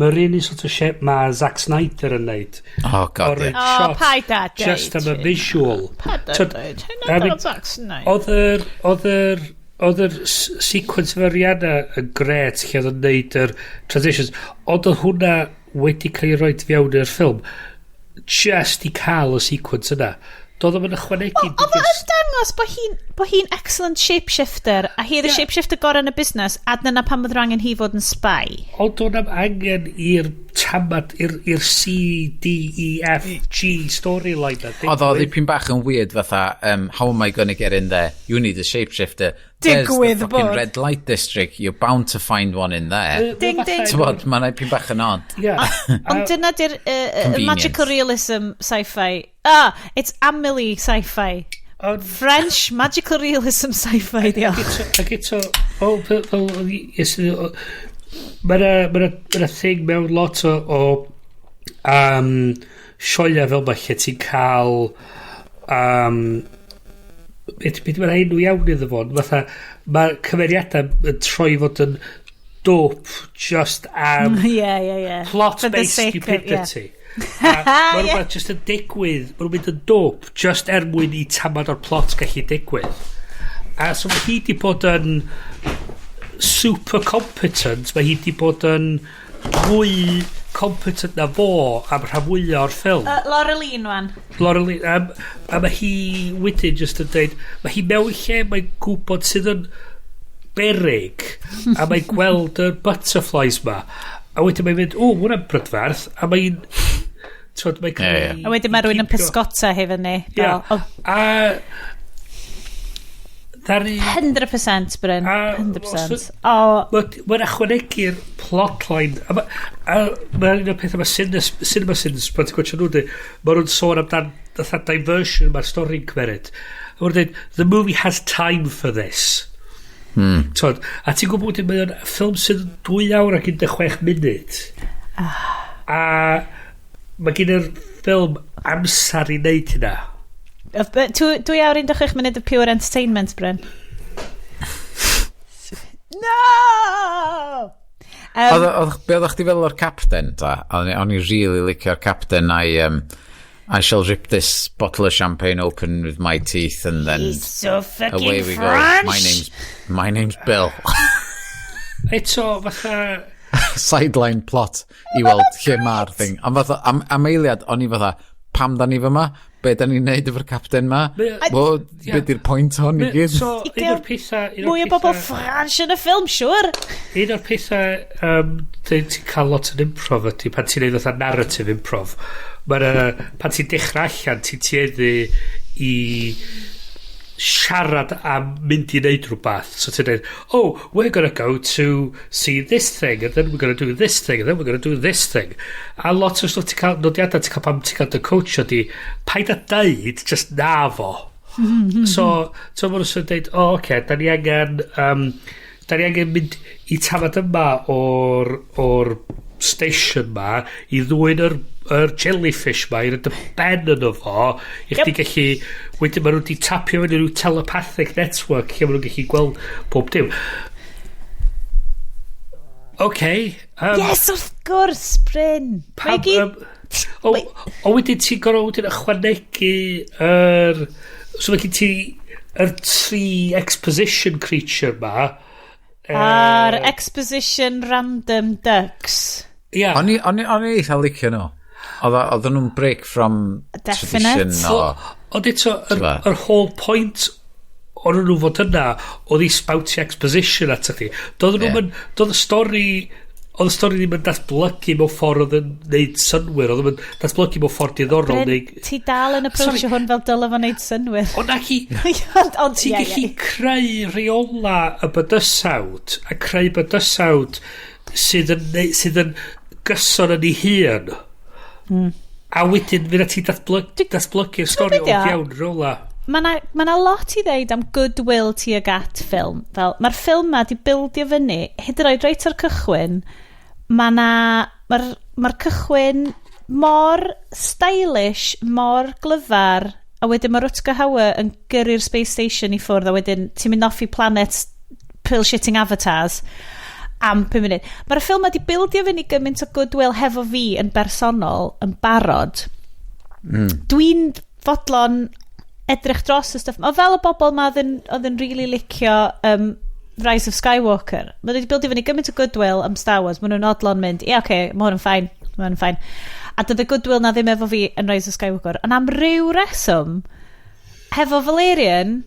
Mae'r un sort of shit mae Zack Snyder yn neud. Oh God, yeah. Oh, paid a deud. Just am y visual. Paid a deud. Hynna Zack Snyder. Oedd yr sequence efo Rihanna yn gret lle oedd yn neud yr transitions. Ond oedd hwnna wedi cael ei roed fewn i'r ffilm just i cael y sequence yna. Doedd o'm yn ychwanegu. Wel, oedd o'n dangos bod hi'n excellent shapeshifter a hi oedd y shapeshifter gorau yn y busnes a dyna pam oedd angen hi fod yn spy. Ond doedd na'm angen i'r tamad, i'r C, D, E, F, G storyline na. Oedd o ddipyn bach yn weird fatha, "How am I going to get in there?" "You need a shapeshifter." "There's the Digwydd fucking bod. red light district. You're bound to find one in there." Ding, ding. Ti'n mae'n dipyn bach yn odd. Ond dyna di'r Convenience. magical realism sci-fi. Ah, it's Amelie sci-fi. French magical realism sci-fi, diolch. Ac eto, o, fel, yes, ma' 'na thing mewn lot o sioia fel ma lle ti'n cael beth mae'n enw iawn iddo fo, fatha mae cymeriadau yn troi fod yn dope just am Ie. For the plot-based sake of- stupidity. A mae rhywbeth just yn digwydd, mae rhywbeth yn dope just er mwyn i tamad o'r plot gallu digwydd. A so mae hi di bod yn super competent, mae hi di bod yn fwy competent na fo am rhan fwyaf o'r ffilm. Laureline wan. Laureline, a mae hi wedyn just yn deud, mae hi mewn lle mae'n gwybod sydd yn berig, a mae'n gweld y butterflies ma. A wedyn mae'n mynd, "O, hwnna'n brydferth," a mae'n... Twod, mae'n cael Ie, ie. A wedyn mae rhywun yn pysgota hefo ni. Ie. Fel, oh, A... Ddari... 100% Bryn. 100%. O, Mae'n ychwanegu'r plotline. A mae'n un o'r pethau mae Cinema Sins, pan ti'n gwachio nhw, mae nhw'n sôn amdan fatha diversion mae'r stori'n cymeryd. A maen nhw'n dweud, "The movie has time for this." Tod, a ti'n gwybod wedyn mae o'n ffilm sydd yn 2 awr ac 16 munud. A mae gen i'r ffilm amser i wneud hynna. 2 awr 16 munud of pure entertainment, Bryn. No! Be oeddech chdi fel o'r captain, ta? O'n i really licio'r captain a'i "I shall rip this bottle of champagne open with my teeth," and then He's so fucking away we go. French! My name's Bill." Eto, fatha. Sideline plot i weld lle mae'r thing. Am, fatha, am eiliad, o'n i fatha, "Pam da ni fyma? Be da ni'n neud efo'r captain ma? Wel, be di'r pwynt hon i gyd?" So, un o'r pethau un o'r Mwy o bobl French yn y ffilm, siwr. Un o'r pethau ti'n cael lot yn improv ydy pan ti'n neud fatha narrative improv. Pan ti'n dechrau allan, ti'n tueddu i siarad am mynd i wneud rhywbeth. So ti'n dweud, "Oh, we're gonna go to see this thing, and then we're gonna do this thing, and then we're gonna do this thing." A lot o stwff ti'n cael, nodiadau ti'n cael pan ti'n cael dy coach ydy, paid a deud, just na fo. So maen nhw'n dweud, "Oh, okay, da ni angen mynd i tafad yma o'r station ma i ddwyn yr jellyfish ma i roid y ben yno fo i chdi gallu wedyn maen nhw wedi tapio fyny rhyw telepathic network lle maen nhw'n gallu gweld pob dim." Okay. Yes, wrth gwrs, Bryn. Pam, Mae gyd o wedyn ti'n gorfod wedyn ychwanegu yr. So mae gen ti yr tri exposition creature ma. A'r exposition random ducks. Ia. O'n i eitha licio nhw. Oedden nhw'n break from Definite. tradition o Ond eto, T'bo? yr whole point o'n nhw fod yna oedd i spoutio exposition at chdi. Doedd nhw'n yeah. Doedd y stori oedd y stori ddim yn datblygu mewn ffordd oedd yn neud synwyr, oedd yn datblygu mewn ffordd diddorol. Bryn, Neu ti dal yn approachio Sorry. hwn fel dyle fo wneud synwyr. Ond na hi, Ond, ti'n ie, gallu ie. creu reola y bydysawd a creu bydysawd sydd yn gyson yn ei hun. A wedyn fydd ti datblygu'r stori be o 'di o? fewn reola. Mae na, ma 'na lot i ddeud am goodwill tuag at ffilm. Fel, mae'r ffilm ma di bildio fyny, hyd yn oed reit o'r cychwyn, mae na, mae'r ma cychwyn mor stylish, mor glyfar, a wedyn mae Rutger Hauer yn gyrru'r space station i ffwrdd, a wedyn ti'n mynd off i planet pearl-shitting avatars am 5 munud. Mae'r ffilm ma di bildio fyny gymaint o goodwill hefo fi yn bersonol, yn barod. Dwi'n fodlon edrych dros y stuff. O fel y bobl ma oedd yn really licio Rise of Skywalker. Mae wedi bildio fyny gymaint o goodwill am Star Wars. Maen nhw'n odlon mynd, "Ie, yeah, okay, mae hwn yn fine. Mae hwn yn fine." A doedd y goodwill na ddim efo fi yn Rise of Skywalker. Ond am ryw reswm, hefo Valerian,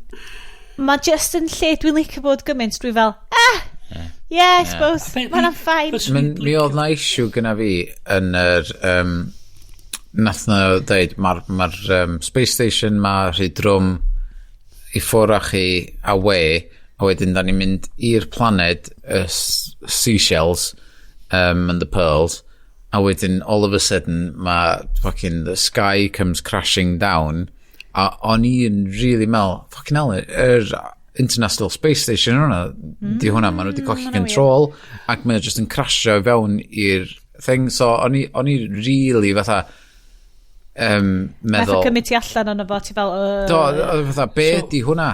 mae just yn lle dwi'n licio bod gymaint, dwi fel, "Ah, yeah, I suppose, mae hwnna'n fine." Mi oedd na issue gyda fi yn yr nath na dweud mae'r ma space station ma rhy drwm i ffwrdd â chi away, a wedyn da ni'n mynd i'r planed y seashells and the pearls, a wedyn all of a sudden mae fucking the sky comes crashing down, a o'n i'n really meddwl, "Fucking hell, yr International Space Station hwnna di hwnna, maen nhw wedi colli Ma' hwnna control ac mae o just yn crasio i fewn i'r thing." So o'n i really fatha Methu meddwl cymryd ti allan ono fo, ti fel, Do, oedd fatha, "Be di hwnna?"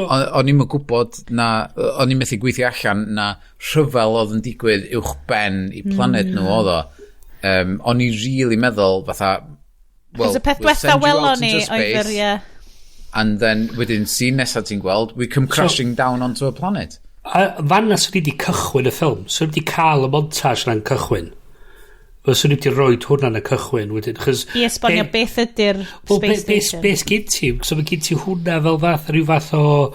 O'n i'm yn gwybod na, o'n i'n methu gweithio allan na rhyfel oedd yn digwydd uwch ben i planed nhw oedd o. O'n i really meddwl fatha, well, Cos y peth we'll diwetha send you out welon ni into oedd yr, space, ie. and then wedyn scene nesaf ti'n gweld, we come crashing down onto a planet. A fanna swn i wedi cychwyn y ffilm. Swn i wedi cael y montage na'n cychwyn. Fyswn i wedi rhoi hwnna'n y cychwyn wedyn. Chos I esbonio beth ydy'r Wel, space station. be sgyn ti? So mae gen ti hwnna fel fath, rhyw fath o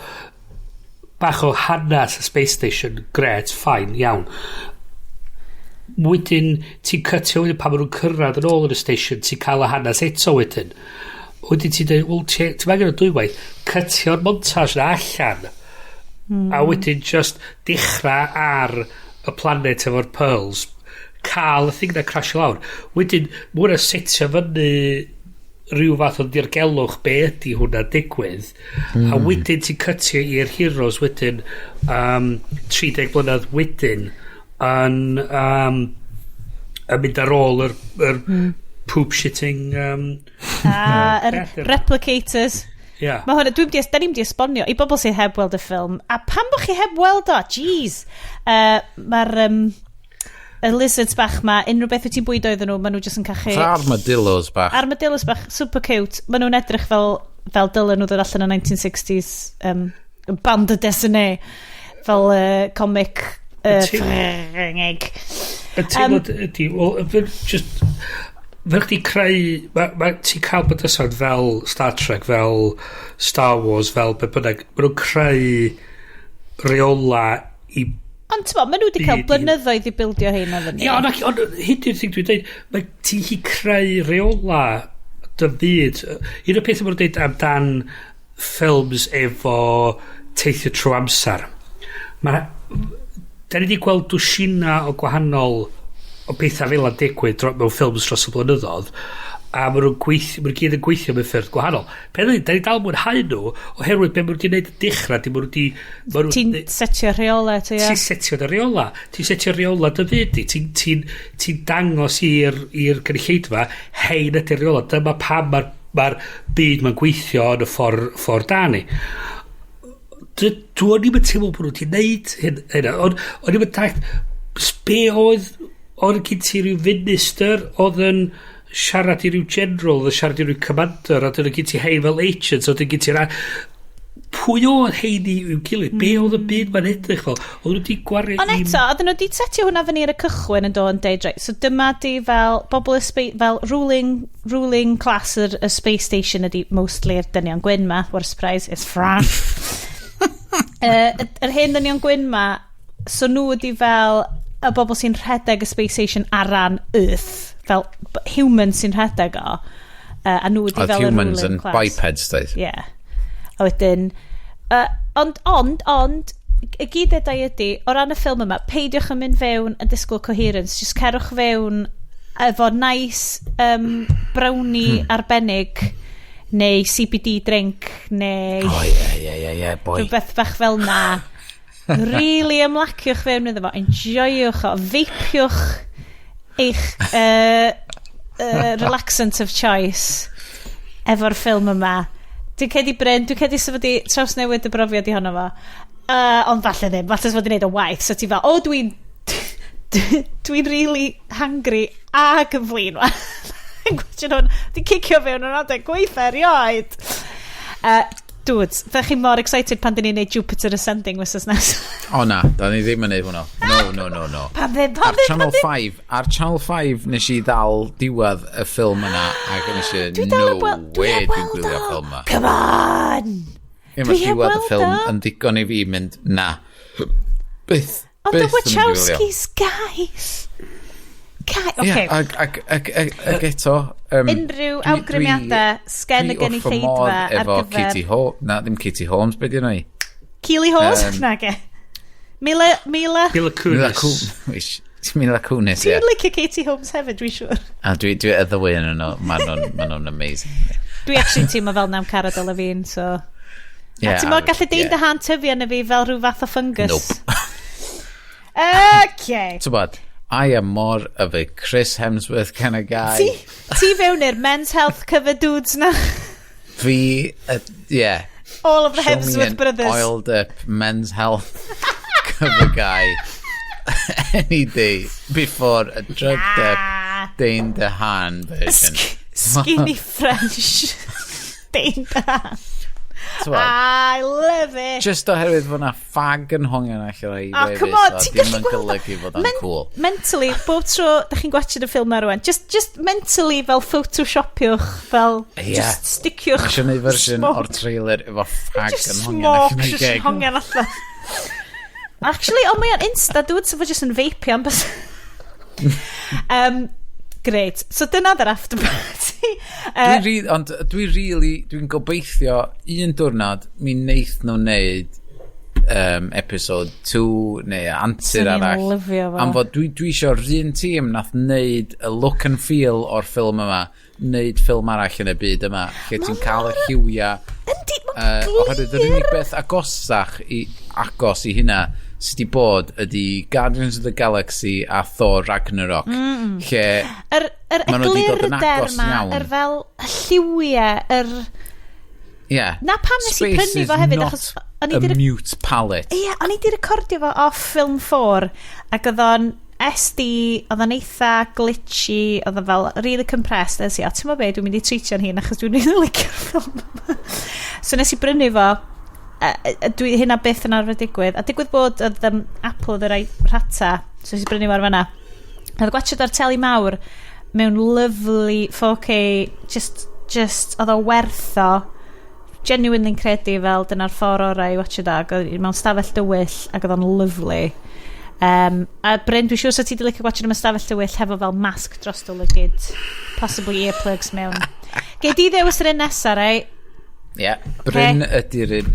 bach o hanes y space station. Gret, fine, iawn. Wedyn, ti'n cytio wedyn pan maen nhw'n cyrraedd yn ôl yn y station, ti'n cael y hanes eto wedyn. Wedyn ti'n dweud, "Wel, ti'n angen o dwywaith, cytio'r montage na allan." A wedyn just dechrau ar y planet efo'r pearls, cael y thing na crasio lawr. Wedyn, mae hwnna setio fyny rhyw fath o dirgelwch be ydy hwnna digwydd. A wedyn ti'n cytio i'r heroes wedyn 30 blynedd wedyn yn mynd ar ôl yr poop shitting A yr Beth yw'r replicators. Yeah. Mae hwnna, dwi'n di, da ni'n di esbonio i bobl sydd heb weld y ffilm. A pam bod chi heb weld o? Jeez. Mae'r y lizards bach ma, unrhyw beth wyt ti'n bwydo iddyn nhw, maen nhw jyst yn cachu. Fatha armadillos bach. Armadillos bach, super cute. Maen nhw'n edrych fel dylen nhw ddod allan yn 1960s bande dessinée, fel comic Ffrangeg. Y teimlad ydy, wel, just, fel chdi creu, ma, ti'n cael bydysawd fel Star Trek, fel Star Wars, fel be bynnag, ma nhw'n creu reola i. Ond ti'n maen nhw wedi cael blynyddoedd i bildio heina fyny. Ie, ond hyn yw'r thing dwi'n dweud, mae ti'n gallu creu reola dy fyd. Un o'r pethau maen nhw'n dweud amdan ffilms efo teithio trwy amser. Mae... Da ni wedi gweld dwsina o gwahanol o bethau fel 'na'n digwydd mewn ffilms dros y blynyddoedd a maen nhw'n gweithio, maen nhw gyd yn gweithio mewn ffyrdd gwahanol. Peth ydy, da ni dal mwynhau nhw oherwydd be maen nhw wedi gwneud yn dechrau, di maen nhw wedi... maen nhw- Ti'n setio rheolau, ti, ie? Ti'n setio dy reola. Ti'n setio reola dy fyd di. Ti'n ti, ti dangos i'r gynulleidfa, hein ydy'r reola. Dyma pam mae'r ma byd mae'n gweithio yn y ffordd da ni. Dwi'n i'm yn teimlo bod nhw wedi gwneud hynna. Ond o'n i'm yn dallt, be oedd gen ti rhyw minister oedd yn siarad i ryw general, oedd yn siarad i ryw commander, a dyna gen ti hein fel agents, oedd gen ti pwy oedd heini i'w gilydd? Be oedd y byd ma'n edrych fel? Oedd nhw wedi gwario Ond eto, oedden nhw wedi setio hwnna fyny ar y cychwyn yn dod yn deud, right, so dyma di fel bobl y fel ruling class y space station ydi mostly'r dynion gwyn ma. What a surprise, it's France. Yr hen dynion gwyn ma, so nhw ydi fel y bobl sy'n rhedeg y space station ar ran Earth, fel humans sy'n rhedeg o. A nhw ydi Oedd fel y humans ruling yn class. bipeds, dweud. Yeah. A wedyn, ond, y gyd edau ydy, o ran y ffilm yma, peidiwch yn mynd fewn yn disgwyl coherence, just cerwch fewn efo nice brownie arbennig, neu CBD drink, neu O, ie, boy. rhywbeth bach fel na. Really ymlaciwch fewn iddo fo, enjoyiwch o, veipiwch eich relaxant of choice efo'r ffilm yma. Dwi'n cedi Bryn, dwi'n cedi sef wedi trawsnewid y brofiad i honno fo. Ond falle ddim, falle sef wedi gwneud o waith. So ti fel, o, dwi'n really hangry ag yn flin. Gwestiwn hwn, dwi'n cicio fewn yn adeg gweithio erioed. Dudes, fydda chi mor excited pan dyn ni'n neud Jupiter Ascending wythnos nesaf? O na, da ni ddim yn neud hwnna. No, no, no, no. Pam ddim, pam Ar ddim, Channel pam ddim. 5, ar Channel 5 nes i ddal diwedd y ffilm yna ac nes i, Dwi dal no heb wel- dwi way heb dwi'n weld gwylio o. ffilm yma. Come on! Ie, Dwi mae heb diwedd y weld ffilm o. yn digon i fi mynd, na. Byth, Ond the byth yn mynd i wylio. Wachowskis, guys! Guys, Ie, okay. ac eto... Unrhyw awgrymiadau sgen y dwi wrth fy gynulleidfa modd ar efo gyfer Katie Holmes. Na, ddim Katie Holmes, be di nhw i? Keely Holmes? Na ge. Mila, Mila. Mila Mila Kunis. Kunis. Mila Kunis, ie. Dwi'n licio Katie Holmes hefyd, dwi'n siŵr. A dwi y ddwy yn nhw, maen nhw'n amazing. Dwi actually teimlo fel nam Cara Delevingne, so... Ie, a ti'n meddwl gallu deud ie. dy han tyfu arno fi fel rhyw fath o fungus? Nope. Okay. Ti'n I am more of a Chris Hemsworth kind of guy. Ti fewn i'r Men's Health cover dudes na. Fi, yeah. All of the Show me Hemsworth an brothers. oiled up Men's Health cover guy any day before a drugged up Dane DeHaan version. Skinny French. Dane DeHaan. T'mod, I love it. Just oherwydd fod na ffag yn hongian allan o'i Oh, wefus, come on, o, ti'n dim gallu yn gweld o. golygu fod o'n cool. Mentally, bob tro da chi'n gwatchad y ffilm ma rwan, just mentally fel photoshopiwch, fel just sticiwch Mae eisiau gwneud fersiwn smoke. o'r trailer efo ffag Just yn hongian smoke, allan o'i just geg. hongian allan. Actually, oh, mae o'n Insta, dude, so fo just yn vapeio am bys. Great. So dyna yr after party. Ond dwi really, dwi'n gobeithio un diwrnod mi wneith nhw wneud episode 2 neu antur Swn i'n arall. lyfio fo. Am fod dwi eisiau'r un tîm nath wneud y look and feel o'r ffilm yma, wneud ffilm arall yn y byd yma, lle ti'n cael y lliwia. Yndi, mae'n Oherwydd yr unig glir. beth agosach i, agos i hynna sydd wedi bod ydy Guardians of the Galaxy a Thor Ragnarok. Lle Yr ma' nhw 'di dod yn eglurder agos ma, iawn. yr fel y lliwiau, yr... Yeah. Na pam nes i prynu fo hefyd, achos o'n i a mute palette. Ie, yeah, o'n i di recordio fo off Film 4, ac oedd o'n SD, oedd o'n eitha glitchy, oedd o'n fel really compressed. Nes i, "O, ti'n mo be, dwi'n mynd i treatio'n hun achos dwi'n really licio'r ffilm yma." So nes i brynu fo, a dwi, hynna byth yn arfer digwydd. A digwydd bod oedd Apple oedd y rai rhata, so nes i brynu fo ar fanna. Oedd gwatchad ar teli mawr mewn lovely 4K, just, oedd o werth o, genuinely'n credu fel dyna'r ffordd orau i watchad o, ac oedd mewn stafell dywyll ac oedd o'n lovely. A Bryn, dwi'n siŵr sa ti wedi licio watchad mewn stafell dywyll hefo fel masg dros dy lygid, possibly earplugs mewn. Gei di ddewis yr un nesa, right? Ie. Yeah. Bryn ydy'r un...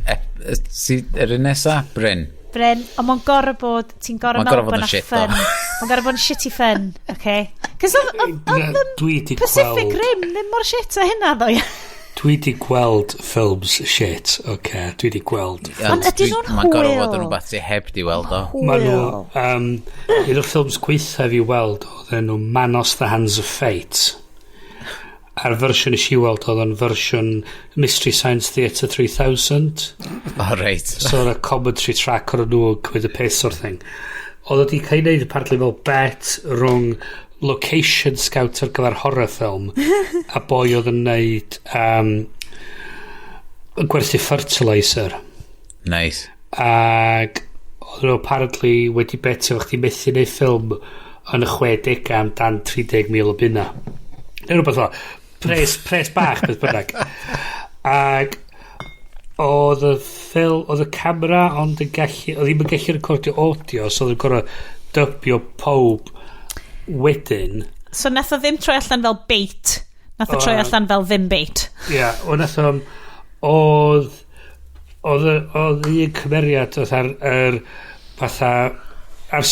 Yr un nesa? Bryn. Bryn, ond mae'n gorau bod, ti'n gorau Ma'n meddwl gorfod bod bod yn na shit, fun. though. Mae'n gorau bod yn shitty fun, okay? Cos oedd Dwi di Pacific gweld Rim ddim mor shit a hynna, ddo. Dwi di gweld ffilms shit, oce. Okay. Dwi di gweld. Ond ydyn nhw'n Mae'n gorfod hwyl? bod yn rhywbeth ti heb di weld o. Ma nhw, un o'r ffilms gweitha fi weld oedd enw Manos: The Hands of Fate. A'r fersiwn nes i weld oedd o'n fersiwn Mystery Science Theatre 3000. O, reit. So oedd y commentary track o'r nhw yn cymryd y piss o'r thing. Oedd wedi cael ei wneud apparently fel bet rhwng location scout ar gyfer horror film a boi oedd yn neud yn gwerthu fertilizer. Nice. Ac oedd nhw apparently wedi betio fo chdi methu neud ffilm yn y 60au am dan 30,000 o bunna. Neu rhywbeth fel. Pres bach, beth bynnag. Ac oedd y ffilm, oedd y camera ond yn gallu, oedd ddim yn gallu recordio audio, so oedd yn gorfod dybio pob wedyn. So nath o ddim troi allan fel bait. Nath o troi allan fel ddim bait. Ie, yeah, o nath o'n, oedd un cymeriad oedd ar, yr, fatha, ar,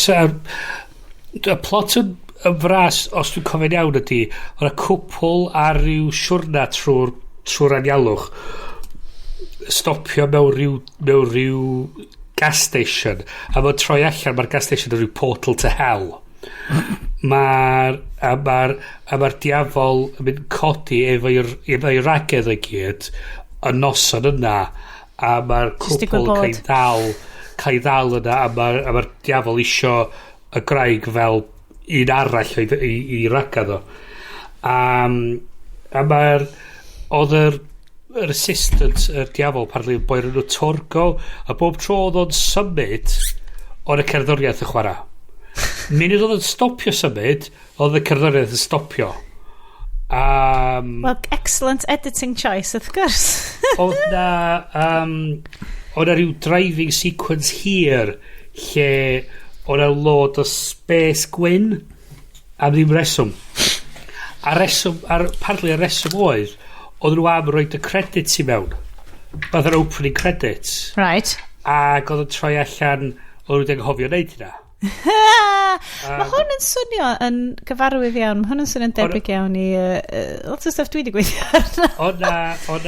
y plot yn fras, os dwi'n cofio'n iawn ydy, oedd y cwpl ar ryw siwrna trwy'r anialwch, stopio mewn ryw gas station, a mae'n troi allan, mae'r gas station yn rhyw portal to hell. A mae'r diafol yn mynd codi efo'i wragedd i gyd y noson yna a mae'r Jyst digwydd cwpl yn cael ei bod. ddal yna a mae'r diafol isio y graig fel un arall i wragedd o. A oedd yr assistant yr diafol apparently yn boi enw Torgo a bob tro oedd o'n symud oedd y cerddoriaeth yn chwarae. Munud oedd o'n stopio symud, oedd y cerddoriaeth yn stopio. Well, excellent editing choice, wrth gwrs. Oedd na rhyw driving sequence hir lle oedd na load o space gwyn am ddim reswm. A reswm, a'r partly y reswm oedd nhw am roed y credits i mewn. Fatha'r opening credits. Ac oedd yn troi allan, oedd nhw wedi anghofio wneud hynna. Mae hwn yn swnio yn gyfarwydd iawn. Mae hwn yn swnio'n debyg iawn i lot o stuff dwi wedi gweithio arno. Oedd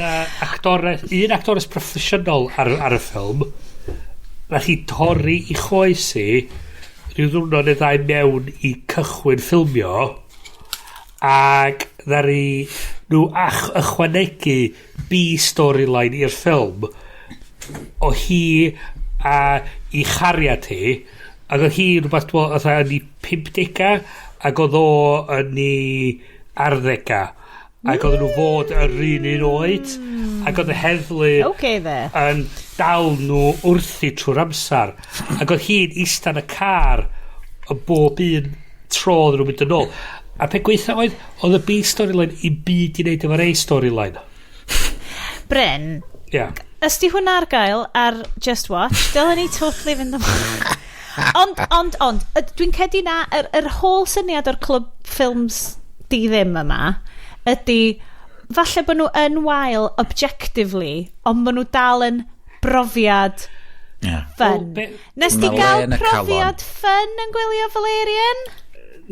na actores, un actores proffesiynol ar y ffilm, nath hi torri i choes hi rhyw ddwrnod neu ddau mewn i cychwyn ffilmio ac ddaru nhw ychwanegu B storyline i'r ffilm o hi a i chariad hi ac oedd hi rhywbeth dwi'n meddwl oedd yn ei 50au ac oedd o yn ei arddegau ac oedden nhw fod yr un oed ac oedd y heddlu Okay there. yn dal nhw wrthi trwy'r amser ac oedd hi'n eistedd yn y car y bob un tro oedden nhw'n mynd yn ôl a pe gweitha oedd y B storyline i byd i wneud efo'r A storyline. Bryn, ys di hwnna ar gael ar Just Watch, dylen ni totally fynd ymlaen. Ond, dwi'n credu na, yr whole syniad o'r clwb ffilms di ddim yma ydy, falle bod nhw yn wael objectively, ond bod nhw dal yn brofiad fun. Wel, Nes di Ma' le gael yn y calon. profiad fun yn gwylio Valerian?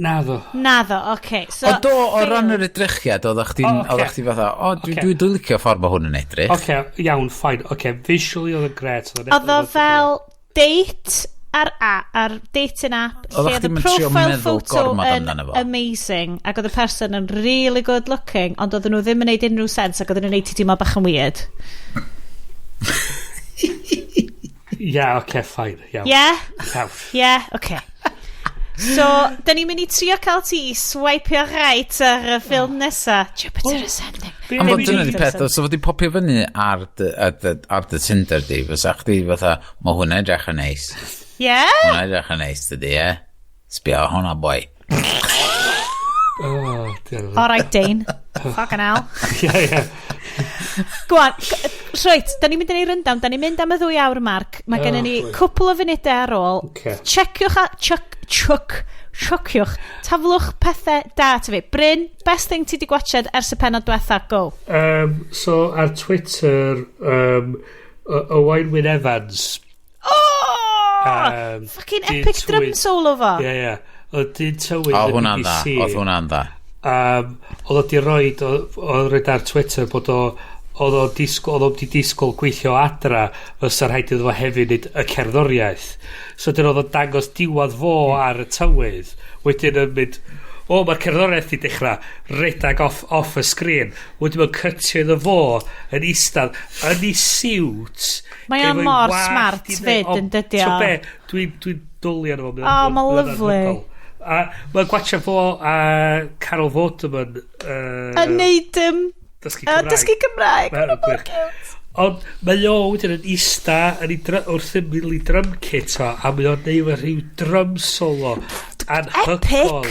Naddo. Naddo, oce. Okay. So, O do, o ran yr edrychiad, oeddech chdi'n O, ocê. oeddech chdi fatha, o, dwi, dwi licio ffordd mae hwn yn edrych. Oce, iawn, fine. Oce, visually oedd yn gret. Oedd o fel date ar, ar dating app lle oedd y profile photo yn amazing ac oedd y person yn really good looking, ond oedden nhw ddim yn neud unrhyw sens ac oedden nhw'n neud ti teimlo bach yn weird. Yeah, okay, fine. Iawn. Yeah? Iawn. Yeah, okay. So, da ni'n mynd i trio cael ti i swipeio right ar y ffilm nesa. Jupiter Ascending. Ond fod dyna di peth, os fod i popio fyny ar dy, ar dy, ar dy Tinder di, fysa chdi fatha, mae hwnna edrych yn neis. Yeah? Hwnna edrych yn neis, dydi, e? Sbio hwnna, boi. Oh, dear. All right, Dane. Fucking hell. Ie. Go on. Reit, da ni'n mynd i neud rundown. Da ni'n mynd am y 2 awr mark. Mae gennym ni cwpl o funudau ar ôl. Ocê. Checiwch a... Chuck, chuck, chuciwch. Taflwch pethau da at fi. Bryn, best thing ti di gwatchad ers y penod diwetha. Go. So, ar Twitter, Owain Wyn Evans. Oh! Um, Fucking dyn epic drum solo fo. Ie. Oedd dyn tywydd O, y hwnna'n dda. BBC. Oedd hwnna'n dda. Oedd o di roid, oedd roid ar Twitter bod o oedd o'n disgwyl, oedd o'n di disgwyl gweithio adra fysa rhaid iddo fo hefyd wneud y cerddoriaeth. So dyn oedd o'n dangos diwedd fo ar y tywydd. Wedyn yn mynd, o, mae'r cerddoriaeth di dechrau redag off y sgrin. Wedyn mae'n cytio iddo fo yn eistedd yn ei siwt. Mae o efo'i mor wallt smart i fyd, yn dydi o? So be, dwi dwlu arno fo. O, ma'n Mae o'n lyfli. anhygoel. A mae'n gwatcha fo a Carol Vorderman Yn neud dysgu uh, Cymraeg. dysgu Cymraeg. Mae hwnna'n Mor gwych. cute. Ond mae o wedyn yn ista yn ei wrth ymyl ei drum kit o, a mae o'n neud rhyw drum solo anhygoel.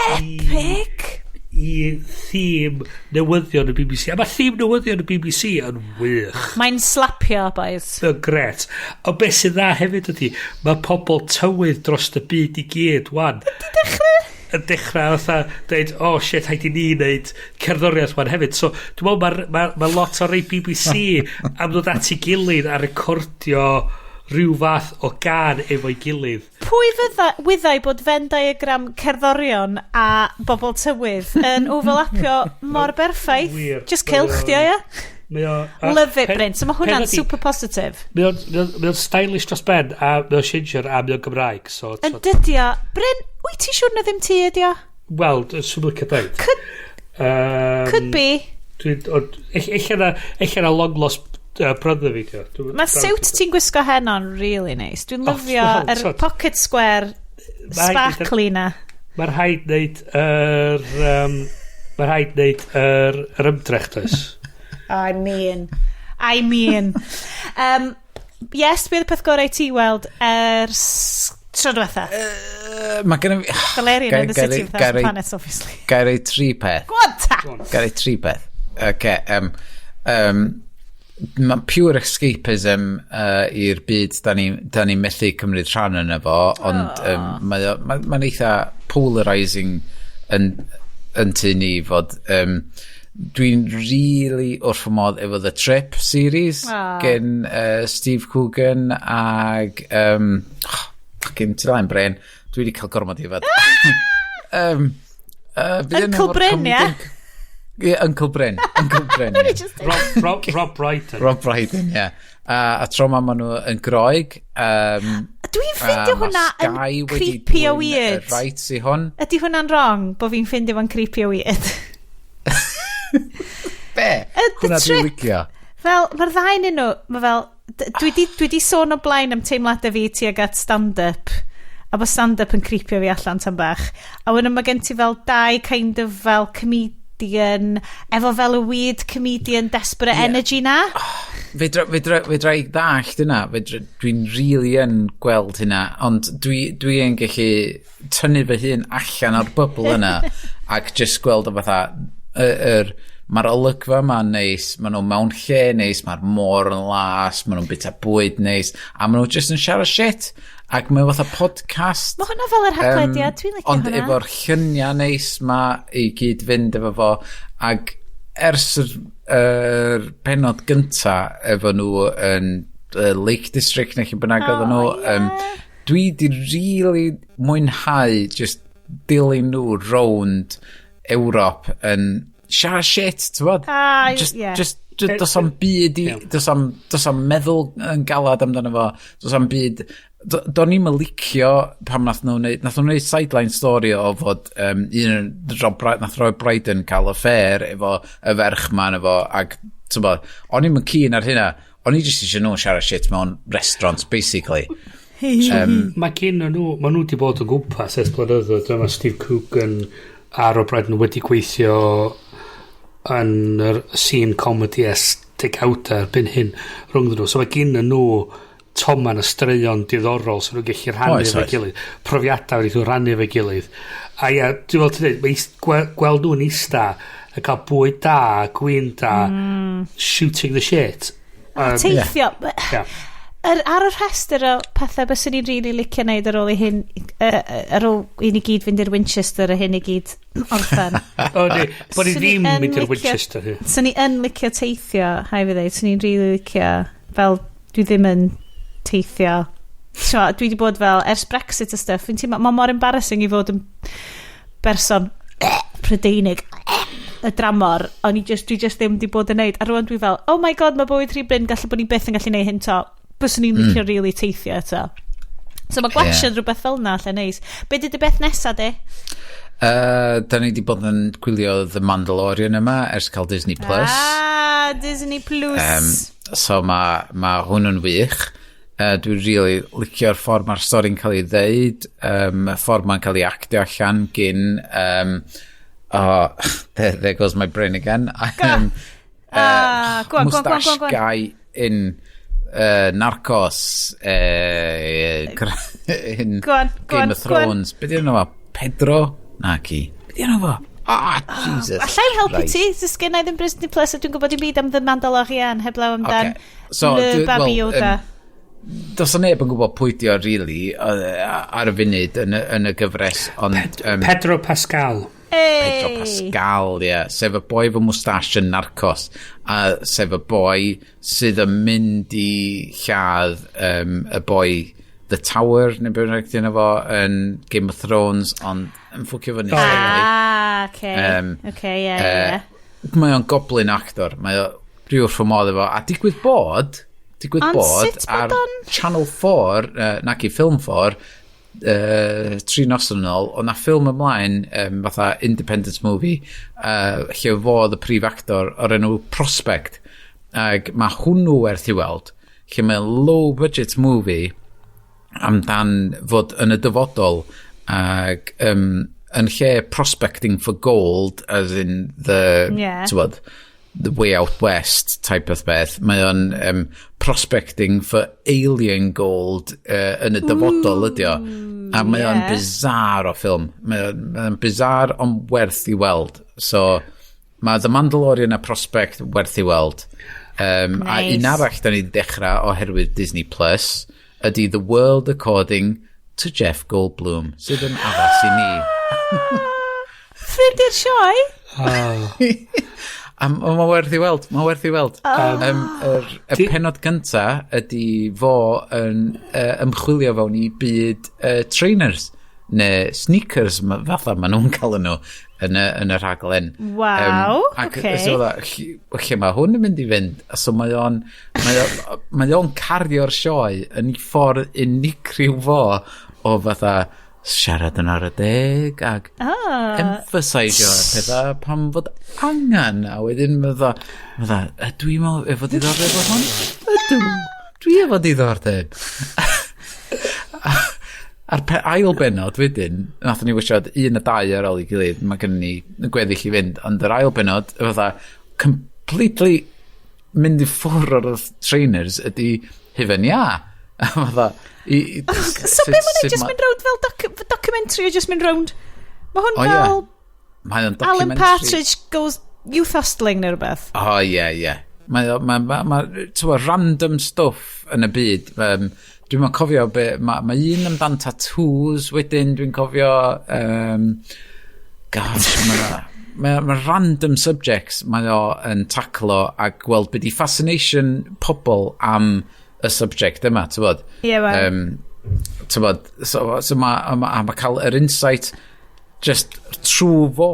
Epic. I theme newyddion y BBC. A mae theme newyddion y BBC yn wych. Mae'n slapio, boys. Mae'n gret. Ond beth sy'n dda hefyd ydy, mae pobl tywydd dros y byd i gyd, wan. Di dechrau? Yn dechrau fatha dweud, "Oh shit, rhaid i ni wneud cerddoriaeth wan hefyd." So, dwi'n meddwl mae ma lot o rei BBC am ddod at ei gilydd a recordio rhyw fath o gan efo'i gilydd. Pwy fydda, wyddai bod Venn diagram cerddorion a bobl tywydd yn overlapio mor berffaith? Wir. Just cylch, di o, ie? Mae o... Love it, Bryn. So mae hwnna'n peth ydi, super positive. Mae o'n stylish dros ben, a mae o'n Singer, a mae o'n Gymraeg. So, Yn dydi o. Bryn, wyt ti'n siŵr na ddim ti ydi o? Wel, swn i'n licio dweud. Could be. Dwi'n... ond ella na long lost brother fi, dio. Mae suit ti'n gwisgo heno'n really nice. Dwi'n Oh, lyfio wel, yr t'od. pocket square sparkly na. Mae'n rhaid neud yr... Mae'n rhaid neud yr ymdrech, does? I mean. Yes, beth y peth gorau ti weld ers tro diwetha? Mae gennym fi... Valerian in the City of a Thousand Planets, obviously. Ga i roi tri peth. Go on, ta! Ga i roi tri peth. Okay, mae pure escapism i'r byd da ni methu cymryd rhan yn efo, ond mae eitha polarising yn tŷ ni fod dwi'n really wrth fy modd efo The Trip series gen Steve Coogan ag oh, fucking tudalen Bryn, dwi wedi cael gormod i yfed. Bydd Uncle efo'r Bryn, ie? Ie, Uncle Bryn. Uncle Bryn, ie. Rob Brydon. Rob Brydon, ie. A tro ma maen nhw yn Groeg. Dwi'n ffeindio a ma' hwnna yn Sky wedi creepy o dwyn y weird. rights i hwn. Ydy hwnna'n wrong bod fi'n ffeindio fo'n creepy o weird? Be? The Hwnna dwi'n Trip. licio. Fel, mae'r ddau yn nhw, mae fel, dwi di sôn o blaen am teimladau fi tuag at stand-up, a bod stand-up yn creepio fi allan tan bach. A wedyn mae gen ti fel dau kind of fel comedian, efo fel y weird comedian desperate energy na. Fedra i ddallt hynna. Dwi'n really yn gweld hynna, ond dwi yn gallu tynnu fy hun allan o'r bubble yna ac just gweld o fatha, mae'r olygfa yma'n neis, maen nhw mewn lle neis, mae'r môr yn las, maen nhw'n bwyta bwyd neis, a maen nhw just yn siarad shit. Ac mae'n fatha podcast. Mae hwnna fel yr Haclediad, dwi'n licio Ond hwnna. efo'r lluniau neis ma i gyd fynd efo fo, ac ers yr penod gynta efo nhw yn Lake District neu lle bynnag oedden nhw, dwi di really mwynhau just dilyn nhw rownd Ewrop yn siarad shit, ti'n bod? Ah, Just, ie. just Does am byd i... Does am meddwl yn galad amdano fo. Does am byd. Do'n i'm yn licio pam nath nhw wneud sideline story o fod un nath Rob Brydon cael affair efo y ferch ma efo ac t'bo, o'n i'm yn keen ar hynna. O'n i jyst eisiau nhw siarad shit mewn restaurant, basically. Mae gen nhw, mae nhw wedi bod o gwmpas ers blynyddoedd. Mae Steve Coogan a Rob Brydon wedi gweithio yn yr scene comedy ers degawda erbyn hyn rhwng nhw. So mae gen nhw toman y straeon diddorol sy'n nhw'n gallu rhannu efo'i gilydd. Profiadau wedi nhw rhannu efo'i gilydd. A ia, dwi'n fel ti'n dweud, mae gweld nhw'n ista a cael bwyd da, gwin da, shooting the shit. Teithio. Yeah. Ar y rhestr o pethau byswn i'n really licio neud ar ôl i hyn, ar ôl i ni gyd fynd i'r Winchester a hyn i gyd orffen. O, ni, bod ni Swn i ddim yn mynd i'r licio- Winchester. Ie. Swn i yn licio teithio, hai fi ddeud, swn i'n really licio, fel, dwi ddim yn teithio. So, dwi wedi bod fel, ers Brexit a stuff, fi'n teimlo, mae mor embarrassing i fod yn berson Prydeinig y dramor, ond i just, dwi just ddim wedi bod yn neud. A rwan dwi fel, "Oh my God, mae bywyd rhy brin, gallu bod ni byth yn gallu neud hyn to." Byswn i'n licio really teithio eto. So mae gwachod rhywbeth fel na lle neis. Be di dy beth nesa di? Da ni wedi bod yn gwylio The Mandalorian yma ers cael Disney Plus. Ah, Disney Plus. So mae ma hwn yn wych. Dwi'n really licio'r ffordd mae'r stori'n cael ei ddeud, y ffordd mae'n cael ei actio allan gyn... Oh, there goes my brain again. Ah, go on, go on, go on, Moustache go on, go on. guy in Narcos, in Go on, go Game on, of go on. Thrones. Be di enw fo? Pedro? Na ci. Be di enw fo? Ah, Jesus Alla i helpu Christ. ti, 'cause gen i ddim Disney Plus a dwi'n gwybod dim byd am The Mandalorian heblaw amdan Ocê. So, Le Baby well, Yoda. Does o neb yn gwybod pwy di o, really, ar y funud yn y gyfres, ond Pedro Pascal. Pedro Hey! Pascal, ie, yeah, sef y boi efo moustache yn Narcos, a sef y boi sydd yn mynd i lladd y boi The Tower, neu beth bynnag 'di enw fo, yn Game of Thrones, ond yn ffwcio fyny. Ah, okay. Okay, yeah. Mae o'n goblin actor, mae o rhyw wrth fy modd efo, a digwydd Ond bod sut bod ar Channel 4, naci Film 4, 3 nos yn ôl, oedd na ffilm ymlaen, fatha independent movie, lle fo oedd y prif actor o'r enw Prospect. Ac mae hwnnw werth i weld, lle mae'n low budget movie amdan fod yn y dyfodol ac yn lle prospecting for gold, as in the t'wod, the way out west type of beth, mae o'n prospecting for alien gold yn y dyfodol ydi o, a mae o'n bizarre o ffilm. Mae o'n bizarre ond werth i weld. So mae The Mandalorian a Prospect werth i weld. A un arall da ni wedi dechrau oherwydd Disney Plus ydy The World According to Jeff Goldblum, sydd yn addas i ni. Ffrind i'r sioe? A mae werth i weld, mae werth i weld. Y penod gynta ydy fo yn ymchwilio fewn i byd trainers neu sneakers, fatha maen nhw'n cael nhw yn y rhaglen. Waw, ac ocê. So, lle mae hwn yn mynd i fynd? A so mae o'n cario'r sioe yn ei ffordd unigryw fo o fatha siarad yn ar y deg ac emphasisio pethau pam fod angen, a wedyn fatha, ydw i'n meddwl efo diddordeb o hwn? Ydw, dwi efo diddordeb. A'r ail benod wedyn, nathon ni wisiad un a dau ar ôl i gilydd, mae gennym ni y gweddill i fynd, ond yr ail benod, fatha, completely mynd i ffwrdd o'r trainers ydy hufen iâ. Fatha, So be mae'n sut just mynd rownd fel documentary o just mynd rownd? Mae hwn O, ie. fel Mae o'n Alan documentary. Partridge goes youth hosteling neu rhywbeth. O, ie, ie. Mae o, ma, t'wo, random stuff yn y byd. Dwi'n ma'n cofio be, ma un amdan tattoos wedyn, dwi'n cofio, gosh, ma random subjects mae o yn taclo a gweld be di fascination pobl am y subject yma, ti'n bod? Ie, wel. Ti'n bod, so ma cael yr insight Just trwy fo,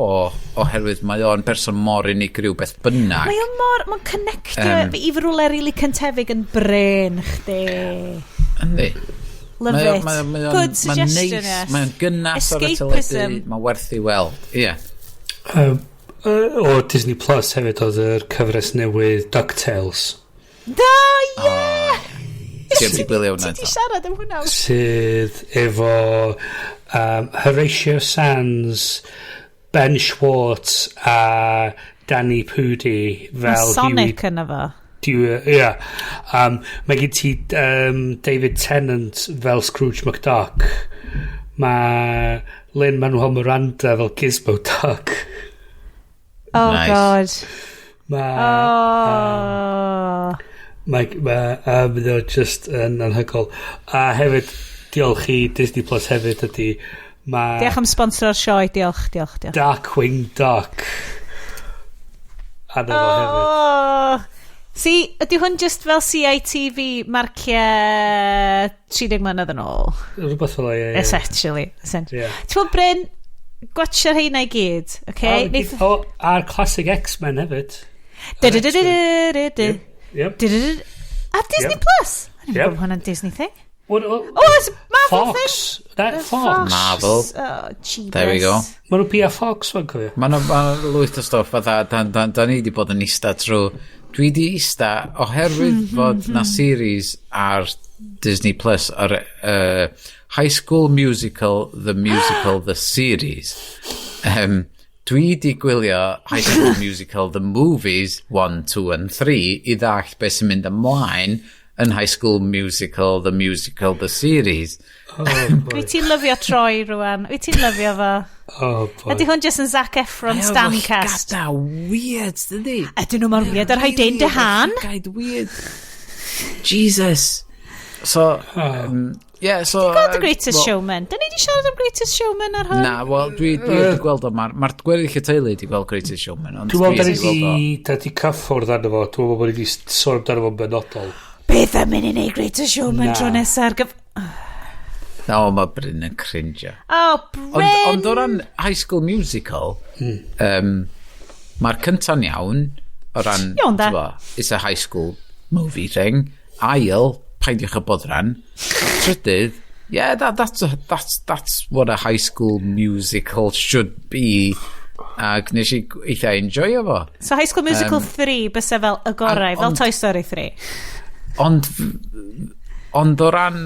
oherwydd mae o'n person mor unigryw beth bynnag. Mae o'n mor, mae'n connectio i fy rhywle rili cyntefig yn brên chdi. Yndi. Love Mae o- it. mae o'n- Good mae'n suggestion, neis, yes. Mae o'n gynnas ar y teledu. Escapism. Mae'n werth i weld. Ie. Yeah. O Disney Plus hefyd oedd yr cyfres newydd DuckTales. Da, ie! Ti wedi gwylio hwnna Ti di eto? siarad am hwnna? Sydd efo Horatio Sanz, Ben Schwartz a Danny Pudi Mae fel Sonic yna fo. Dewey, yeah. Mae gen ti David Tennant fel Scrooge McDuck. Mae Lin-Manuel Miranda fel Gizmo Duck. Oh, Nice. God. Mae... Oh. Mae o just yn anhygoel. A hefyd, diolch i Disney Plus hefyd ydy, mae Diolch am sponsoro'r sioe. Diolch, diolch, diolch. Darkwing Duck. Arno fo hefyd. Oh. See, ydy hwn just fel CITV marciau 30 mlynedd yn ôl? Rhywbeth fel 'na, ie. Essentially. Essentially. Ie. Ti'n gwybod, Bryn, gwatsio'r heina i gyd, okay? O, a'r classic X-Men hefyd. Du-du-du-du-du-du. Yep. Du-du-du-du. A Disney Plus! I didn't Yep. gwybod hwnna'n Disney thing. Well, well, Oh, it's Marvel Fox. thing! That Fox. Marvel. Oh, jeebus. There we go. Mae nhw bia Fox fan cofio. Mae yna ma lwyth o stwff fatha, da ni wedi bod yn ista trwy. Dwi wedi ista oherwydd fod na series ar Disney Plus ar High School Musical, The Musical, The Series. Dwi wedi gwylio High School Musical, The Movies 1, 2 and 3 i ddallt beth sy'n mynd ymlaen yn High School Musical, The Musical, The Series. Oh, boy. Wyt ti'n lyfio Troi rwan? Wyt ti'n lyfio fo? Oh, boy. Ydy hwn just yn Zac Efron Stancast? Gada weird, dydy? Ydyn nhw mor weird ar rhai Dane DeHaan? Llygaid weird. Jesus. So, yeah, so God, The Greatest well, Showman. Da ni di siarad am Greatest Showman ar hwn? Na, wel, dwi wedi gweld o. Mae'r ma gweddill y teulu wedi gweld Greatest Showman, ond Dwi'n meddwl da dwi ni wedi gweld o. di, da di cyffwrdd arno fo. Dwi'n meddwl bod ni di sôn amdano fo'n benodol. Beth am mynd i neud Greatest Showman Na. tro nesaf? No, mae Bryn yn cringe. Oh, Bryn! Ond o ran High School Musical, mae'r cynta'n iawn, o ran, Iawn da. t'bo, it's a high school movie thing. Ail, peidiwch â boddran. Trydydd, yeah, that's what a High School Musical should be. Ac nes i eitha enjoyo fo. So High School Musical 3 bysa fel y gorau, fel ond Toy Story 3. Ond o ran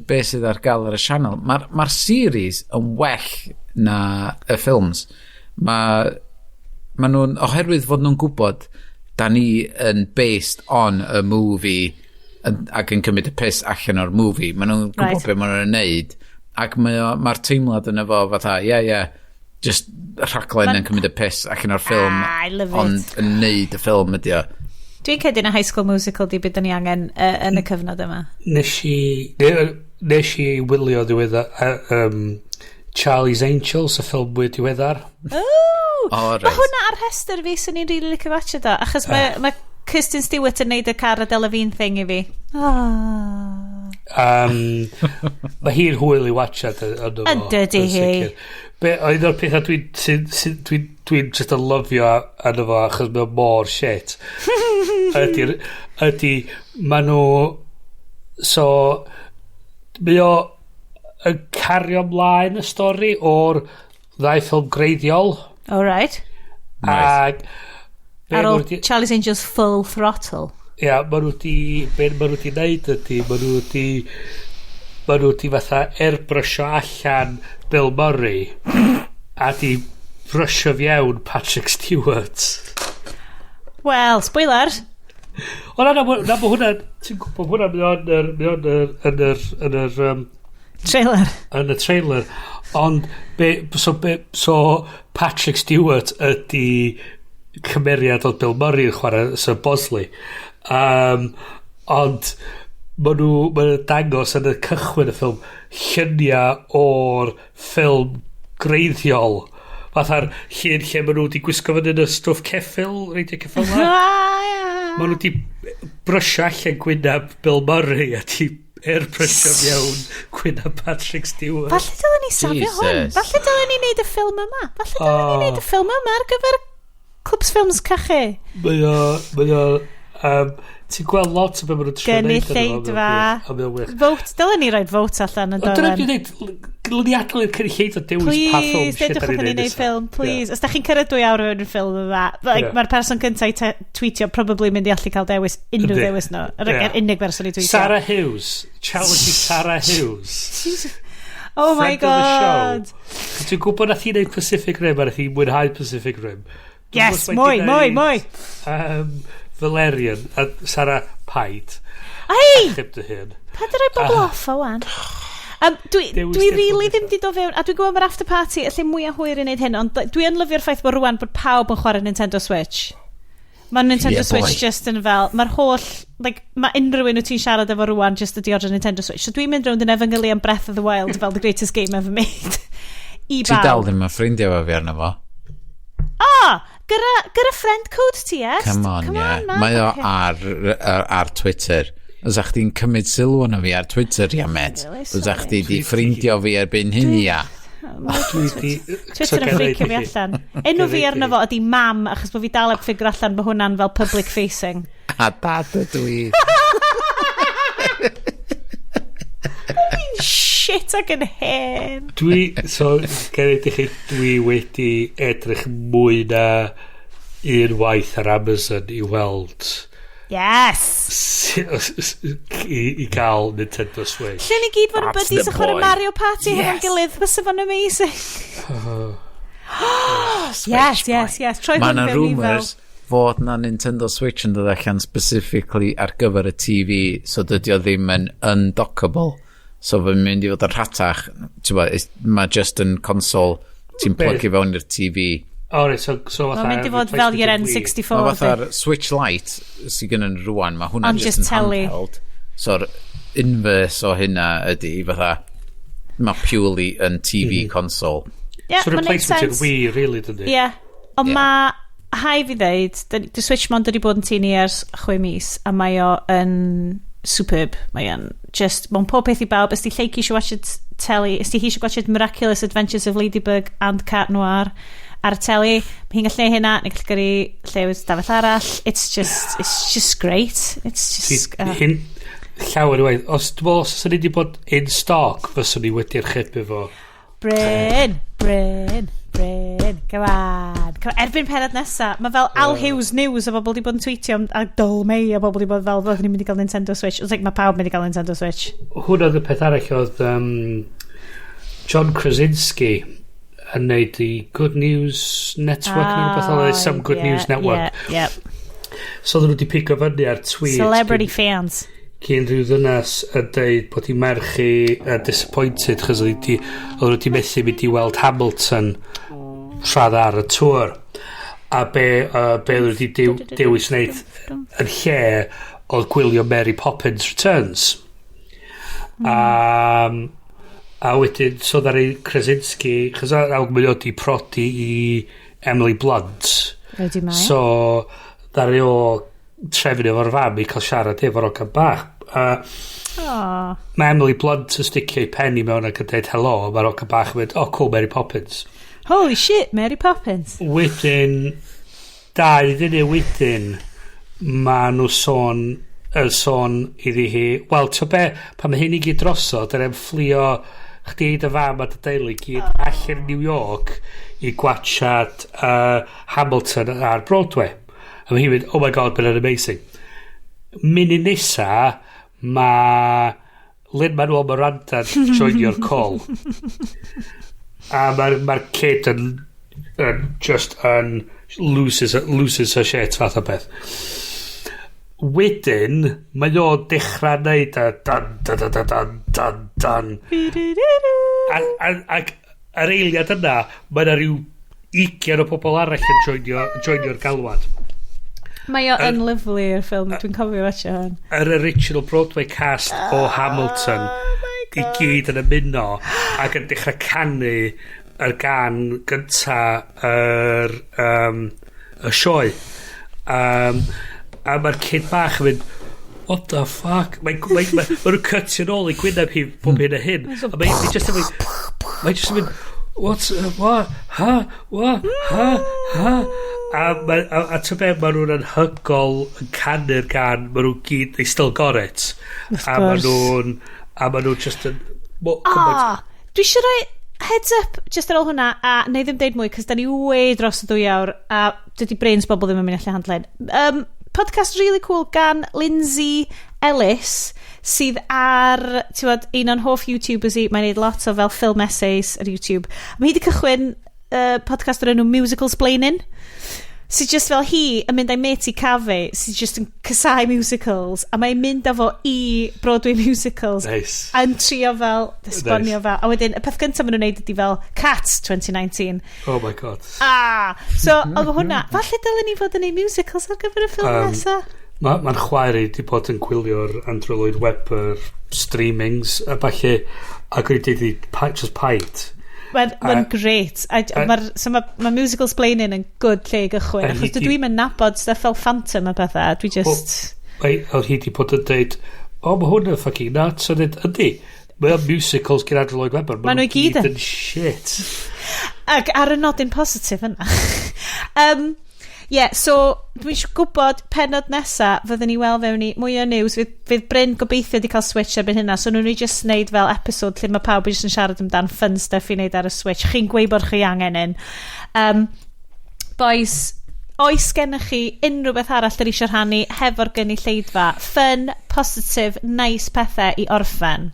be sydd ar gael ar y sianel, mae'r ma series yn well na y ffilms. Mae ma nhw'n, oherwydd fod nhw'n gwybod da ni yn based on a movie yn, ac yn cymryd y piss allan o'r movie. Mae nhw'n gwybod be maen nhw'n neud. Ac mae'r ma teimlad yna fo fatha, ie, yeah, ie, yeah, just rhaglen yn cymryd y piss allan o'r ffilm. Ah, I love it. Ond yn neud y ffilm ydi o. Dwi'n credu na High School Musical di beth ni angen yn y cyfnod yma. Nes i wylio ddiweddar Charlie's Angels, y ffilm mwy diweddar. Ooh! O, Mae reit. hwnna ar rhestr fi sy'n ni'n really licio watch o, achos mae, mae Kristen Stewart yn neud y Cara Delevingne thing i fi. Oh. Mae hi'n hwyl i watchad yno fo. Yndydi yn hi. sicr. Be, un o'r pethau dwi'n sy, dwi, dwi just yn lyfio arno fo achos mae o mor shit ydy ma nhw, so mae o yn cario ymlaen y stori o'r ddau ffilm greiddiol. All right. Ac be Ar ma' ôl nhw 'di- Charlie's Angels Full Throttle. Ia, ma nhw di, be ma nhw di neud ydy, ma nhw di fatha airbrusho allan Bill Murray a di brysio fewn Patrick Stewart. Well, spoiler. O na, na, na, ma hwnna, ti'n gwybod hwnna, mae o'n yr, mae o'n yr, yn yr, yn yr, Trailer. yn y trailer. Ond, be, so Patrick Stewart ydy cymeriad oedd Bill Murray yn chwarae Sir Bosley. Ond ma nhw dangos yn y cychwyn y ffilm lluniau o'r ffilm greiddiol. Fatha'r llun lle ma nhw wedi gwisgo fyny yn y stwff ceffyl, reidio ceffyl 'ma. Ah, Ma nhw wedi brysio allan gwynab Bill Murray a di Airbrusho mewn Gwyn a Patrick Stewart. Falle dylen ni safio hwn. Jesus. Falle dylen ni wneud y ffilm yma. Falle dylen ni wneud y ffilm yma ar gyfer Clwbs Ffilms Cachu. Mae o, ti'n gweld lot o beth maen nhw'n trio neud arno fo. Gynulleidfa. A mae o'n wych. Vote, dylen ni roid vote allan yn Ond dyna dolen. dwi'n dweud, dylwn ni adael i'r cynulleidfa dewis pa ffilm Please, shit deudwch da ni'n wrthyn ni neud wneud nesa. ffilm, please. Os da chi'n cyrraedd 2 awr mewn i'r ffilm yma, like, mae'r person cyntaf i tweetio probably mynd i allu cael dewis unrhyw ddewis nhw. Yr yr unig berson i tweetio. Sarah Hughes. Challenge i Sarah Hughes. Oh my Friend of the show. God. Dwi'n gwybod nath hi wneud Pacific Rim a nath hi mwynhau Pacific Rim. Dwi'n Yes, gwybod mae mwy, 'di mwy, neud, mwy. Valerian a Sarah, paid. Hei! Achub dy hun. Pa dy roi bobl off o wan? Dwi, Dewis dwi dy really ffilm ddim di dod fewn, a dwi'n gwybod mae'r after party y lle mwyaf hwyr i wneud hyn, ond dwi yn lyfio'r ffaith bod rwan bod pawb yn chwarae Nintendo Switch. Mae Nintendo Yeah, Switch boy. just yn fel, mae'r holl, like, mae unrhyw un wyt ti'n siarad efo rwan just ydi order Nintendo Switch. So dwi'n mynd rownd yn efengylu am Breath of the Wild fel the greatest game ever made. I Ti dal bawb. ddim yn ffrindiau efo fi arno fo. Ah, gyda friend code ti, yes? Come on, Come yeah. on, man. Mae o Okay. ar Twitter. Os chdi'n cymryd sylw arno fi ar Twitter, ia, met. Really Os sorry. chdi di ffrindio fi erbyn hyn, ia. Dwi di Twitter yn ffricio fi allan. Enw fi arno fo ydi Mam, achos bod fi dal heb figure allan bod hwnna'n fel public facing. A dad ydw i. Shit ac yn hen. Dwi, so, gen i chi, dwi wedi edrych mwy na un waith ar Amazon i weld Yes! i gael Nintendo Switch. Lle ni gyd fod yn That's buddies the yn chwarae boy. Mario Party yes. hefo'n gilydd. Fysa fo'n amazing. Yes. Troi Mae hwn yna fewn i fel rumours fod na Nintendo Switch yn dod allan specifically ar gyfer y TV, so dydy o ddim yn undockable. So fe'n mynd i fod yn rhatach. Ti'n mae just yn console ti'n Be? plygio fewn i'r TV. O, reit, so fatha Mae'n mynd i fod fel your replacement i'r Wii. N64. Mae fatha'r Switch Lite sydd gen yn rwan, mae hwnna Ond just just yn teli. handheld. So'r inverse o hynna ydy fatha, mae purely yn TV console. Yeah, So mae'n neud replacement i'r sense. Wii, really, dydy? Ie. Ond Ie. mae, hai fi ddeud, dy Switch mond wedi bod yn tŷ ni ers 6 mis, a mae o yn superb. Mae o'n just, mae'n pob peth i bawb. Ys di Lleucu eisiau watchad telly, ys di hi eisiau watchad Miraculous Adventures of Ladybug and Cat Noir ar y teli, mae hi'n gallu neud hynna, neu gallu gyrru llew stafell arall. It's just great. It's just Hyn, llawer i waith. Os, dwi'n meddwl, os oes ni wedi bod in stock, fyswn ni wedi archebu fo. Bryn, Bryn, Bryn, come on. Come on. Erbyn penod nesa, mae fel Al Hughes News o bobl wedi bod yn tweetio a Dol May a bobl wedi bod fel, fyddwn ni'n mynd i gael Nintendo Switch. It's like, mae pawb mynd i gael Nintendo Switch. Hwna oedd y peth arall oedd John Krasinski yn neud i Good News Network neu rhywbeth fel yna, Some Good News Network. Yeah. So oedden nhw wedi pigo fyny ar tweet Celebrity fans. Cyn rhyw ddynas yn deud bod hi merch i disappointed chos oedd nhw wedi methu mynd i weld Hamilton tradd ar y tŵr a be oedd wedi dewis wneud yn lle oedd gwylio Mary Poppins Returns. A wedyn so ddaru Krasinski, chos awg mae o di prodi i Emily Blunt. Wedi mae. So, ddaru o trefnu efo'r fam i cael siarad efo'r ogan bach. A Oh. mae Emily Blunt yn sticio ei pen i mewn ac yn dweud hello, a mae'r ogan bach yn mynd, "Oh cool, Mary Poppins." Holy shit, Mary Poppins. Wedyn, 2 funud wedyn, mae nhw sôn iddi hi, wel, ti'n be, pan mae hyn i gyd drosodd, dyna fflio chdi, dy fam a dy deulu gyd allan New York i gwachad Hamilton ar Broadway. A mae hi'n mynd, "Oh my God, been amazing." Munud nesa, mae Lin-Manuel Miranda joinio'r call. A mae'r ma kid yn just yn loses her shit fath o beth. Wedyn, mae o'n dechrau neud a dan, dan, dan, dan, dan, dan, dan. Ac yr eiliad yna, mae yna rhyw 20 o bobl arall yn joinio'r galwad. Mae o yn lyfli yr ffilm, dwi'n cofio watcho hwn. Yr original Broadway cast o Hamilton Oh i gyd yn ymuno ac yn dechrau canu yr gan gynta y sioe. A mae'r kid bach yn mynd, What the fuck? Mae nhw'n cutio nôl i gwyneb hi pob hyn a hyn. A mae'n just yn mynd... Mae'n just yn mynd... What? What? Ha? What? Ha? Ha? A ty be, mae nhw'n anhygol yn canu'r gan, mae nhw'n gyd, they still got it. Of A mae course. nhw'n, a mae nhw'n just yn, Ah, dwi eisiau rhoi heads up just ar ôl hwnna, a neu ddim deud mwy, cos da ni way dros y 2 awr, a dydy brains bobl ddim yn mynd allan handle hyn. Podcast really cool gan Lindsay Ellis, sydd ar, ti'n gwbod, un o'n hoff YouTubers i, mae'n neud lot o fel film essays ar YouTube. Mae hi wedi cychwyn podcast o'r enw Musicalsplaining, sydd just fel hi yn mynd â'i mate i cafe sydd just yn casáu musicals, a mae'n mynd â fo i Broadway musicals Nice. yn trio fel esbonio fel, a wedyn y peth gyntaf maen nhw'n neud ydy fel Cats 2019. Oh my God. Ah, so oedd hwnna, falle dylen ni fod yn neud musicals ar gyfer y ffilm nesa. Mae'n ma chwaer i wedi bod yn gwylio'r Andrew Lloyd Webber streamings a falle, ac wedi dweud i just paid. Mae'n ma great. So ma Musicalsplaining yn good lle i gychwyn, A achos hi dwi i'm yn nabod stuff fel Phantom a pethau, dwi just Oedd hi wedi bod yn dweud, "O, mae hwn yn fucking nuts," a dweud, "Yndi, mae o'n musicals gen Andrew Lloyd Webber." Ma' nhw i gyd yn. yn shit. Ac ar y nodyn positif yna. Yeah, so dwi'n eisiau gwybod penod nesa fyddwn ni weld fewn i mwy o news. Fydd Bryn gobeithio wedi cael Switch erbyn hynna, so nhw'n ni just neud fel episode lle mae pawb jyst yn siarad amdan fun stuff i wneud ar y Switch. Chi'n gweud bod chi angen un. Boys, oes gennych chi unrhyw beth arall dyn ni eisiau rhannu hefo'r gynulleidfa? Fun, positive, nice pethau i orffen?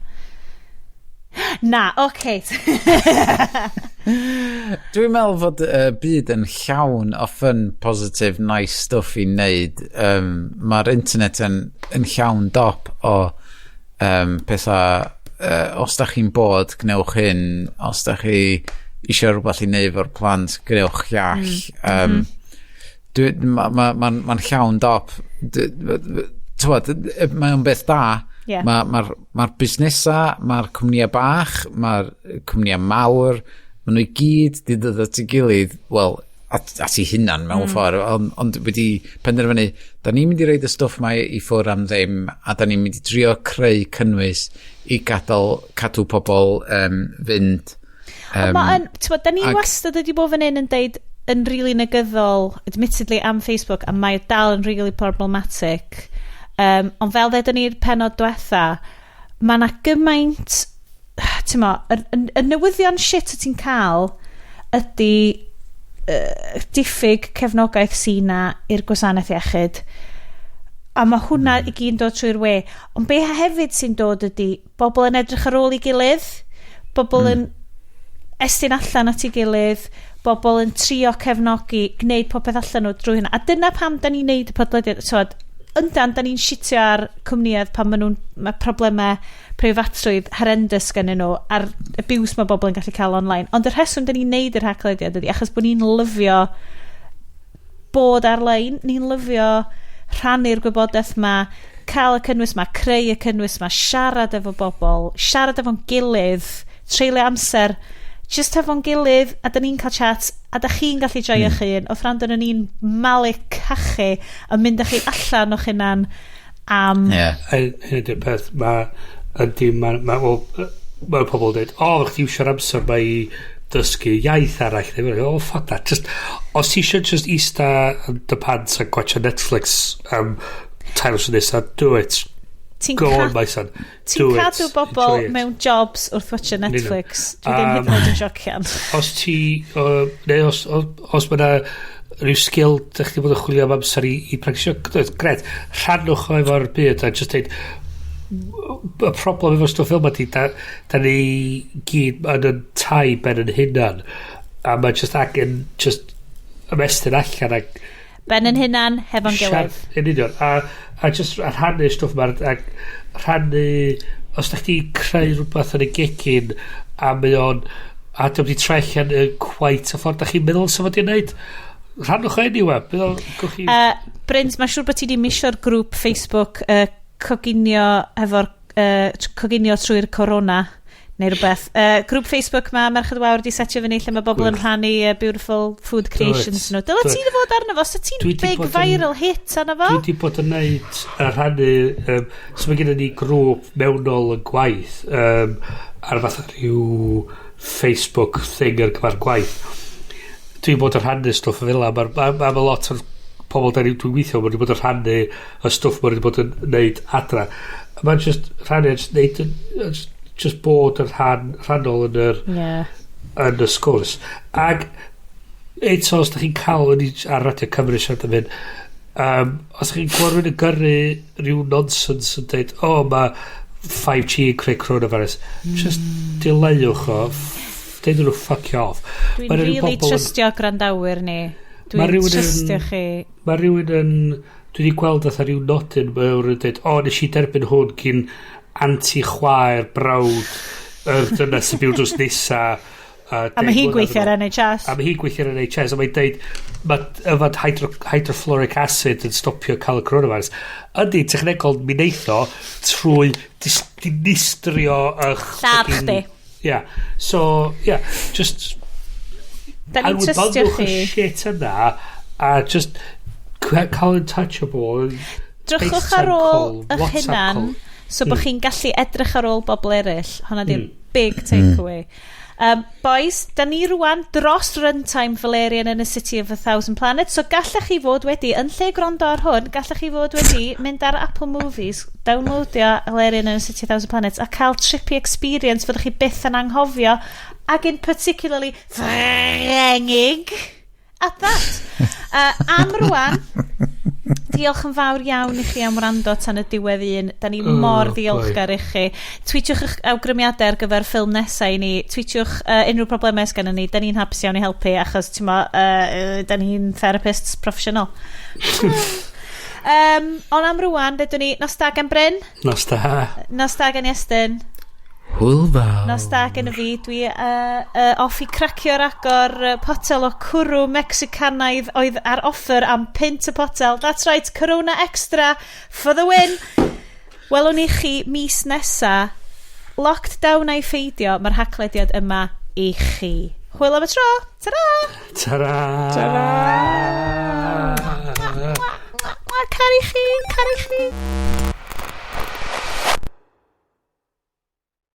Na, oce. Okay. Dwi'n meddwl fod y byd yn llawn o fun, positive, nice stuff i wneud. Mae'r internet yn llawn dop o pethau. Os da chi'n bod, gnewch hyn. Os da chi eisiau rhywbeth i wneud efo'r plant, gnewch llall. Mae'n ma llawn dop. T'wod, mae o'n beth da. Mae'r ma, ma busnesau, mae'r cwmnïau bach, mae'r cwmnïau mawr, maen nhw i gyd di dod at ei gilydd, wel, at ei hunan mewn ffordd, ond wedi penderfynu, da ni'n mynd i roid y stwff ma i ffwrdd am ddim, a da ni'n mynd i drio creu cynnwys i gadael, cadw pobl fynd. Ma' yn, t'mod, da ni wastad wedi bod fan hyn yn deud yn really negyddol, admittedly, am Facebook, a mae o dal yn really problematic. Ond fel ddedon ni'r penod diwetha, mae yna gymaint, ti'n mo, y newyddion shit wyt ti'n cael ydy diffyg cefnogaeth sy'n na i'r gwasanaeth iechyd. A mae hwnna i gyd yn dod trwy'r we. Ond be hefyd sy'n dod ydy bobl yn edrych ar ôl ei gilydd, bobl yn estyn allan at ei gilydd, bobl yn trio cefnogi, gwneud popeth allan nhw drwy hynna. A dyna pam da ni'n neud y podlediad. T'wod, yndan, da ni'n shitio ar cwmnïoedd pan maen nhw'n, mae problemau preifatrwydd horrendous gennyn nhw a'r abuse mae bobl yn gallu cael online. Ond y rheswm da ni'n neud yr Haclediad ydy achos bod ni'n lyfio bod ar-lein, ni'n lyfio rhannu'r gwybodaeth ma, cael y cynnwys ma, creu y cynnwys ma, siarad efo bobl, siarad efo'n gilydd, treulio amser just efo'n gilydd, a da ni'n cael chat, a da chi'n gallu joio chi un, wrth rando yn ni'n malu cachu a mynd â chi allan o'ch hunan am A hyn ydy'r peth, mae, ydy, mae, ma, wel, mae pobl yn dweud, "O, chdi iwsio'r amser mae i dysgu iaith arall." Neu, oh, fuck that. Just, os ti eisiau just ista yn dy pants a gwatcha Netflix am 3 wythnos nesaf, do it. Ti'n Go on, my son. Ti'n Do it. cadw bobl Enjoy it. mewn jobs wrth watcha Netflix. Dwi ddim hyd yn oed yn jocian. Os ti, neu os mae yna rhyw sgil dych chi bod yn chwilio am amser i practisio, gret, rhannwch o efo'r byd a just deud, y problem efo stwff fel ma di, da ni gyd yn y tai ben yn hunan, a mae just angen just ymestyn allan ac Ben yn hunan, hefo'n gilydd. Yn union. A just a rhannu stwff ma, a rhannu, os da chdi creu rhywbeth yn y gegin, a mae o'n, a diolch di troi allan yn quite y ffordd da chi'n meddwl sef wedi wneud, rhannwch o anyway. Bydd o'n, gwch chi. Bryn, mae'n siŵr bod ti di misio'r grŵp Facebook coginio efo'r coginio trwy'r corona. Neu rhywbeth. Grŵp Facebook ma, Merched Wawr di setio fyny lle mae bobl yn rhannu beautiful food creations nhw. Dyle ti fod arno fo, so ti'n big viral hit arno fo? Dwi wedi bod yn neud a rhannu, so mae gennym ni grŵp mewnol yn gwaith ar fatha rhyw Facebook thing ar gyfer gwaith. Dwi'n bod yn rhannu stwff fel yna. Mae ma lot o'r pobl da ni dwi'n gweithio, mae wedi bod yn rhannu y stwff mae wedi bod yn neud adra. Mae'n just rhannu, just neud, just bod yn rhannol yn yr yn y sgwrs. Ac eto, os da chi'n cael yn ar Radio Cymru siarad am hyn, os da chi'n gweld rhywun yn gyrru rhyw nonsense yn dweud, "O, oh, mae 5G yn creu coronavirus," just dileuwch o, deud nhw fuck you off. Dwi'n really trystio gwrandawyr ni. Dwi'n trystio chi. Mae rhywun yn... Dwi wedi gweld fatha rhyw nodyn, mae rhywun yn dweud, "O, nes i derbyn hwn gyn anti chwaer brawd yr dynas sy'n byw drws nesa." A mae hi'n gweithio ar NHS. A mae hi'n gweithio ar NHS. A mae'n deud, mae yfad hydrofluoric acid yn stopio cael y coronavirus. Ydy, technegol, mi neith o trwy dinistrio eich Lladd chdi. Yeah. So, yeah, just Da ni'n trystio chi. Y shit yna, a just cael in touch o bobl. Drychwch ar ôl eich hunan, so bod chi'n gallu edrych ar ôl bobl eraill. Hwna di'r big takeaway. Boys, da ni rwan dros runtime Valerian and a City of a Thousand Planets, so gallech chi fod wedi, yn lle gwrando ar hwn, gallech chi fod wedi mynd ar Apple Movies, downloadio Valerian and a City of a Thousand Planets a cael trippy experience fyddwch chi byth yn anghofio, ac in particularly Ffrengig at that. Am rwan, diolch yn fawr iawn i chi am wrando tan y diwedd un. Da ni mor ddiolchgar i chi. Tweetiwch eich awgrymiadau ar gyfer ffilm nesau i ni. Tweetiwch unrhyw problemau sgan ni. Da ni'n hapus iawn i helpu achos ti'n mo, da ni'n therapists proffesiynol. Ond am rwan, dydw ni, nos da gan Bryn. Nos da. Nos da gan Iestyn. Hwyl fawr. Nos da gen i fi. Dwi off i cracio'r agor potel o cwrw Mexicanaidd oedd ar offer am pint y potel. That's right, Corona Extra for the win. Welwn ni chi mis nesa. Locked down a'i pheidio, mae'r Haclediad yma i chi. Hwyl am y tro. Ta-ra! Ta-ra! Ta-ra! Caru chi, caru chi.